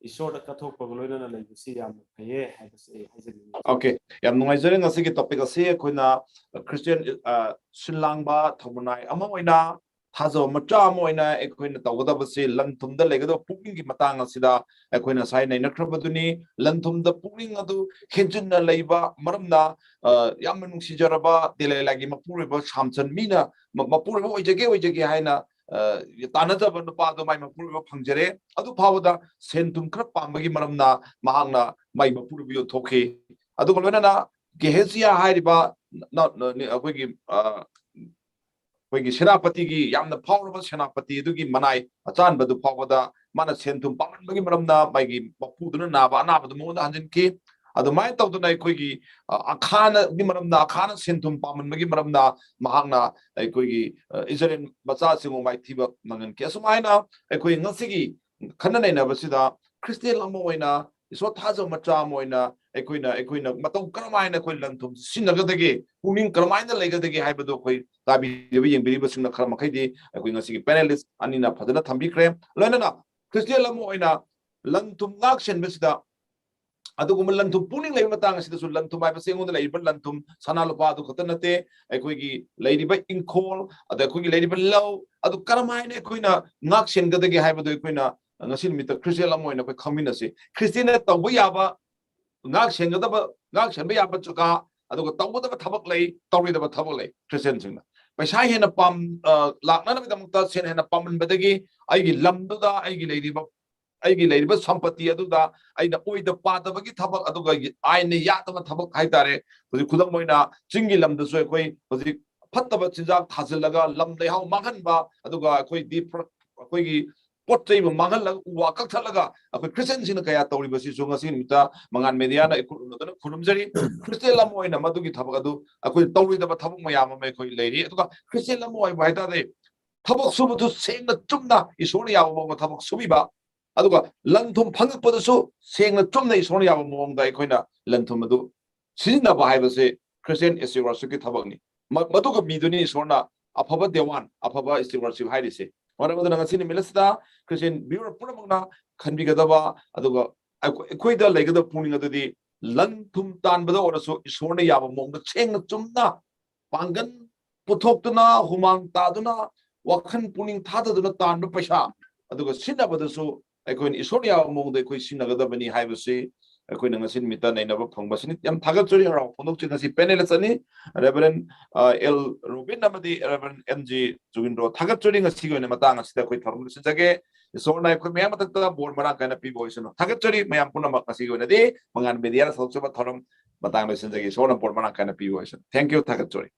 ꯏꯁꯣꯔꯗ ꯀꯠꯊꯣꯛꯄꯒ ꯂꯣꯏꯅꯅ ꯂꯩꯕꯁꯤ ꯌꯥꯝꯅ ꯐꯩꯌꯦ ꯍꯥꯏꯕꯁꯤ ꯑꯩ ꯍꯥꯏꯖꯅꯤꯡꯏ꯫ Okay, ꯌꯥꯝ ꯅꯨꯡꯉꯥꯏꯖꯔꯦ꯫ ꯉꯁꯤꯒꯤ topic ꯑꯁꯤ ꯑꯩꯈꯣꯏꯅ Christian, ꯑ, ꯁꯤꯟ ꯂꯥꯡꯕ ꯊꯧꯃꯅꯥꯏ ꯑꯃ ꯑꯣꯏꯅ, ꯊꯥꯖꯕ ꯃꯆꯥ ꯑꯃ ꯑꯣꯏꯅ ꯑꯩꯈꯣꯏꯅ ꯇꯧꯒꯗꯕꯁꯤ ꯂꯟ ꯊꯨꯝꯗ ꯂꯩꯒꯗꯕ ꯄꯨꯛꯅꯤꯡꯒꯤ ꯃꯇꯥꯡ ꯑꯁꯤꯗ ꯑꯩꯈꯣꯏꯅ ꯉꯁꯥꯏ ꯅꯩꯅꯈ꯭ꯔꯕꯗꯨꯅꯤ꯫ ꯂꯟ ꯊꯨꯝꯗ ꯄꯨꯛꯅꯤꯡ ꯑꯗꯨ ꯍꯦꯟꯖꯤꯟꯅ ꯂꯩꯕ ꯃꯔꯝꯅ, ꯑ, ꯌꯥꯝꯅ ꯅꯨꯡꯁꯤꯖꯔꯕ ꯗꯦꯂꯥꯏꯂꯥꯒꯤ ꯃꯄꯨꯔꯣꯏꯕ ꯁꯥꯝꯁꯟ ꯃꯤꯅ ꯃ-, ꯃꯄꯨꯔꯣꯏꯕ ꯑꯣꯏꯖꯒꯦ, ꯑꯣꯏꯖꯒꯦ ꯍꯥꯏꯅ, ꯑ, ꯇꯥꯟꯅꯖꯕ ꯅꯨꯄꯥ ꯑꯗꯨ ꯃꯥꯏ ꯃꯄꯨꯔꯣꯏꯕ ꯐꯪꯖꯔꯦ꯫ ꯑꯗꯨ ꯐꯥꯎꯕꯗ ꯁꯦꯟ ꯊꯨꯝ ꯈꯔ ꯄꯥꯝꯕꯒꯤ ꯃꯔꯝꯅ ꯃꯍꯥꯛꯅ ꯃꯥꯏ ꯃꯄꯨꯔꯣꯏꯕ ꯌꯣꯟꯊꯣꯛꯈꯤ꯫ ꯑꯗꯨꯒ ꯂꯣꯏꯅꯅ ꯒꯦꯍꯦꯖꯤꯌꯥ ꯍꯥꯏꯔꯤꯕ ꯅ-, ꯅ-, ꯅ-, ꯑꯩꯈꯣꯏꯒꯤ, ꯑ, ꯑꯩꯈꯣꯏꯒꯤ ꯁꯦꯅꯥꯄꯇꯤꯒꯤ ꯌꯥꯝꯅ ꯐꯥꯎꯔꯕ ꯁꯦꯅꯥꯄꯇꯤ ꯑꯗꯨꯒꯤ ꯃꯅꯥꯏ ꯑꯆꯥꯟꯕꯗꯨ ꯐꯥꯎꯕꯗ ꯃꯥꯅ ꯁꯦꯟ ꯊꯨꯝ ꯄꯥꯝꯃꯟꯕꯒꯤ ꯃꯔꯝꯅ ꯃꯥꯒꯤ ꯃꯄꯨꯗꯨꯅ ꯅꯥꯕ ꯑꯅꯥꯕꯗꯨ ꯃꯉꯣꯟꯗ ꯍꯟꯖꯤꯟꯈꯤ꯫ ꯑꯗꯨꯃꯥꯏꯅ ꯇꯧꯗꯅ ꯑꯩꯈꯣꯏꯒꯤ, ꯑ, ꯑꯈꯥꯅꯒꯤ ꯃꯔꯝꯅ, ꯑꯈꯥꯅ ꯁꯦꯟ ꯊꯨꯝ ꯄꯥꯝꯃꯟꯕꯒꯤ ꯃꯔꯝꯅ ꯃꯍꯥꯛꯅ ꯑꯩꯈꯣꯏꯒꯤ, ꯑ, ꯏꯖꯔꯦꯜ ꯃꯆꯥꯁꯤꯡꯕꯨ ꯃꯥꯏꯊꯤꯕ ꯅꯪꯍꯟꯈꯤ꯫ ꯑꯁꯨꯃꯥꯏꯅ ꯑꯩꯈꯣꯏ ꯉꯁꯤꯒꯤ ꯈꯟꯅ ꯅꯩꯅꯕꯁꯤꯗ ꯈ꯭ꯔꯤꯁꯇꯤꯌꯥꯟ ꯑꯃ ꯑꯣꯏꯅ, ꯏꯁꯣꯔ ꯊꯥꯖꯕ ꯃꯆꯥ ꯑꯃ ꯑꯣꯏꯅ ꯑꯩꯈꯣꯏꯅ, ꯑꯩꯈꯣꯏꯅ ꯃꯇꯧ ꯀꯔꯝꯍꯥꯏꯅ ꯑꯩꯈꯣꯏ ꯂꯟ ꯊꯨꯝ ꯁꯤꯖꯤꯟꯅꯒꯗꯒꯦ, ꯄꯨꯛꯅꯤꯡ ꯀꯔꯝꯍꯥꯏꯅ ꯂꯩꯒꯗꯒꯦ ꯍꯥꯏꯕꯗꯨ ꯑꯩꯈꯣꯏ ꯇꯥꯕꯤꯔꯤꯕ, ꯌꯦꯡꯕꯤꯔꯤꯕꯁꯤꯡꯅ ꯈꯔ ꯃꯈꯩꯗꯤ ꯑꯩꯈꯣꯏ ꯉꯁꯤꯒꯤ panelist ꯑꯅꯤꯅ ꯐꯖꯅ ꯊꯝꯕꯤꯈ꯭ꯔꯦ꯫ ꯂꯣꯏꯅꯅ ꯈ꯭ꯔꯤꯁꯇꯤꯌꯥꯟ ꯑꯃ ꯑꯣꯏꯅ ꯂꯟ ꯊꯨꯝ ꯉꯥꯛ ꯁꯦꯟꯕꯁꯤꯗ ꯑꯗꯨꯒꯨꯝꯕ ꯂꯟ ꯊꯨꯝ ꯄꯨꯛꯅꯤꯡ ꯂꯩꯕ ꯃꯇꯥꯡ ꯑꯁꯤꯗꯁꯨ, ꯂꯟ ꯊꯨꯝ ꯍꯥꯏꯕꯁꯤ ꯑꯩꯉꯣꯟꯗ ꯂꯩꯔꯤꯕ ꯂꯟ ꯊꯨꯝ, ꯁꯅꯥ ꯂꯨꯄꯥ ꯑꯗꯨ ꯈꯛꯇ ꯅꯠꯇꯦ, ꯑꯩꯈꯣꯏꯒꯤ ꯂꯩꯔꯤꯕ ꯏꯪꯈꯣꯜ, ꯑꯗ ꯑꯩꯈꯣꯏꯒꯤ ꯂꯩꯔꯤꯕ ꯂꯧ, ꯑꯗꯨ ꯀꯔꯝꯍꯥꯏꯅ ꯑꯩꯈꯣꯏꯅ ꯉꯥꯛ ꯁꯦꯟꯒꯗꯒꯦ ꯍꯥꯏꯕꯗꯨ ꯑꯩꯈꯣꯏꯅ ꯉꯁꯤ ꯅꯨꯃꯤꯠꯇ ꯈ꯭ꯔꯤꯁꯇꯤꯌꯥꯟ ꯑꯃ ꯑꯣꯏꯅ ꯑꯩꯈꯣꯏ ꯈꯪꯃꯤꯟꯅꯁꯤ꯫ ꯈ꯭ꯔꯤꯁꯇꯤꯌꯥꯟꯅ ꯇꯧꯕ ꯌꯥꯕ, ꯉꯥꯛ ꯁꯦꯟꯒꯗꯕ, ꯉꯥꯛ ꯁꯦꯟꯕ ꯌꯥꯕ ꯖꯒꯥ, ꯑꯗꯨꯒ ꯇꯧꯒꯗꯕ ꯊꯕꯛ ꯂꯩ, ꯇꯧꯔꯣꯏꯗꯕ ꯊꯕꯛ ꯂꯩ꯫ ꯈ꯭ꯔꯤꯁꯇꯤꯌꯥꯟꯁꯤꯡꯅ ꯄꯩꯁꯥ ꯍꯦꯟꯅ ꯄꯥꯝ-, ꯑ, ꯂꯥꯛꯅꯅꯕꯒꯤꯗꯃꯛꯇ ꯁꯦꯟ ꯍꯦꯟꯅ ꯄꯥꯝꯃꯟꯕꯗꯒꯤ ꯑꯩꯒꯤ ꯂꯝꯗꯨꯗ, ꯑꯩꯒꯤ ꯂꯩꯔꯤꯕ, ꯑꯩꯒꯤ ꯂꯩꯔꯤꯕ ꯁꯝꯄꯇꯤ ꯑꯗꯨꯗ ꯑꯩꯅ ꯑꯣꯏꯗ ꯄꯥꯗꯕꯒꯤ ꯊꯕꯛ, ꯑꯗꯨꯒ ꯑꯥꯏꯟꯅ ꯌꯥꯗꯕ ꯊꯕꯛ ꯍꯥꯏꯇꯥꯔꯦ꯫ ꯍꯧꯖꯤꯛ ꯈꯨꯗꯝ ꯑꯣꯏꯅ ꯆꯤꯡꯒꯤ ꯂꯝꯗꯁꯨ ꯑꯩꯈꯣꯏ ꯍꯧꯖꯤꯛ ꯐꯠꯇꯕ ꯆꯤꯟꯖꯥꯛ ꯊꯥꯖꯤꯜꯂꯒ ꯂꯝ ꯂꯩꯍꯥꯎ ꯃꯥꯡꯍꯟꯕ, ꯑꯗꯨꯒ ꯑꯩꯈꯣꯏꯗꯤ ꯄ꯭ꯔ-, ꯑꯩꯈꯣꯏꯒꯤ ꯄꯣꯠ ꯆꯩꯕꯨ ꯃꯥꯡꯍꯜꯂꯒ, ꯎ ꯋꯥ ꯀꯛꯊꯠꯂꯒ ꯑꯩꯈꯣꯏ ꯈ꯭ꯔꯤꯁꯇꯤꯌꯥꯟꯁꯤꯡꯅ ꯀꯌꯥ ꯇꯧꯔꯤꯕꯁꯤꯁꯨ ꯉꯁꯤ ꯅꯨꯃꯤꯠꯇ ꯃꯉꯥꯟ ꯃꯦꯗꯤꯌꯥꯅ ꯏꯈꯨꯔꯨꯝꯅꯗꯨꯅ ꯈꯨꯔꯨꯝꯖꯔꯤ꯫ ꯈ꯭ꯔꯤꯁꯇꯤꯌꯥꯟ ꯑꯃ ꯑꯣꯏꯅ ꯃꯗꯨꯒꯤ ꯊꯕꯛ ꯑꯗꯨ ꯑꯩꯈꯣꯏ ꯇꯧꯔꯣꯏꯗꯕ ꯊꯕꯛ ꯃꯌꯥꯝ ꯑꯃ ꯑꯩꯈꯣꯏ ꯂꯩꯔꯤ꯫ ꯑꯗꯨꯒ ꯈ꯭ꯔꯤꯁꯇꯤꯌꯥꯟ ꯑꯃ ꯑꯣꯏꯕ ꯍꯥꯏꯇꯥꯔꯗꯤ ꯊꯕꯛ ꯁꯨꯕꯗꯨ ꯁꯦꯡꯅ ꯆꯨꯝꯅ ꯏꯁꯣꯔꯅ ꯌꯥꯕ ꯃꯑꯣꯡꯗ ꯊꯕꯛ ꯁꯨꯕꯤꯕ, ꯑꯗꯨꯒ ꯂꯟ ꯊꯨꯝ ꯐꯪꯉꯛꯄꯗꯁꯨ ꯁꯦꯡꯅ ꯆꯨꯝꯅ ꯏꯁꯣꯔꯅ ꯌꯥꯕ ꯃꯑꯣꯡꯗ ꯑꯩꯈꯣꯏꯅ ꯂꯟ ꯊꯨꯝ ꯑꯗꯨ ꯁꯤꯖꯤꯟꯅꯕ ꯍꯥꯏꯕꯁꯦ ꯈ꯭ꯔꯤꯁꯇꯤꯌꯥꯟ ꯏꯁꯇꯤꯋꯥꯔꯗꯁꯤꯞꯀꯤ ꯊꯕꯛꯅꯤ꯫ ꯃ-, ꯃꯗꯨꯒ ꯃꯤꯗꯨꯅꯤ ꯏꯁꯣꯔꯅ ꯑꯐꯕ ꯗꯦꯋꯥꯟ, ꯑꯐꯕ ꯏꯁꯇꯤꯋꯥꯔꯗꯁꯤꯞ ꯍꯥꯏꯔꯤꯁꯦ꯫ ꯃꯔꯝ ꯑꯗꯨꯅ ꯉꯁꯤ ꯅꯨꯃꯤꯠ ꯑꯁꯤꯗ ꯈ꯭ꯔꯤꯁꯇꯤꯌꯥꯟ ꯚꯤꯌꯨꯋꯔ ꯄꯨꯝꯅꯃꯛꯅ ꯈꯟꯕꯤꯒꯗꯕ, ꯑꯗꯨꯒ ꯑꯩꯈꯣ-, ꯑꯩꯈꯣꯏꯗ ꯂꯩꯒꯗꯕ ꯄꯨꯛꯅꯤꯡ ꯑꯗꯨꯗꯤ ꯂꯟ ꯊꯨꯝ ꯇꯥꯟꯕꯗ ꯑꯣꯏꯔꯁꯨ ꯏꯁꯣꯔꯅ ꯌꯥꯕ ꯃꯑꯣꯡꯗ ꯁꯦꯡꯅ ꯆꯨꯝꯅ ꯄꯥꯡꯒꯜ ꯄꯨꯊꯣꯛꯇꯨꯅ, ꯍꯨꯃꯥꯡ ꯇꯥꯗꯨꯅ, ꯋꯥꯈꯜ ꯄꯨꯛꯅꯤꯡ ꯊꯥꯗꯗꯨꯅ ꯇꯥꯟꯕ ꯄꯩꯁꯥ, ꯑꯗꯨꯒ ꯁꯤꯖꯤꯟꯅꯕꯗꯁꯨ ꯑꯩꯈꯣꯏꯅ ꯏꯁꯣꯔ ꯌꯥꯕ ꯃꯑꯣꯡꯗ ꯑꯩꯈꯣꯏ ꯁꯤꯖꯤꯟꯅꯒꯗꯕꯅꯤ ꯍꯥꯏꯕꯁꯤ ꯑꯩꯈꯣꯏꯅ ꯉꯁꯤ ꯅꯨꯃꯤꯠꯇ ꯅꯩꯅꯕ ꯐꯪꯕꯁꯤꯅꯤ꯫ ꯌꯥꯝ ꯊꯥꯒꯠꯆꯔꯤ, ꯍꯔꯥꯎ ꯐꯣꯡꯗꯣꯛꯆꯔꯤ꯫ ꯉꯁꯤ ꯄꯦꯅꯦꯂꯤꯁ ꯑꯅꯤ, ꯔꯦꯚꯔꯦꯟ, ꯑ, ꯑꯦꯜ ꯔꯣꯕꯤꯟ ꯑꯃꯗꯤ ꯔꯦꯚꯔꯦꯟ ꯑꯦꯝ ꯖꯤ ꯖꯨꯒꯤꯟꯗ꯭ꯔꯣ, ꯊꯥꯒꯠꯆꯔꯤ꯫ ꯉꯁꯤꯒꯤ ꯑꯣꯏꯅ ꯃꯇꯥꯡ ꯑꯁꯤꯗ ꯑꯩꯈꯣꯏ ꯊꯧꯔꯝ ꯂꯣꯏꯁꯤꯟꯖꯒꯦ꯫ ꯏꯁꯣꯔꯅ ꯑꯩꯈꯣꯏ ꯃꯌꯥꯝ ꯃꯊꯛꯇ ꯕꯣꯔ ꯃꯔꯥꯡ ꯀꯥꯏꯅ ꯄꯤꯕ ꯑꯣꯏꯁꯅꯨ꯫ ꯊꯥꯒꯠꯆꯔꯤ ꯃꯌꯥꯝ ꯄꯨꯝꯅꯃꯛ꯫ ꯉꯁꯤꯒꯤ ꯑꯣꯏꯅꯗꯤ ꯃꯉꯥꯟ ꯃꯦꯗꯤꯌꯥꯗ ꯁꯔꯨꯛ ꯆꯠꯄ ꯊꯧꯔꯝ ꯃꯇꯥꯡ ꯂꯣꯏꯁꯤꯟꯖꯒꯦ꯫ ꯏꯁꯣꯔꯅ ꯕꯣꯔ ꯃꯔꯥꯡ ꯀꯥꯏꯅ ꯄꯤꯕ ꯑꯣꯏꯁꯅꯨ꯫ Thank you, ꯊꯥꯒꯠꯆꯔꯤ꯫